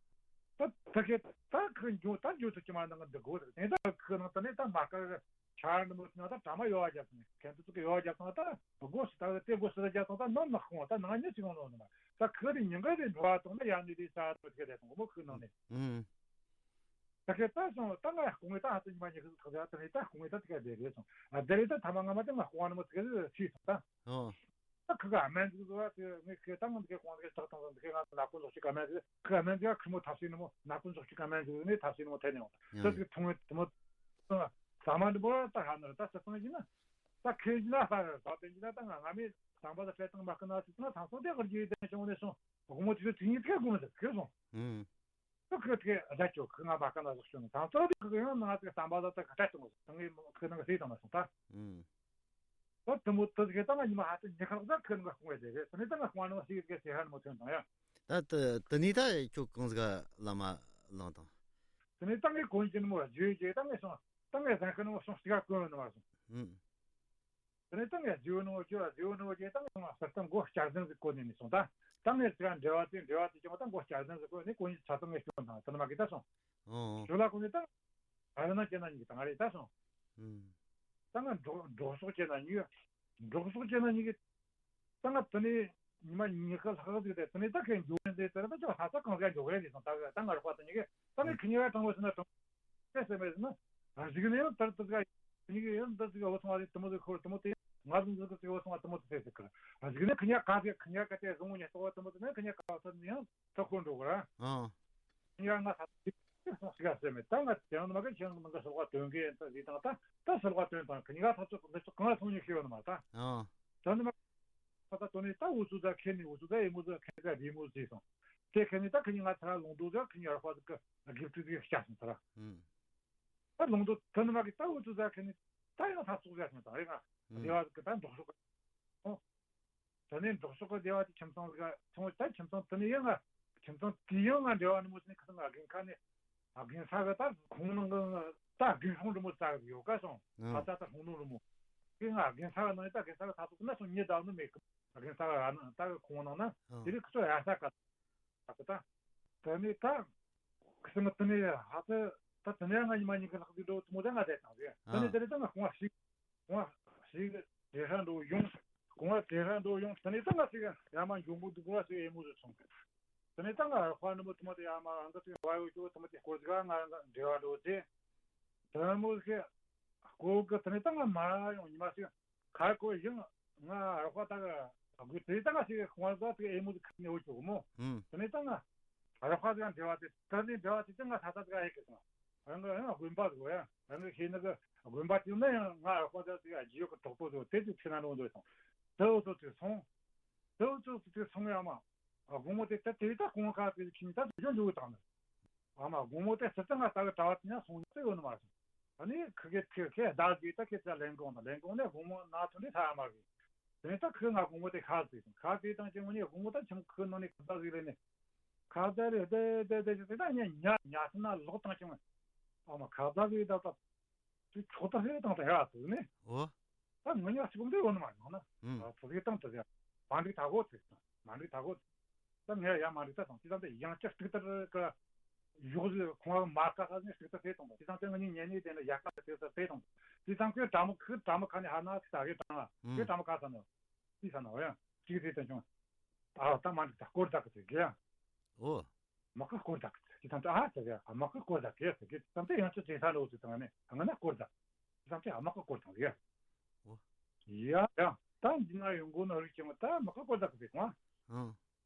ད་ད་གི་ད་ཁི་འཇུག་ད་འཇུག་ཐུབ་ཀྱི་མ་འདང་གི་འདི་གོ་ཟིག་དེ་ད་ཁི་ནང་དེ་ནས་ད་མ་ཀ་ཆར་འདི་མོ་ན་ད་གྲ་མ་ཡོ་བ་རྒྱབ་སོང་ཁན་ཚོ་ཚོ་གི་ཡོ་བ་རྒྱབ་སོང་ད་སྒོ་སི་ད་དེ་སྒོ་སི་ད་རྒྱབ་སོང་ད་ནོར་ནག་ཁོང་ད་ནང་ཉི་ཅི་གང་ནོར་ནི་མ་ད་ཁི་རི་ཉིན་ག་རི་འགྲོ་བ་དང་ད་ཡང་ནི་རི་ས་ད་ཐི་ག་དེ་སོང་མོ་ཁི་ནང་ནས། ཨུམ། ད་ཁེ་ད་སོང་ད་ང་ཁོང་གི་ད་ཧ་ཏི་ཉི་མ་ཉི་ཤུ་ཐག་ད་ད་ནི་ད་ཁོང་གི་ད་ཐི་ག་དེ་རེད་སོང་ཨ་དེ་རེད་ད་ཐ་མ་ང་མ་ད་ང་ཁོང་ནི་མོ་ཐི་ག་དེ་ཕྱིས་སོང་ད། ཨོ། ད་ཁི་ག་སྨན་ཟིག་ཟོ་བ་དེ་ངས་ཁི་ད་ང་འདི་ཁེ་ཁོང་གི་ཐག་དང་འདི་ཁེ་ང་ལ་ཀུན་ཟོག་ཅིག་ག་སྨན་ཟིག་ཁི་ག་སྨན་ཟིག་ཁི་མོ་ཐབས་ཤེས་ནི་མོ་ན་ཀུན་ཟོག་ཅིག་ག་སྨན་ཟིག་ནི་ཐབས་ཤེས་ནི་མོ་ཐེ་ནི་ཡོང་ད་ད་ཟིག་ཐུང་ངེ་དེ་མོ། ཟ་མ་འདི་མོ་ད་ཧ་ནི་རེད་ད་ས་སང་ཡིན་ན། ད་ཁེ་ཡིན་ན་ཧ་རེད་ད་དེ་ཡིན་ན་ད་ང་ང་མི་དང་པ་ད་ཁྲལ་དང་མ་ཁི་ན་ཟིག་ན་ཐང་སོང་དེ་གར་རྒྱུ་ཡི་དེ་བྱུང་ནས་སོང་དགོང་མོ་དེ་ཚོ་དེ་ཉིད་ཐེ་དགོས་མི་ཟིག་ཁེ་སོང་། ཨུམ། ད་ཁོས་དེ་བརྡ་ཅོ་ཁོས་ང་མ་ཀ་ན་ཟིག་ཤོད་ནས་དང་ཚོ་དེ་ཁོས་ཡང་ང་དེ་བསམ་པ་ལ་ད་ཁ་བྲལ་བཏང་ཟིག་ད་ངས་ཁོས་ནང་ཟིག་དང་མ་སོང་ད། ཨུམ། ད་དེ་མོ་དེ་ཟིག་ད་ང་ཉི་མ་ཧ་ཏི་ཉི་ཁ་ལག་ད་ཁོས་ང་ཁོང་བས་དེ་རེད་དེ་ནས་ད་ང་ཁོང་ནང་ཟིག་གི་ཟེར་ཧ་ནི་མོ་ཐོན་དང་ཡ། ད་དེ་དེ་ནས་ད་ཁྱོད་གང་ཟིག་ལ་མ་ལངས་དང་། དེ་ནས་ད་ངས་གོན་གྱི་ནི་མོ་བརྗོད་རྗེས་ད་ངས་སོང་ད་ངས་ཟན་ཁ་ནི་མོ་སོང་སྟི་ག་གོན་ནི་མ་སོང་། ཨུམ། དེ་ནས་ད་ངས་རྫི་བོ་ནོ་རྒྱུ་རྫི་བོ་ནོ་རྒྱུ་ད་ངས་ང་སར་ད་མགོ་བསྐྱར་ཟིན་ཟིག་བསྐོར་ནས་ནི་སོང་ད། ད་ངས་ཟིག་འབྲེལ་བ་དེ་འབྲེལ་བ་དེ་ཀྱང་ད་མགོ་བསྐྱར་ཟིན་ཟིག་བསྐོར་ནས་གོ་ཉིད་ཆ་ཚང་ངས་སྐྱོན་དང་དེ་ནི་མ་གི་ད་སོང་། ཨོ། ཞོ་ལ་གོ་ནས་ད་ང་རེ་ན་ཅེ་ན་ཉིད་ཀྱི་ད་ང་རེ་ད་སོང་། ཨུམ། ད་ང་འབྲོག་འབྲོག་སོག་ཅེ་ན་ཉིད་འབྲོག་སོག་ཅེ་ན་ཉིད་ཀྱི་ད་ང་དེ་ནས་ཉི་མ་ཉི་ཤུ་ལྷག་ཟིག་དེ་དེ་ནས་ད་ཁས་འཇོག་ནས་དེ་ད་ད་ཅོ་ཧ་ས་གང་ག་འཇོག་གི་རེད་སོང་ད་ད་ང་རོགས་པ་དེ་ཉིད་ཀྱི་ད་ངས་ཁི་ཉིད་ཀ་དྲང་བོ་ཟེར་ན་དྲང་། དེ་སེམས་མེད་ན། རིག་གནས་ཡང་དར་དུ་ག་ཡིན་གྱི་ཡང་འདི་ཟིག་འོ་ཚང་བ་དེ་མོ་དེ་ཁོར་དེ་མོ་དེ་ང་ཚོ་འདི་ཟིག་འོ་ཚང་བ་དེ་མོ་དེ་ཟེར་གི་རིག་གནས་ཁི་ཉག་ག་ཟིག་ཁི་ཉག་ག་དེ་བཟང་བོ་ཉག་ཏོ་བ་དེ་མོ་དེ་ནས་ཁི་ཉག་ག་བ་ཚོ་ནི་ཡང་ཐོ་ཁོ་འགྲོ་གི་ར། ཨང་། ཁྱེད་ང་ས་ཅིག་སོང་ཞིག་ཟེར་མེད། ད་ང་དེ་ཡང་མ་གི་ཁྱེད་ང་གི་སོག་པ་དོན་གི་ད་ཟིག་དང་ད་ད་སོག་པ་དོན་དང་ཁྱེད་ང་ཐག་ཚོད་འདི་ཚོ་གང་ལ་ཐོན་ཉེ་ཤེས་ཡོད་ནི་མ་ད། ཨང་། དོན་མ་ད་ད་དོན་ནི་ད་འུ་ཚོ་ད་ཁྱེད་ནི་འུ་ཚོ་ད་ཨེ་མོ་ཚོ་ཁྱེད་ད་རི་མོ་ཟིག་སོང་། དེ་ཁྱེད་ནི་ད་ཁྱེད་ནི་ང་ཚ་ལུང་དུ་ད་ཁྱེད་ནི་ཡར་ཧྥ་ཟིག་གི་གིབ་ཏི་ཟིག་བྱ་སོང་ད་ར། ཨང་། ད་ལུང་དུ་དོན་མ་གི་ད་འུ་ཚོ་ད་ཁྱེད་ནི་ད་ཡང་ཐག་ཚོད་བྱ་སོང་ད་རེ་ང་སྡེ་བ་ཟིག་གི་ད་འབྲོག་ཕྱོགས་གི་ཨོ། དེ་ནས་འབྲོག་ཕྱོགས་ཀྱི་སྡེ་བ་དེ་ཁྱིམ་ཚང་ལ་ཚང་ད་ཁྱིམ་ཚང་དེ་ནས་ཡང་ང་ཁྱིམ་ཚང་དེ་ཡང་ང་འབྲེལ་བ་ནི་མོ་ཟིན་ནས་ཁ་སང་ང་རྒན་ཁ་ནས་རྒན་ས་ག་ད་ཁོང་ནང་གི་ད་རྒན་ཧྲོང་འདྲ་མོ་ཙག་ཡོད་ཀ་སོང་། ཨ་ད་ད་ཧྲོང་ནང་འདྲ་མོ་གི་ང་རྒན་ས་ག་ནང་ད་རྒན་ས་ག་ད་ཚོ་ན་སོང་ཉེ་ད་ནི་མེད་གི། རྒན་ས་ག་ཨ་ན་ད་གི་ཁོང་ནང་ན་དེ་རིགས་ཁི་ཚོ་ཡ་ས་ག་ད་གི་ད་དེ་ནས་ད་ཁི་སང་དེ་ནས་ཧ་ད་ད་དེ་ནས་ང་ཉི་མ་ཉིན་གི་ལྷག་དུས་འགྲོ་དུ་མོ་ད་ང་བསྡད་དང་ཟེར་དེ་ནས་དེ་ནས་ད་ང་ཁོང་ཞིག་ང་ཞིག་རེ་ཧྲ་འགྲོ་ཡོང་། གོང་བ་རེ་ཧྲ་འགྲོ་ཡོང་། དེ་ནས་ད་ང་ཞིག་ཡ་མ་འཇོན་པོ་འདུག་གོང་བ་ཞིག་ཨེ་མོ་ཟིག་སོང་། དེ་ནས་ད་ང་ཧ་ནི་མོ་དུ་མ་དེ་ཡ་མ་རང་གི་དུ་བ་ཡོད་ཅོ་དུ་མ་དེ་སྐོར་ཟིག་ང་རང་གི་འབྲེལ་བ་འགྲོ་དེ། དེ་མོ་ཞིག་སྐོར་གི་དེ་ནས་ད་ང་མ་ཡོང་ཉི་མ་ཞིག་ཁ་ཁོ་ཡིན། ང་ཧ་ད་གི་དགོས་དེ་ད་ང་ཞིག་གོང་བ་ཟིག་ཨེ་མོ་ཟིག་ཁ་ནས་འོ་ཅོ་གི་མོ། དེ་ནས་ད་ང་ཧ་ཧ་ཟིག་འབྲེལ་བ་དེ་དེ་ནས་འབྲེལ་བ་དེ་ད་ང་ད་ད་ཟིག་ཨེ་གི་སོང་། རང་གི་ཡང་དགོན་པ་ཟིག་ཡང་རང་གི་ཤེས་ནི་གི་དགོན་པ་དེ་ན་ཡང་ང་ཧ་ད་ཟིག་རྗེས་ཡོད་གི་གྲོགས་པོ་ཟིག་དེ་ཚོ་ཁྱེད་ན་ནོ་འདོད་སོང་། དེ་འུ་ཚོ་དེ་སོང་། དེ་འུ་ཚོ་དེ་སོང་ཡང་མ་དགོང་མོ་དེ་ད་དེ་ད་གོང་ཁ་དེ་ཁྱིམ་ད་དུ་འཇོག་འཇོག་དང་ནི། ཨ་མ་དགོང་མོ་དེ་སི་ཏང་ང་ལྟ་གི་གྲྭ་བ་དེ་ཡང་སོང་ཚེ་ཡོད་ནི་མ་རེད། ཨ་ནི་ཁི་གེ་ཁི་ཁེ་བདག་གིས་ད་ཁེ་ཚ་ལེན་གོང་དང་ལེན་གོང་ནས་དགོང་མོ་ན་ཐུན་དེ་ཐ་མ་གི། དེ་ནས་ད་ཁི་ང་དགོང་མོ་དེ་ཁ་ཟིག་དང་ཁ་ཟིག་དང་ཅི་མོ་ནི་དགོང་མོ་ད་ཁྱིམ་ཁི་ནང་ནས་ཁ་བདག་ཟིག་ལེན་ནས། ཁ་བདག་རེད་དེ་དེ་དེ་དེ་ད་ཉ་ཉ་ཉ་སི་ན་ལོག་དང་ཅི་མོ། ཨ་མ་ཁ་བདག་ཟིག་ད་ད། དེ་ཆོག་ད་ཧེ་དང་ད་ཧེ་བ་དུ་ནི། ཨོ། ད་ང་ཉག་གཅིག་པུ་འདི་ཡོད་ནི་མ་ཡིན་ན། ཨུམ། ཨ་ཕུ་གི་སྟེང་དུ་ཡ། མ་འགྲིག་ད་གོ་ཚིག་དང་། མ་འགྲིག་ད་གོ་ཚིག་ད་ངས་ཡ་མ་འགྲིག་ད་དང་ཅི་ཙམ་དེ་ཡང་བསྐྱར་ཏིག་ཏར་གི་ཡོག་ཟི་ཁོང་མ་ཀ་ས་ནས་ཏིག་ཏར་དེ་དང་། ཅི་ཙམ་དེ་ང་གཉིས་ཉན་ནས་དེ་ནས་ཡ་ཀ་དེ་ས་དེ་དང་། ཅི་ཙམ་ཁོས་དྲ་མ་ཁོས་དྲ་མ་ཁ་ནས་ཧ་ན་ཁི་ད་གི་དྲ་ང་ཁོས་དྲ་མ་ཁ་ས་ནས་ཅི་ས་ན་འོ་ཡ་ཅིག་དེ་དང་བྱུང་། ཨ་ད་མ་འགྲིག་ད་སྐོར་ད་གི་ཚིག་གི་ཡ། ཨོ། མ་ཀི་སྐོར་ཟླ་གི་ཅི་ཙམ་ཨ་ཟེར་གི་མ་ཀི་སྐོར་ཟླ་གི་ཟེར་གི་ཙམ་དེ་ཡང་ཅི་ཅི་ས་ལོ་ཟེར་དང་ནི་ང་ན་སྐོར་ཟླ་ཙམ་དེ་མ་ཀི་སྐོར་དང་ཡ། ཨོ། ཡ་ཡ་ད་འདི་ན་ཡོང་གོ་ན་རིག་ཅིང་ད་མ་ཀི་སྐོར་ཟླ་གི་ཟེར་གོ་ཨང་།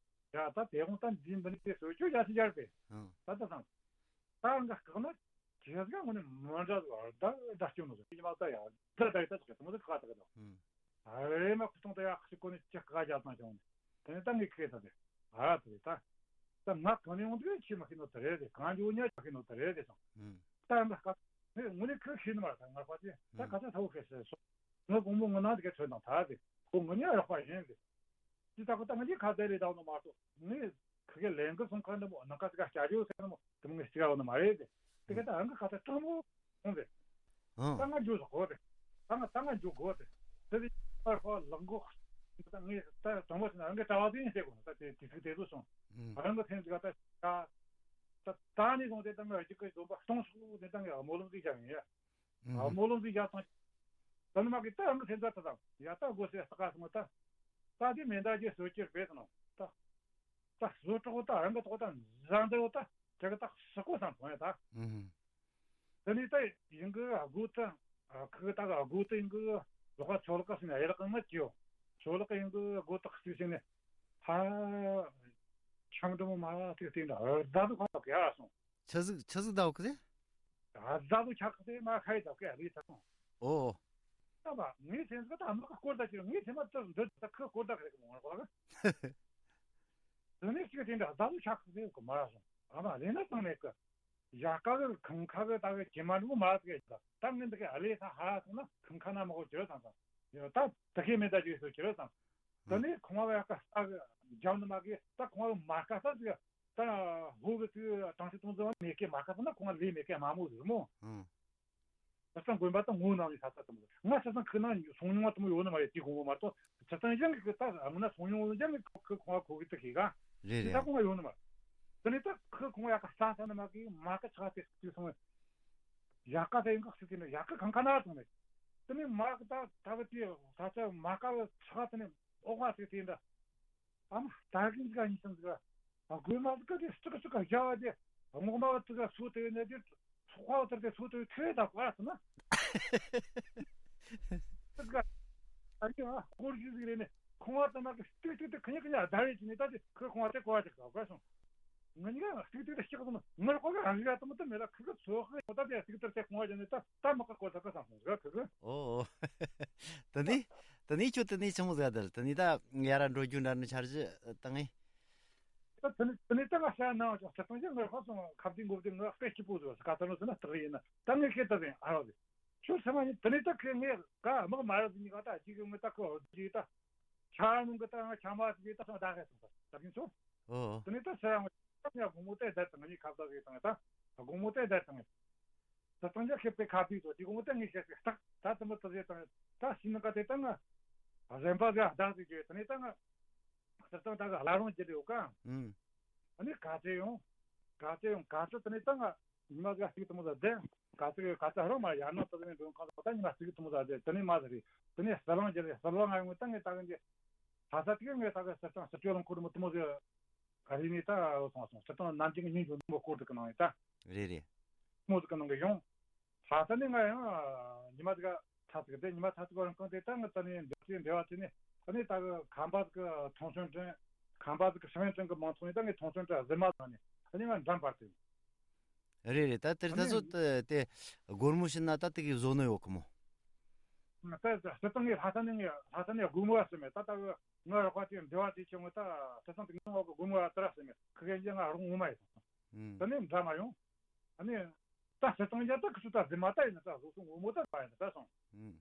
ཡ་ད་དེ་ཧོང་ད་འདི་འདི་ནི་དེ་སོ་ཅོ་ཡ་ཅི་ཡར་པེ་ཨང་། ད་ད་དང་ད་འགའ་སྐག་ན་ཅི་ཡ་ཟིག་ངོ་ནི་མ་འདྲ་ཟིག་ད་ད་སྐྱོ་ནོ་ཟིག་ཅི་མ་ད་ཡ་ད་ད་ད་ཟིག་ད་ཟིག་ཁ་ད་གི་ད། ཨང་། ཨ་རེ་མ་ཁུ་ཏོང་ད་ཡ་ཁ་ཅིག་གོ་ནི་ཅི་ཁ་ཡ་ཙང་ཅང་། དེ་ནས་ད་ངས་ཁེ་ད་དེ། ཨ་དེ་ད། ད་ང་གང་ནས་ཡོང་དུས་ཁྱི་མ་ཁེ་ནོ་དེ་རེད་དེ། གང་ཅི་འོ་ཉ་ཅི་ཁེ་ནོ་དེ་རེད་དེ་སོང་། ཨང་། ད་ང་ཁ་ངས་ངོ་ནས་ཁེ་ཁེ་ནི་མ་རེད། ད་ང་ཕ་ཅི་ད་ཁ་ཚ་ཐའོ་ཁེ་སེ་སོང་། ང་དགོང་མོ་ང་ནང་དེ་ག་ཚོད་དང་ད་དེ་ཁོ་ངོ་ནས་རོགས་པ་ཡིན་དེ། ཅི་ད་ཁོ་ད་ང་ཅི་ཁ་བདེ་རེད་ད་ནོ་མ་གཏོགས་ངས་ཁི་གེ་ལན་གི་སོང་ཁ་འདི་མོ་ནང་ཁ་ཅི་ག་སྐྱ་རིའུ་ཟེར་ནི་མོ་དེ་མོ་ངས་སྐྱ་རིའུ་ནི་མ་རེད་དེ། དེ་ག་ད་ཨང་གི་ཁ་ད་སྤྲང་མོ་ཁོང་དེ། ཨང་། ད་ང་འཇུ་ཟོ་གོ་དེ། ད་ང་ད་ང་འཇུ་གོ་དེ། དེ་དེ་པར་ཧོ་ལང་གོ། ད་ངས་ད་དྲང་མོ་ཟེར་ན་ཨང་གི་གྲྭ་བ་དེ་ཡིན་ཟེར་གོ་ད་དེ་དེ་ཚིག་དེ་ཚོ་སོང་། ཨང་། ཨང་གི་ཐེངས་ཟིག་ད་ད་ད་ནི་སོང་དེ་ད་ང་རྒྱུག་གི་འཛོམས་པ་སྟོང་སུ་དེ་ད་ངས་སྨོན་ལམ་ཟིག་བྱ་ཡིན་ཡ། ཨང་། སྨོན་ལམ་ཟིག་བྱ་ཙང་། ད་ནི་མ་གི་ད་ཨང་གི་ཐེངས་ད་ད་ད་ཡ་ད་དགོས་སེ་ད་ག་སོང་ད། ད་དེ་མེ་མདའ་རྒྱལ་སོ་ཅིར་བེད་ནོ་ད། ད་བཟོ་གྲོགས་ད་རང་གི་ཐོག་ད་བཟང་འདྲ་བོ་ད་ཅག་གི་ད་ཧྲི་ཀོ་སང་ཐོང་ཡ་ད། ཨུམ། དེ་ནས་ད་ཡིན་གི་དགོས་ད་ཁི་གི་ད་གི་དགོས་ད་ཡིན་གི་ལོག་པ་ཚོ་ལག་ཟིན་ཡ་ལག་མ་ཅིའོ། ཚོ་ལག་ཡིན་གི་དགོས་ད་ཟིག་ཟིན་ནས་ཧ་ཆང་འདྲ་མོ་མ་ཐིག་སྟེང་ད་ཨར་ད་དུ་ཁ་ལག་ཡ་སོང་། ཆི་ཟིག་ཆི་ཟིག་ད་འོ་གི་ཟེ། ཨར་ད་དུ་ཆག་སྟེ་མ་ཁ་ཡི་ད་གི་ཨ་ལི་ད་སོང་། ཨོ། ད་བ་ངའི་སེམས་ཀྱི་ད་མི་ཁ་སྐོར་ད་ཅིག་ངའི་སེམས་མ་ད་འདི་ད་ཁ་སྐོར་ད་གི་རེད་གི་མོ་ང་གོ་གི། དེ་ནས་ཅིག་དེ་འདྲ་ཟླ་ལུ་ཆགས་ཟེར་གི་མ་ར་སོང་། ཨ་མ་ལེ་ན་བཏང་མེད་གི། ཡ་ཀ་གི་ཁང་ཁ་གི་ད་གི་ཇེ་མ་འགྲོ་མ་ཟེར་གི་ད་ད་ངས་འདི་གི་ཨ་ལེ་ས་ཧ་སོང་ན་ཁང་ཁ་ན་མ་གོ་ཅི་རེད་བསམ་སོང་། ཡ་ད་ད་གི་མེད་ད་ཅིག་སོ་ཅི་རེད་བསམ། དེ་ནས་ཁོང་བ་ཡ་ཀ་ས་གི་རྒྱབ་ནི་མ་གི་ད་ཁོང་བ་མ་ཀ་ས་ཟིག་ད་ཧུ་གི་ཚིག་གྲངས་ཆུ་གཏོང་ཚོ་མེད་གི་མ་ཀ་ས་ན་ཁོང་བ་ལས་མེད་གི་མ་མོ་ཟིག་མོ། ཨང་། ད་ལྟ་དགོན་པ་དང་ངོ་ནང་ནས་ས་ས་དམ་ང་ཆ་ཚང་ཁུ་ནང་སོང་མྱོང་བ་དམ་ཡོད་ནི་མ་རེད། དེ་དགོན་པ་མ་གཏོགས་ཆ་ཚང་ཡང་གི་ད་ང་ན་སོང་མྱོང་ཡང་གི་ཁུ་ཁོང་བ་གོ་གི་ད་ཤེས་ག་རེད་དེ་ད་རེད། ཁོང་བ་ཡོད་ནི་མ་རེད། དེ་ནས་ད་ཁུ་ཁོང་བ་ཡ་ཀ་ས་ས་ནི་མ་གི་མ་ཀ་ཆ་དེ་དེ་སོང་ཡ་ཀ་ས་ཡང་གི་སི་དེ་ནི་ཡ་ཀ་གང་ཁ་ན་སོང་ནས་དེ་ནས་མ་གི་ད་ད་བ་དེ་ས་ཆ་མ་ཀ་ལ་ཆ་དེ་ནས་ཨོ་ཁ་སི་དེ་འདྲ། ཨ་མ་ད་གིན་ཟིག་ག་ཉིས་སམ་ཟིག་ག་ཨ་དགོས་མ་ཟིག་ག་དེ་སྤྲུག་སྤྲུག་ག་བྱ་བ་དེ་རྔོག་མ་བ་ཙི་ག་སུ་དེ་ནས་དེ་ཚོགས་པ་བ་ཙི་དེ་སུ་དེ་ཁེ་ད་ག་སི་ན་ཙི་ག་ཨ་ནི་ཨ་སྐོར་ཞུ་ཟིག་རེད་ནས་ཁོང་བ་ཙི་མ་གི་སྤྲུག་སྤྲུག་དེ་ཁ་ཉག་ཁ་ཉག་ཟླ་རེ་ཅི་ནས་ད་དེ་ཁོས་ཁོང་བ་དེ་གོ་བ་ཅིག་ག་ག་སོང་། ང་གཉིས་ཀ་གཅིག་ཏུ་ཤག་དང་ངར་ཁོ་ག་རང་ག་དམ་དུ་མེད་ལ་ཁི་གི་ཚོ་ཁི་ད་དེ་གཅིག་ཏུ་དེ་གོང་བ་ནི་ད་ད་མི་ཁ་སྐོར་ད་ག་སང་སོང་ག་ཁི་གི། ཨོ། དེ་ནས་དེ་ནས་ཁྱོད་དེ་ནས་ཆི་མོ་ཟེར་དེ་དེ་ནས་ད་ཡར་འགྲོ་རྒྱུ་འདྲ་ནི་འཆར་གཞི་བཏང་ངས། ད་དེ་ནས་དེ་ནས་ད་ང་ཤ་ན་ཅོག་ཚེ་ཐང་ཅན་ངར་ཁོ་སོང་ཁ་བདེ་མགོ་བདེ་ངར་སྐད་སྐྱིད་པོ་ཟེར་ག་ཚ་ལོ་ཟེར་ན་སྟག་ཡིན་ན་ད་ངས་ཁྱེད་ད་ཟིན་ཨ་རོ་ཟིན། ཁྱོད་ཚང་མ་ནི་དེ་ནས་ད་ཁྱེད་ངས་ག་དམག་མ་རབས་ཉི་ག་ད་ཅིག་གི་ངས་ད་ཁོ་ཅིག་ད་ཆ་ནང་གི་ད་ང་ཆ་མ་ཅིག་ད་སང་ད་ཁ་སོང་ད་ད་ཁྱེད་ཚོ། ཨོ། དེ་ནས་ད་ཟེར་ཡང་ད་ངས་དགོང་མོ་ཏེ་ད་ད་ངས་ཁ་བརྡ་ཟིག་བཏང་ད་དགོང་མོ་ཏེ་ད་ད་ངས་ད་ད་ང་ཁྱེད་པའི་ཁ་བརྡ་ཚོ་དེ་དགོང་མོ་ད་ངས་བཤད་ཟིག་ད་ད་དུ་མ་ད་ཟེར་ད་ད་ཤི་ནི་ག་དེ་ད་ང་གཟན་པ་ཟིག་བདག་ཟིག་བྱས་དེ་ནས་ད་ང་ཟེར་ད་ད་ག་ལ་རང་བྱེད་ཡོད་ག་ཨུམ། ཨ་ནི་ག་ཚོད་ཡོང་། ག་ཚོད་ཡོང་ག་ཚོད་དེ་ནས་ད་ང་ཉི་མ་ཟིག་གཅིག་དུ་མོ་ཟིག་བསྡད། ག་ཚོད་ག་ཚོད་རང་མ་ཡར་ནང་དུ་ནས་མགྲོན་ཁང་ལ་ད་ཉི་མ་གཅིག་དུ་མོ་ཟིག་བསྡད་དེ་ནས་མ་ཟིག་རེད། དེ་ནས་ཟི་ལིང་རྒྱལ་རེད། ཟི་ལིང་ང་ཡོང་ད་ངས་ད་ག་འདི་ལྷ་ས་དེ་ངས་ད་ག་སི་ཐན་སི་ཁྲོན་རླངས་འཁོར་དུ་མོ་དུ་མོ་ཟིག་ག་རེ་ནས་ད་སོང་སོང་སི་ཐན་ནམ་རྒྱུན་གྱི་སྙིང་རྗེ་མོ་སྐོར་དུ་གི་ནང་ཡིན་ད། རེད་རེད། མོ་ཟིག་གི་ནང་གི་ཡོང་། ལྷ་ས་ནས་ང་ཡང་ཉི་མ་ཟིག་ཚ་ཟིག་བསྡད། ཉི་མ་ཚ་ཟིག་རང་གང་དེ་ད་ང་ད་ནས་འདི་ཚོའི་འབྲེལ་བ་བྱས་ནས་ཨ་ནི་ད་གི་ཁམས་པ་ཟིག་གི་ཐོང་ཆོན་ཀྲེན། ཁམས་པ་ཟིག་གི་ཧྲི་ཝན་ཀྲེན་གི་མང་ཚོགས་ནས་ད་ངས་ཐོང་ཆོན་ཀྲེན་གཟིམ་མ་ཟིག་ནས་ཨ་ནི་ང་འགྲམ་བར་དུ། རེད་རེད། ད་དེར་ད་ཚོ་དེ་སྒོར་མོ་བྱིན་ན་ད་དེ་གི་བཟོ་ནི་ཡོད་གི་མོ། ད་སི་ཐན་ངས་ལྷ་ས་ནས་ངས་ལྷ་ས་ནས་སྒོར་མོ་བ་ཟིན་མེད་ད་ད་གི་ང་རོགས་པ་དེ་འབྲེལ་བ་དེ་བྱུང་ད་སི་ཐན་དེ་ངས་ངོ་གི་སྒོར་མོ་བ་དེ་ར་ཟིན་མེད་ཁི་གེ་ཡང་ང་རོགས་ངོ་མ་ཡིན། ཨུམ། ད་ནི་འདྲ་མ་ཡོང་། ཨ་ནི། ད་སི་ཐན་ཡ་ད་ཁི་སུ་ད་ཟིན་མ་ད་ཡིན་ན་ད་བཟོ་སོང་ངོ་མོ་ད་པ་ཡིན་ན་ད་སོང་། ཨུམ།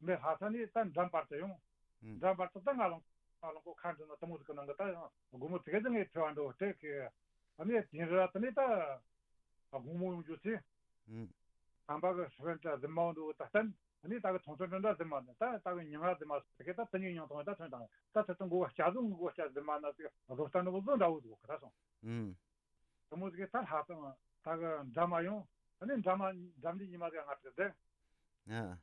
མེ་ལྷ་ས་ནི་ད་འགྲམ་བར་དུ་ཡོང་། ཨུམ། འགྲམ་བར་དུ་ད་ང་ལོང་ང་ལོང་གོ་ཁ་འདྲ་ན་དུ་མོ་ཟིག་གི་ནང་གི་ད་ཡང་སྒོར་མོ་དེ་ག་ཟིག་ངས་ཕེ་བ་འགྲོ་དེ་གི། ཨ་ནི་དེང་ར་ད་ནི་ད་དགོང་མོ་ཡོང་རྒྱུ་ཚེ། ཨུམ། ཁམས་པ་གི་ཧྲི་ཝན་ཀྲེན་ཟིན་མ་འགྲོ་ད་བསྟན། ཨ་ནི་ད་གི་ཐོང་ཆོན་ཀྲེན་ད་ཟིན་མ་ནི་ད་ད་གི་ཉི་མ་ཟིན་མ་དེ་གི་ད་དེ་ཉིན་ཡང་ཐོང་ད་ཐོན་དང་ད་ད་ད་མགོ་བ་སྐྱ་ཟིག་མགོ་བ་སྐྱ་ཟིན་མ་ན་ཟིག་བཟོ་ལྟ་འགྲོ་བཟོ་འདྲ་བོ་ཟིག་གི་ད་སོང་། ཨུམ། དུ་མོ་ཟིག་གི་ད་ལྷ་དང་ད་གི་འདྲ་མ་ཡོང་། ཨ་ནི་འདྲ་མ་འདྲ་མི་ཉི་མ་ཟིག་ང་ཁྲིད་དེ། ཨ།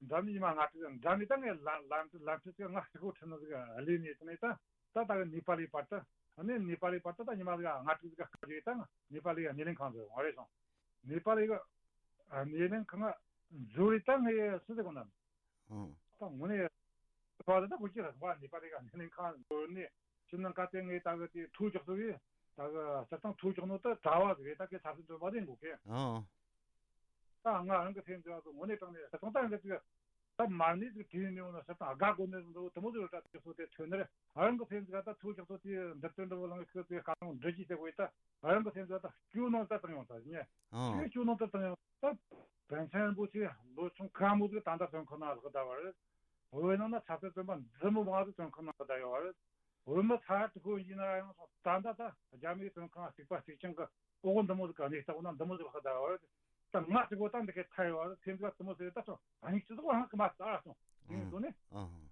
འདྲ་མི་ཉི་མ་ང་ཁྲིད་འདྲ་མི་ད་ངས་ལམ་ལམ་ལམ་ཁྲིད་ཟིག་ང་ཧྲི་ཁོ་ཁྲིད་ནི་ཟིག་ལས་ནས་དེ་ནས་ད་ད་ད་གི་ནེ་པ་ལི་བར་དུ། ཨ་ནི་ནེ་པ་ལི་བར་དུ་ད་ཉི་མ་ཟིག་ང་ཁྲིད་ཟིག་སྐབས་ཅིག་ད་ནེ་པ་ལི་གི་སྣེ་ལེན་ཁང་ཟིག་ང་རེད་སོང་། ནེ་པ་ལི་གི་སྣེ་ལེན་ཁང་ང་འཛུལ་རེད་ད་ངས་སུ་ཟིག་གོ་ན། ཨང་། ད་དངོས་གནས། ད་ད་ད་གོ་ཅི་ར་ང་ནེ་པ་ལི་ག་ནེ་ལེན་ཁང་འགྲོ་ནས་ཕྱི་ནང་ཀ་ཏེ་ངས་ད་གི་དེ་ཐུག་ཅོག་ཚོ་ཡིས་ད་གི་སི་ཐན་ཐུག་ཅོག་ནོ་ད་གྲྭ་བ་ཟིག་རེད། ད་གི་ཚབ་སྲིད་དོན་པ་དེ་འགོ་གི། ཨང་། ད་ང་རང་གི་སེམས་ཚོ་ངོ་ནས་དྲང་ནས་སི་ཐན་ད་ཡང་གི་ད་མར་ནི་ཟིག་དེ་ནས་འོ་ན་སི་ཐན་དགའ་གོ་ནས་འགྲོ་དུ་མོ་ཟིག་ར་ད་དེ་ཚོ་དེ་ཐོན་ནི་རེད། ཨ་རང་གི་སེམས་ཟིག་ད་ཐུག་ཅོག་ཚོ་དེ་འདིར་དོན་འགྲོ་བ་ལང་གི་ཁོས་དེ་ཀ་ནང་འདྲི་ཅི་ཟེར་གོ་ཡི་ད། ཨ་རང་གི་སེམས་ཚོ་ད་སྐྱོ་ནང་ད་བཏང་ཡོང་ད་ཉེ། ཨང་། ཁྱོད་སྐྱོ་ནང་ད་བཏང་ཡོང་ད། པཎ་ཆེན་རིན་པོ་ཆེ་ལོ་ཆུང་ཁ་མོ་ཟིག་ད་ལྟ་བཙོན་ཁང་ནང་ལྷག་བསྡད་པ་རེད། བོད་ནང་ན་ཆབ་སྲིད་བཙོན་པ་འཛིན་མོ་མང་ཟིག་བཙོན་ཁང་ནང་ལྷག་བསྡད་ཡོད་པ་རེད། བོད་མི་ཚ་དྲི་ཁོ་ཡིན་ན་ཡང་སོང་ད་ད་ད་རྒྱ་མིའི་བཙོན་ཁང་གཅིག་པ་གཅིག་རྐྱང་གི་འོག་འདི་མོ་ཟིག་ག་གནས་སྟངས་འོག་ན་འདི་མོ་ཟིག་ལྷག་བསྡད་ཡོད་པ་རེད། ད་ང་ཚོ་གོ་ད་འདི་གའི་ཐལ་ཡོད་རེད། སེམས་ཁ་དུ་མོ་ཟེར་ད་ཚོ་ཨ་ནི་ཅི་ཟིག་ཧང་གི་མ་ད་སོང་། ཡིན་དོ་ནི། ཨང་།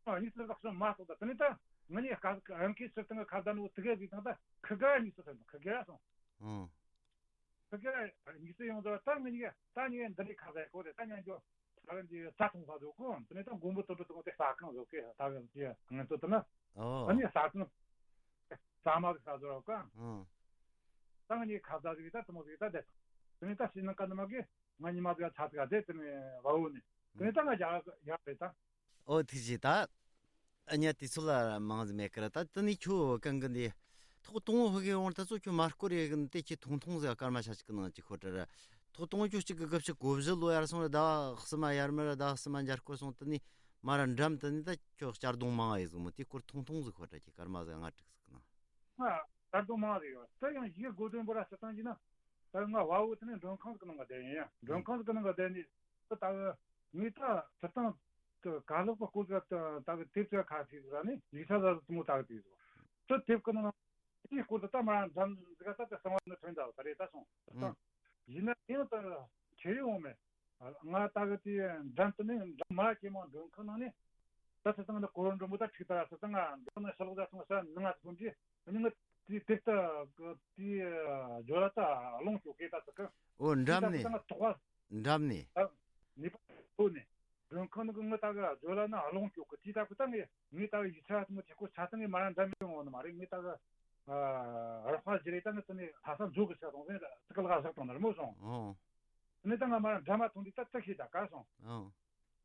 ཨ་ནི་ཅི་ཟིག་ད་སོང་མ་སོང་། ད་དེ་ནི་ད་ང་ནི་ཀ་རང་གི་ཕྱིར་དང་ཁ་ད་ནོ་དེ་གའི་ཟིག་དང་ད་ཁི་ག་ནི་སོ་ད་ཁི་ག་སོང་། ཨང་། ཁི་ག་ནི་སོ་ཡོང་ད་ད་ང་ནི་ད་ནི་འདི་རིགས་ཁ་ཟས་གོ་དེ་ད་ཉན་འཇོག་ད་ག་འདི་ས་ཐོང་ས་ཟོ་གོ་དེ་ནི་ད་མགོན་པོ་དོན་གྲུབ་དང་དེ་ས་ཁང་ཟོ་གེ་ད་ག་འདི་ང་ཚོ་ད་ན། ཨོ། ཨ་ནི་ས་ཁང་ས་མ་གི་ས་ཟོ་ར་ག་ཨང་། ད་ང་ནི་ཁ་ཟས་ཟིག་ད་དུ་མོ་ཟིག་ད་དེ་དེ་ནི་ད་ཤི་ནང་ཀ་ནི་མ་གི་ང་ཉི་མ་ཟིག་ཚ་ཟིག་དེ་དེ་ནི་བ་འོ་ནི་དེ་ནི་ད་ང་ཡག་ཡག་རེད་ད། ཨོ་ཐུགས་རྗེ་ཆེ་ད། ཨ་ཉ་དེ་ཚོ་ལ་མང་ཟིག་མེད་ཀི་ར་ད་དེ་ནས་ཁྱོད་གང་གི་འདི། ཐོག་དང་བོ་ཧི་གེ་འོང་ད་ཚོ་ཁྱོད་མ་སྐོར་རེ་གི་དེ་ཁྱེད་ཐུང་ཐུང་ཟིག་སྐར་མ་ཤ་ཅིག་གི་ནང་ཅིག་ཤོད་དྲ་ར། ཐོག་དང་བོ་ཁྱོད་གཅིག་གི་དགུ་བཅུ་གོ་བཞི་ལོ་ཡར་སོང་ར་ཟླ་བ་གསུམ་མ་ཡར་མར་ར་ཟླ་བ་གསུམ་མ་འཇར་སྐོར་སོང་དེ་ནས་མ་ར་འགྲམ་དེ་ནས་ད་ཁྱོད་གཅར་རྡུང་མང་ཡི་ཟིག་མོ་དེ་སྐོར་ཐུང་ཐུང་ཟིག་ཤོད་དྲ་ཁྱེད་སྐར་མ་ཟིག་ལྔ་དྲུག་ཟིག་ནང་། ང་གཅར་རྡུང་མང་ཟིག་ཡོད་ད་ཡང་ཡི་གོ་དོན་པོ་ར་སི་ཐན་གྱི་ན། ད་ང་བ་འོ་དེ་ནས་མགྲོན་ཁང་ཟིག་གི་ནང་ག་བསྡད་ཡིན་ཡ་མགྲོན་ཁང་ཟིག་གི་ནང་ག་བསྡད་ནས། ད་ད་ངས་ད་སི་ཐན་དུ་ག་ལོག་པ་སྐོར་ཟིག་ད་གི་དེབ་ཚོ་ཁ་ཤས་ཟིག་ནི་ཡིག་ཆ་ཟ་ཟིག་དུ་མོ་ད་གི་དེ་ཟིག་དེ་དེབ་གི་ནང་དེའི་སྐོར་དུ་ད་མ་འཛམ་ཟིག་ད་དེ་གསང་བ་ནི་ཐོན་ད་ད་རེད་ད་སོང་། ད་ཡིན་ན་དེ་ཡང་ད་ཁྱེད་ཡོང་མེད། ང་ད་གི་དེ་འགྲམ་དུ་ནི་འགྲམ་མ་ཆེ་མོ་མགྲོན་ཁང་ནང་ནས་ད་སི་ཐན་ནི་གོ་རོ་འགྲོ་མོ་ད་ཁྲིག་ད་སི་ཐན་ང་འགྲོ་ནི་ཤ་ལོག་ད་སོང་ས་ནང་ང་ཚོ་འདི། ཨ་ནི་ང་དེ་དེ་ལྟ་དེ་ཇོ་ལ་ད་ལོང་ཅོ་གེ་ད་ཟེར་གི། ཨོ་འགྲམ་ནས། ད་ང་ཐོག་པ། འགྲམ་ནས། ཨ། ནི་པ་ཨོ་ནི། མགྲོན་ཁང་ནང་གི་ང་ད་གི་ཇོ་ལ་ན་ལོང་ཅོ་གི་དེ་ད་གི་ད་ངས་ངས་ད་གི་ཡིག་ཆ་དུ་མོ་དེ་ཁོ་ཆ་ད་ངས་མ་ར་འགྲམ་ཡོང་ངོ་ནི་མ་རེད། ངས་ད་གི་ཨ་ར་ཧ་ཇི་རེད་ད་ངས་ད་ནི་ལྷ་ས་འཛུགས་གི་ཆ་དང་ཟེར་ད་གི་ལ་ག་ཟག་དང་ནར་མོ་སོང་། ཨོ། ནི་ད་ང་མ་ར་འགྲམ་མ་ཐོང་དུས་ད་ད་ཤེས་ད་ག་སོང་། ཨོ།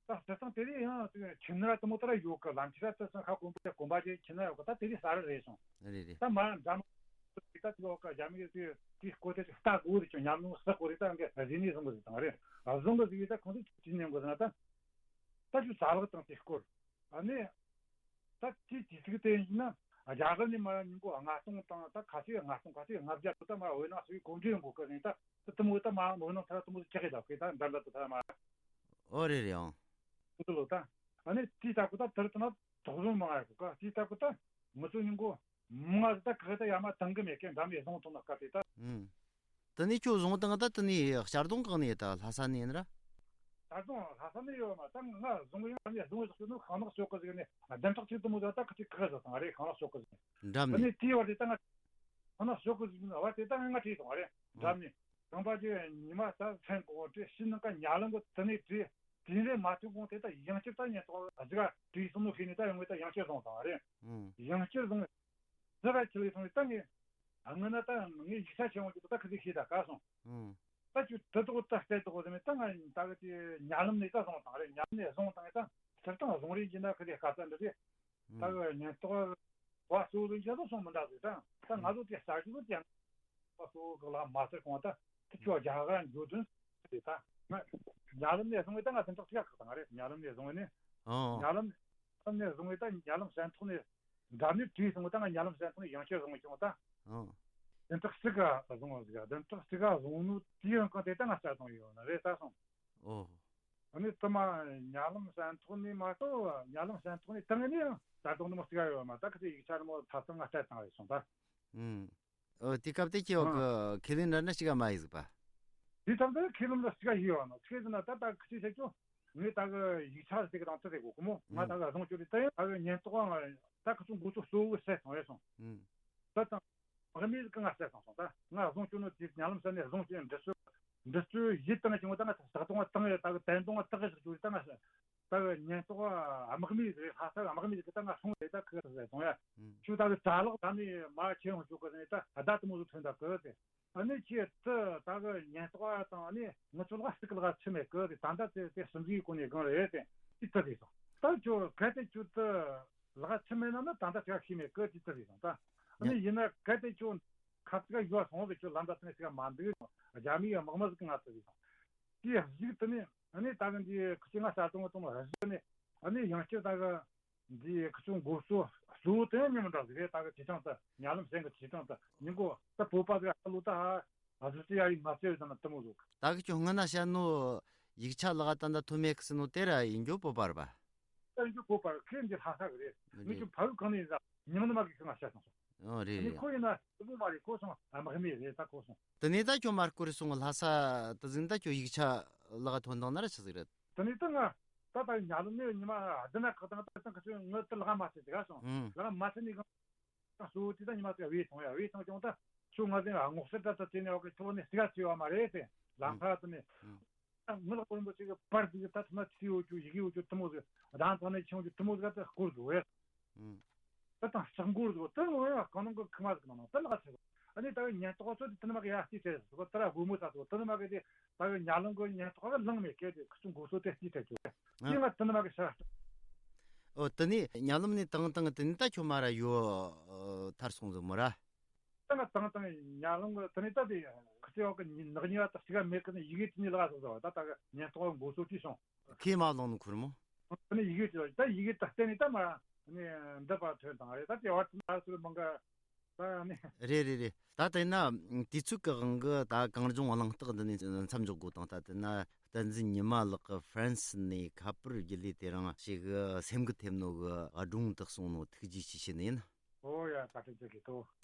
ད་སི་ཐན་དེ་རིང་ཡང་ཁྱིམ་ན་དུ་མོ་ད་ར་ཡོད་གི། ལམ་ཁྱེར་ད་སང་ཁ་དགོན་པ་དེ་དགོན་པ་དེ་ཁྱིམ་ན་ཡོད་གི། ད་དེ་རིང་ས་ར་རེད་སོང་། རེད་རེད། ད་མ་འགྲམ་དེ་ ད་ཅིག་འོག་ག་རྒྱ་མི་གི་དེ་དེ་སྐོར་དེ་ཅིག་ལྟ་དགོས་རེད་ཀྱང་ཉམས་མྱོང་བསགས་དགོས་རེད། ད་འགའ་གཟིགས་ནས་བཟུང་གི་ཟིག་དང་རེད། བཟུང་གི་ཟིག་ཡོད། ད་ཁོང་ཚོས་ཅི་ཉན་དགོས་ཟེར་ན། ད་ད་ཅིག་ཅ་ལག་དང་དེ་སྐོར། ཨ་ནི། ད་དེའི་དུས་ཚིགས་དེ་ཡིན་ན་རྒྱ་གར་ནས་མར་ཉིན་གོ་ལྔ་སྟོང་དང་ད་ཁ་ཤས་ལྔ་སྟོང་ཁ་ཤས་ལྔ་བརྒྱ་ད་མར་བོད་ནང་སུ་གོ་འདྲི་ཡོང་གོ་གི་ཟིན། ད་དེ་མོ་ད་མར་བོད་ནང་ཐར་དེ་མོ་ཆགས་ཡོད་གི། ད་འདྲ་འདྲ་དུ་ཐར་མ། ཨོ་རེད་རེད་ཨང་། ཁོ་ཚོ་ལོ་ད། ཨ་ནི་དེའི་ལྟ་བུ་ད་དེར་དེ་ན་དོགས་ཟོན་མང་ཡོད་གི། དེའི་ལྟ་བུ་ད་མི་ཚོ་ཉིན་གོ་མང་ང་ད་ག་ད་ཡ་མ་དང་གི་མེད་གི། འདྲ་མི་བཟུང་ཐུབ་ན་སྐབས་དེ་ད། ཨུམ། དེ་ནས་ཁྱོད་བཟུང་བཏང་ད་དེ་ནས་གཅར་རྡུང་གང་ནས་ད་ལྷ་ས་ནས་ཡིན་ར། གཅར་རྡུང་ལྷ་ས་ནས་ཡོད་མ་ད་ང་བཟུང་ཡང་ནས་བཟུང་ཟིག་ནོ་ཤིང་ནགས་ཕྱོགས་གི་ཟིག་ནས་བདུན་ཕྲག་གཅིག་དུ་མོ་ད་ད་ག་ཅིག་ག་ཟིག་དང་རེད། ཤིང་ནགས་ཕྱོགས་གི་ཟིག་ནས། འགྲམ་ནས། དེ་ནས་དེའི་བར་དེ་ད་ང་ཤིང་ནགས་ཕྱོགས་གི་ཟིག་ནས་བར་དེ་ད་ང་ང་བྲིས་དང་རེད། འགྲམ་ནས་རང་པ་ཅི་ཉི་མ་ད་མཚན་གོ་བྲིས་ཕྱི་ནང་ག་ཉ་ལམ་གི་དེ་ནས་བྲིས་དེ་རེད་མ་ཐུག་གོང་དེ་ད་ཡང་བསྐྱར་ད་ཉན་ཐོག་གཟིག་ག་བྲིས་སོང་ནོ་ཤེས་ནས་ད་ཡང་ངས་ད་ཡང་བསྐྱར་བཟུང་དང་རེད། ཨུམ། ཡང་བསྐྱར་བཟུང་། ཟི་ར་ཁྱི་ལས་སོང་བའི་ད་ངས། ཨ་ངས་ན་ད་ངས་ཡིག་ཆ་ཆེན་མོ་ཅིག་ད་ག་ཟིག་ཤེས་ད་ག་སོང་། ཨང་། ད་ཁྱོད་དེ་དོག་ད་སྐད་དོག་ཟེར་ནས་ད་ང་ད་གི་དེ་ཉ་ལམ་ནས་ད་བཟུང་བཏང་རེད། ཉ་ལམ་ནས་བཟུང་བཏང་ད་སྤྱིར་བཏང་བཟུང་རེས་ཀྱི་ན་ག་དེ་དཀའ་ཚ་འདི་རེད། ད་ཨང་། གི་ཉེན་རྟོག་བ་གཙོ་བོ་ལ་འཇལ་དུ་སོང་མི་འདྲ་ཟིག་ད་ད་ང་ཚོ་དེ་གསར་ཞིག་ལ་ཀྱང་བ་གཙོ་བོ་གི་ལ་མ་ཟེར་གོང་ད་དེ་ཁྱོད་རྒྱ་གར་འགྱོ་དོན་ཟེར་ད་ང་ཉ་ལམ་ནས་བཟུང་བས་ད་ང་དེ་འདྲ་ཅིག་ཡག་གི་ད་ང་རེད། ཉ་ལམ་ནས་བཟུང་བས་ནི་ཨང་། ཉ་ལམ་ལམ་ནས་བཟུང་བས་ད་ཉ་ལམ་ཟན་ཐོག་ནས། འདྲ་མཉམ་བྲིས་སོང་ད་ང་ཉ་ལམ་ཟན་ཐོག་ནས་ཡང་བསྐྱར་བཟུང་བྱུང་ད། ཨང་། བདུན་ཕྲག་གཅིག་ག་བཟུང་བ་ཟིག་བདུན་ཕྲག་གཅིག་ག་བཟུང་ནོ་དེའི་རིང་གང་དེ་ད་ང་རྩ་བཏང་ཡོད་ན་རེད་ད་སོང་། ཨོ། ཨ་ནི་དུ་མ་ཉ་ལམ་ཟན་ཐོག་ནས་མ་གཏོགས་ཉ་ལམ་ཟན་ཐོག་ནས་དང་ནས་ཡང་རྩ་བཏང་ནི་མ་གཅིག་ག་ཡོད་མ་ད་གི་དེ་ཡིག་ཆ་རི་མོ་ཐ་ཚང་ང་རྩ་བཏང་རེད་སོང་ད། ཨང་། ཨོ་དེ་སྐབས་དེ་ཁྱེད་འོག་ཨང་། གི་ཁས་ལེན་འདྲ་འདྲ་གཅིག་ག་མ་ཡིག་ཟིག་པ། དེ་ཐམས་ཅད་ཁས་ལེན་འདྲ་གཅིག་ག་ཡིག་ཡོད་ན་ཁྱེད་ཟིན་ན་ད་ད་གི་ཅི་བྱེད་ཀྱོ། ངས་ད་གི་ཡིག་ཆ་ཟིག་དང་ཚིག་ཟིག་གོ་གི་མོ་ང་ད་གི་བཟུང་བཅུག་རེད། ད་ཡང་ད་གི་ཉེན་རྟོག་ང་ད་ཁི་ཚོ་འགོ་གཙོ་གཙོ་བོ་བཤད་སོང་བས་སོང་། ད་དང་དམག་མི་ཟིག་གི་ང་བཤད་སོང་སོང་། ད་ང་བཟུང་བཅུག་ནོ་དེ་ཉ་ལམ་ས་ནས་བཟུང་བཅུག་འདྲི་གཅོད་འདྲི་གཅོད་ཡིད་བཏང་བྱུང་ད་ང་ད་བཏང་བ་བཏང་ཡོད། ད་གི་བསྟན་དོང་བ་བཏགས་ཟིག་བཅུག་ད་ང་ད་གི་ཉེན་རྟོག་དམག་མི་རེད། ལྷ་ས་དམག་མི་ཟིག་གི་ད་ང་སོང་རེད། ད་ཁི་ཟེར་སོང་ཡ། ཁྱོད་ད་གི་ཅ་ལག་ད་ནི་མ་ཁྱེར་ཡོང་བཅུག་གི་ཟེར་ནས་ད་བརྡ་དེ་མོ་ཟིག་ཐོན་ད་གི་ཟེར། ཨ་ནི་ཁྱེད་དེ་ད་གི་ཉེན་རྟོག་པ་དང་ཨ་ནི་ང་ཚོ་ལ་སྟིག་ལ་ཆི་མེད་གི་དེ་ད་ལྟ་དེ་དེ་སུམ་ཟིག་གོ་ནས་གང་རེད་དེ་ཅི་ཙི་རེད་སོང་། ད་ཁྱོད་གལ་ཏེ་ཁྱོད་དེ་ལ་ཆི་མེད་ན་ནི་ད་ལྟ་དེ་ཤི་མེད་གི་ཅི་ཙི་རེད་སོང་། ད་ཨ་ནི་ཡིན་ན་གལ་ཏེ་ཁྱོད་ཁ་ཙི་ག་ཡོད་སོང་ཟིག་ཁྱོད་ལམ་ད་དེ་ནས་ཙི་ག་མ་འདུག་རྒྱ་མིའི་དམག་མི་ཟིག་གི་ང་ཙི་རེད་སོང་། དེ་གཞིག་དེ་ནས་ཨ་ནི་ད་གི་འདི་ཁི་ཅི་ང་ས་དུང་དུང་གཞིག་ནས་ཨ་ནི་ཡང་སྤྱིར་ད་གི་འདི་ཁི་ཆོ་འགོ་གཙོ་གཙོ་བོ་དེ་ཉིན་མོ་འདྲ་ཟིག་རེད། ད་གི་ཅི་ཅང་ད་ཉ་ལམ་སེང་གི་ཅི་ཅང་ད་ཉིན་གོ་ད་བོད་པ་ཟིག་ཨ་ལོ་ད་ཨ་ཟུ་ཅི་ཡ་ཡིན་མ་ཚེ་ཡོད་ན་དེ་མོ་ཟིག་ད་གི་ཁྱོད་སྔ་ན་བཤད་ནོ་ཡིག་ཆ་ལག་ད་ད་ཐོན་མེད་གི་སི་ནོ་དེ་ར་ཡིན་རྒྱུ་བོད་པ་རེད་པ། ད་ཡིན་རྒྱུ་བོད་པ་རེད། ཁྱེད་འདི་ལྷ་ས་གི་རེད། ངས་རེད། ཁྱོད་ཕ་ཡུལ་གང་ནས་ཡིན་ཟ་ཉིན་མོ་ནི་མ་གི་ཁྱོད་ང་བཤད་སོང་སོང་། ཨོ་རེད་ཨ་ནི་རེད། ཁོ་ཡིན་ན་དེ་མོ་མ་རེད། ཁོ་སོང་ཨ་མ་ཧི་མེ་རེད་ད་ཁོ་སོང་། དེ་ནས་ད་ཁྱོད་མར་སྐོར་རེ་སོང་ལྷ་ས་དེ་ཟིན་ད་ཁྱོད་ཡིག་ཆ་ལག་ཐོན་དང་ན་ར་ཆི་ཟིག་རེད། དེ་ནས་ད་ང་ད་ད་ཉ་ལམ་ནས་ཉི་མ་བདུན་ན་ཁག་དང་ད་ད་ཁ་ཚོད་ངོ་ད་ལག་མ་ཚད་ཟིག་ག་སོང་། ཨང་། ལག་མ་ཚད་ནས་གང་ད་གཙོ་བོ་དེ་ད་ཉི་མ་ཚད་བས་སོང་ཡ། བས་སོང་ཀྱང་ད་ཁྱོད་ང་ཚོ་ངོ་ཤེས་ད་ད་དེ་ནས་བ་གི་ཁྱོད་ནས་སི་ག་ཚོད་བ་མ་རེད་དེ་ལམ་ཁ་དེ་ནས། ཨང་། ད་ངུ་ལག་པོ་རིན་པོ་ཆེ་གི་པར་དེ་གི་ད་ཐ་ན་ཚིག་ཡོད་རྒྱུ་ཡི་གེ་ཡོད་རྒྱུ་དེ་མོ་ཟིག་གདན་ཐོག་ནས་ཁྱེར་ཡོང་རྒྱུ་དེ་མོ་ཟིག་ད་སྐོར་ཟིག་བས། ཨང་། ད་དང་ལྕགས་འགོར་ཟིག་ད་ངོ་ཡ་གང་རུང་གི་ཁི་མ་ཟིག་ནང་ད་ལག་ཚིག་ཨ་ནི་ད་གི་ཉེན་རྟོག་ཚོ་དེ་དེ་ནི་མ་གི་ཡ་སྟི་ཚེ་ཟིག་ད་ར་བུ་མོ་ཚ་ཚོ་དེ་ནི་མ་གི་དེ་ད་གི་ཉ་ལམ་གི་ཉེན་རྟོག་གི་ལང་མེད་སྐད་དེ་ཁི་ཚོ་འགོ་སོ་དེ་སྟི་ཚེ་ཆོ་དེ་ང་དེ་ནི་མ་གི་ཤ། ཨོ་དེ་ནི་ཉ་ལམ་ནས་དང་དང་དེ་ནི་ད་ཁྱོད་མ་ར་ཡོད་ཐར་སོང་ཟིག་མོ་ར། ད་ང་དང་དང་ཉ་ལམ་གི་དེ་ནས་ད་དེ་ཁི་ཚེ་བ་གི་ནག་ཉེས་པ་ད་སི་ག་མེད་གི་ནི་ཡི་གེ་དེ་ནི་ལག་སོགས་སོ་ད་ད་གི་ཉེན་རྟོག་གི་འགོ་སོ་དེ་སོང་། ཁས་མ་བླངས་ནི་ཁུར་མོ། ཨ་ནི་ཡི་གེ་དེ་ད་ཡི་གེ་ད་བལྟས་ནས་ད་མ་ནི་འདི་པ་ཐོན་དང་རེད། ད་དེ་བར་དུ་ང་ཚོའི་མི་འགའ་ད་ནི། རེད་རེད་རེད། ད་དེ་ན་དུས་ཚོད་ཀྱི་དབང་གིས་ད་གངས་ལྗོངས་གླེང་སྟེགས་འདི་ནས་མཚམས་འཇོག་དགོས་དང་ད་དེ་ན་བསྟན་འཛིན་ཉི་མ་ལགས་ཀྱི་ཧྥ་རན་སི་ནས་ཁ་པར་བརྒྱུད་ལས་དེ་རིང་ཞིག་གི་སེམས་འགུལ་ཐེབས་ནོ་གི་སྒྲུང་དག་གསུངས་ནོ་ཐུགས་རྗེ་ཆེ་ཞུ་ནི་ཡིན། ཨོ་ཡ་བཀའ་དྲིན་ཆེ་གི་ཐོ།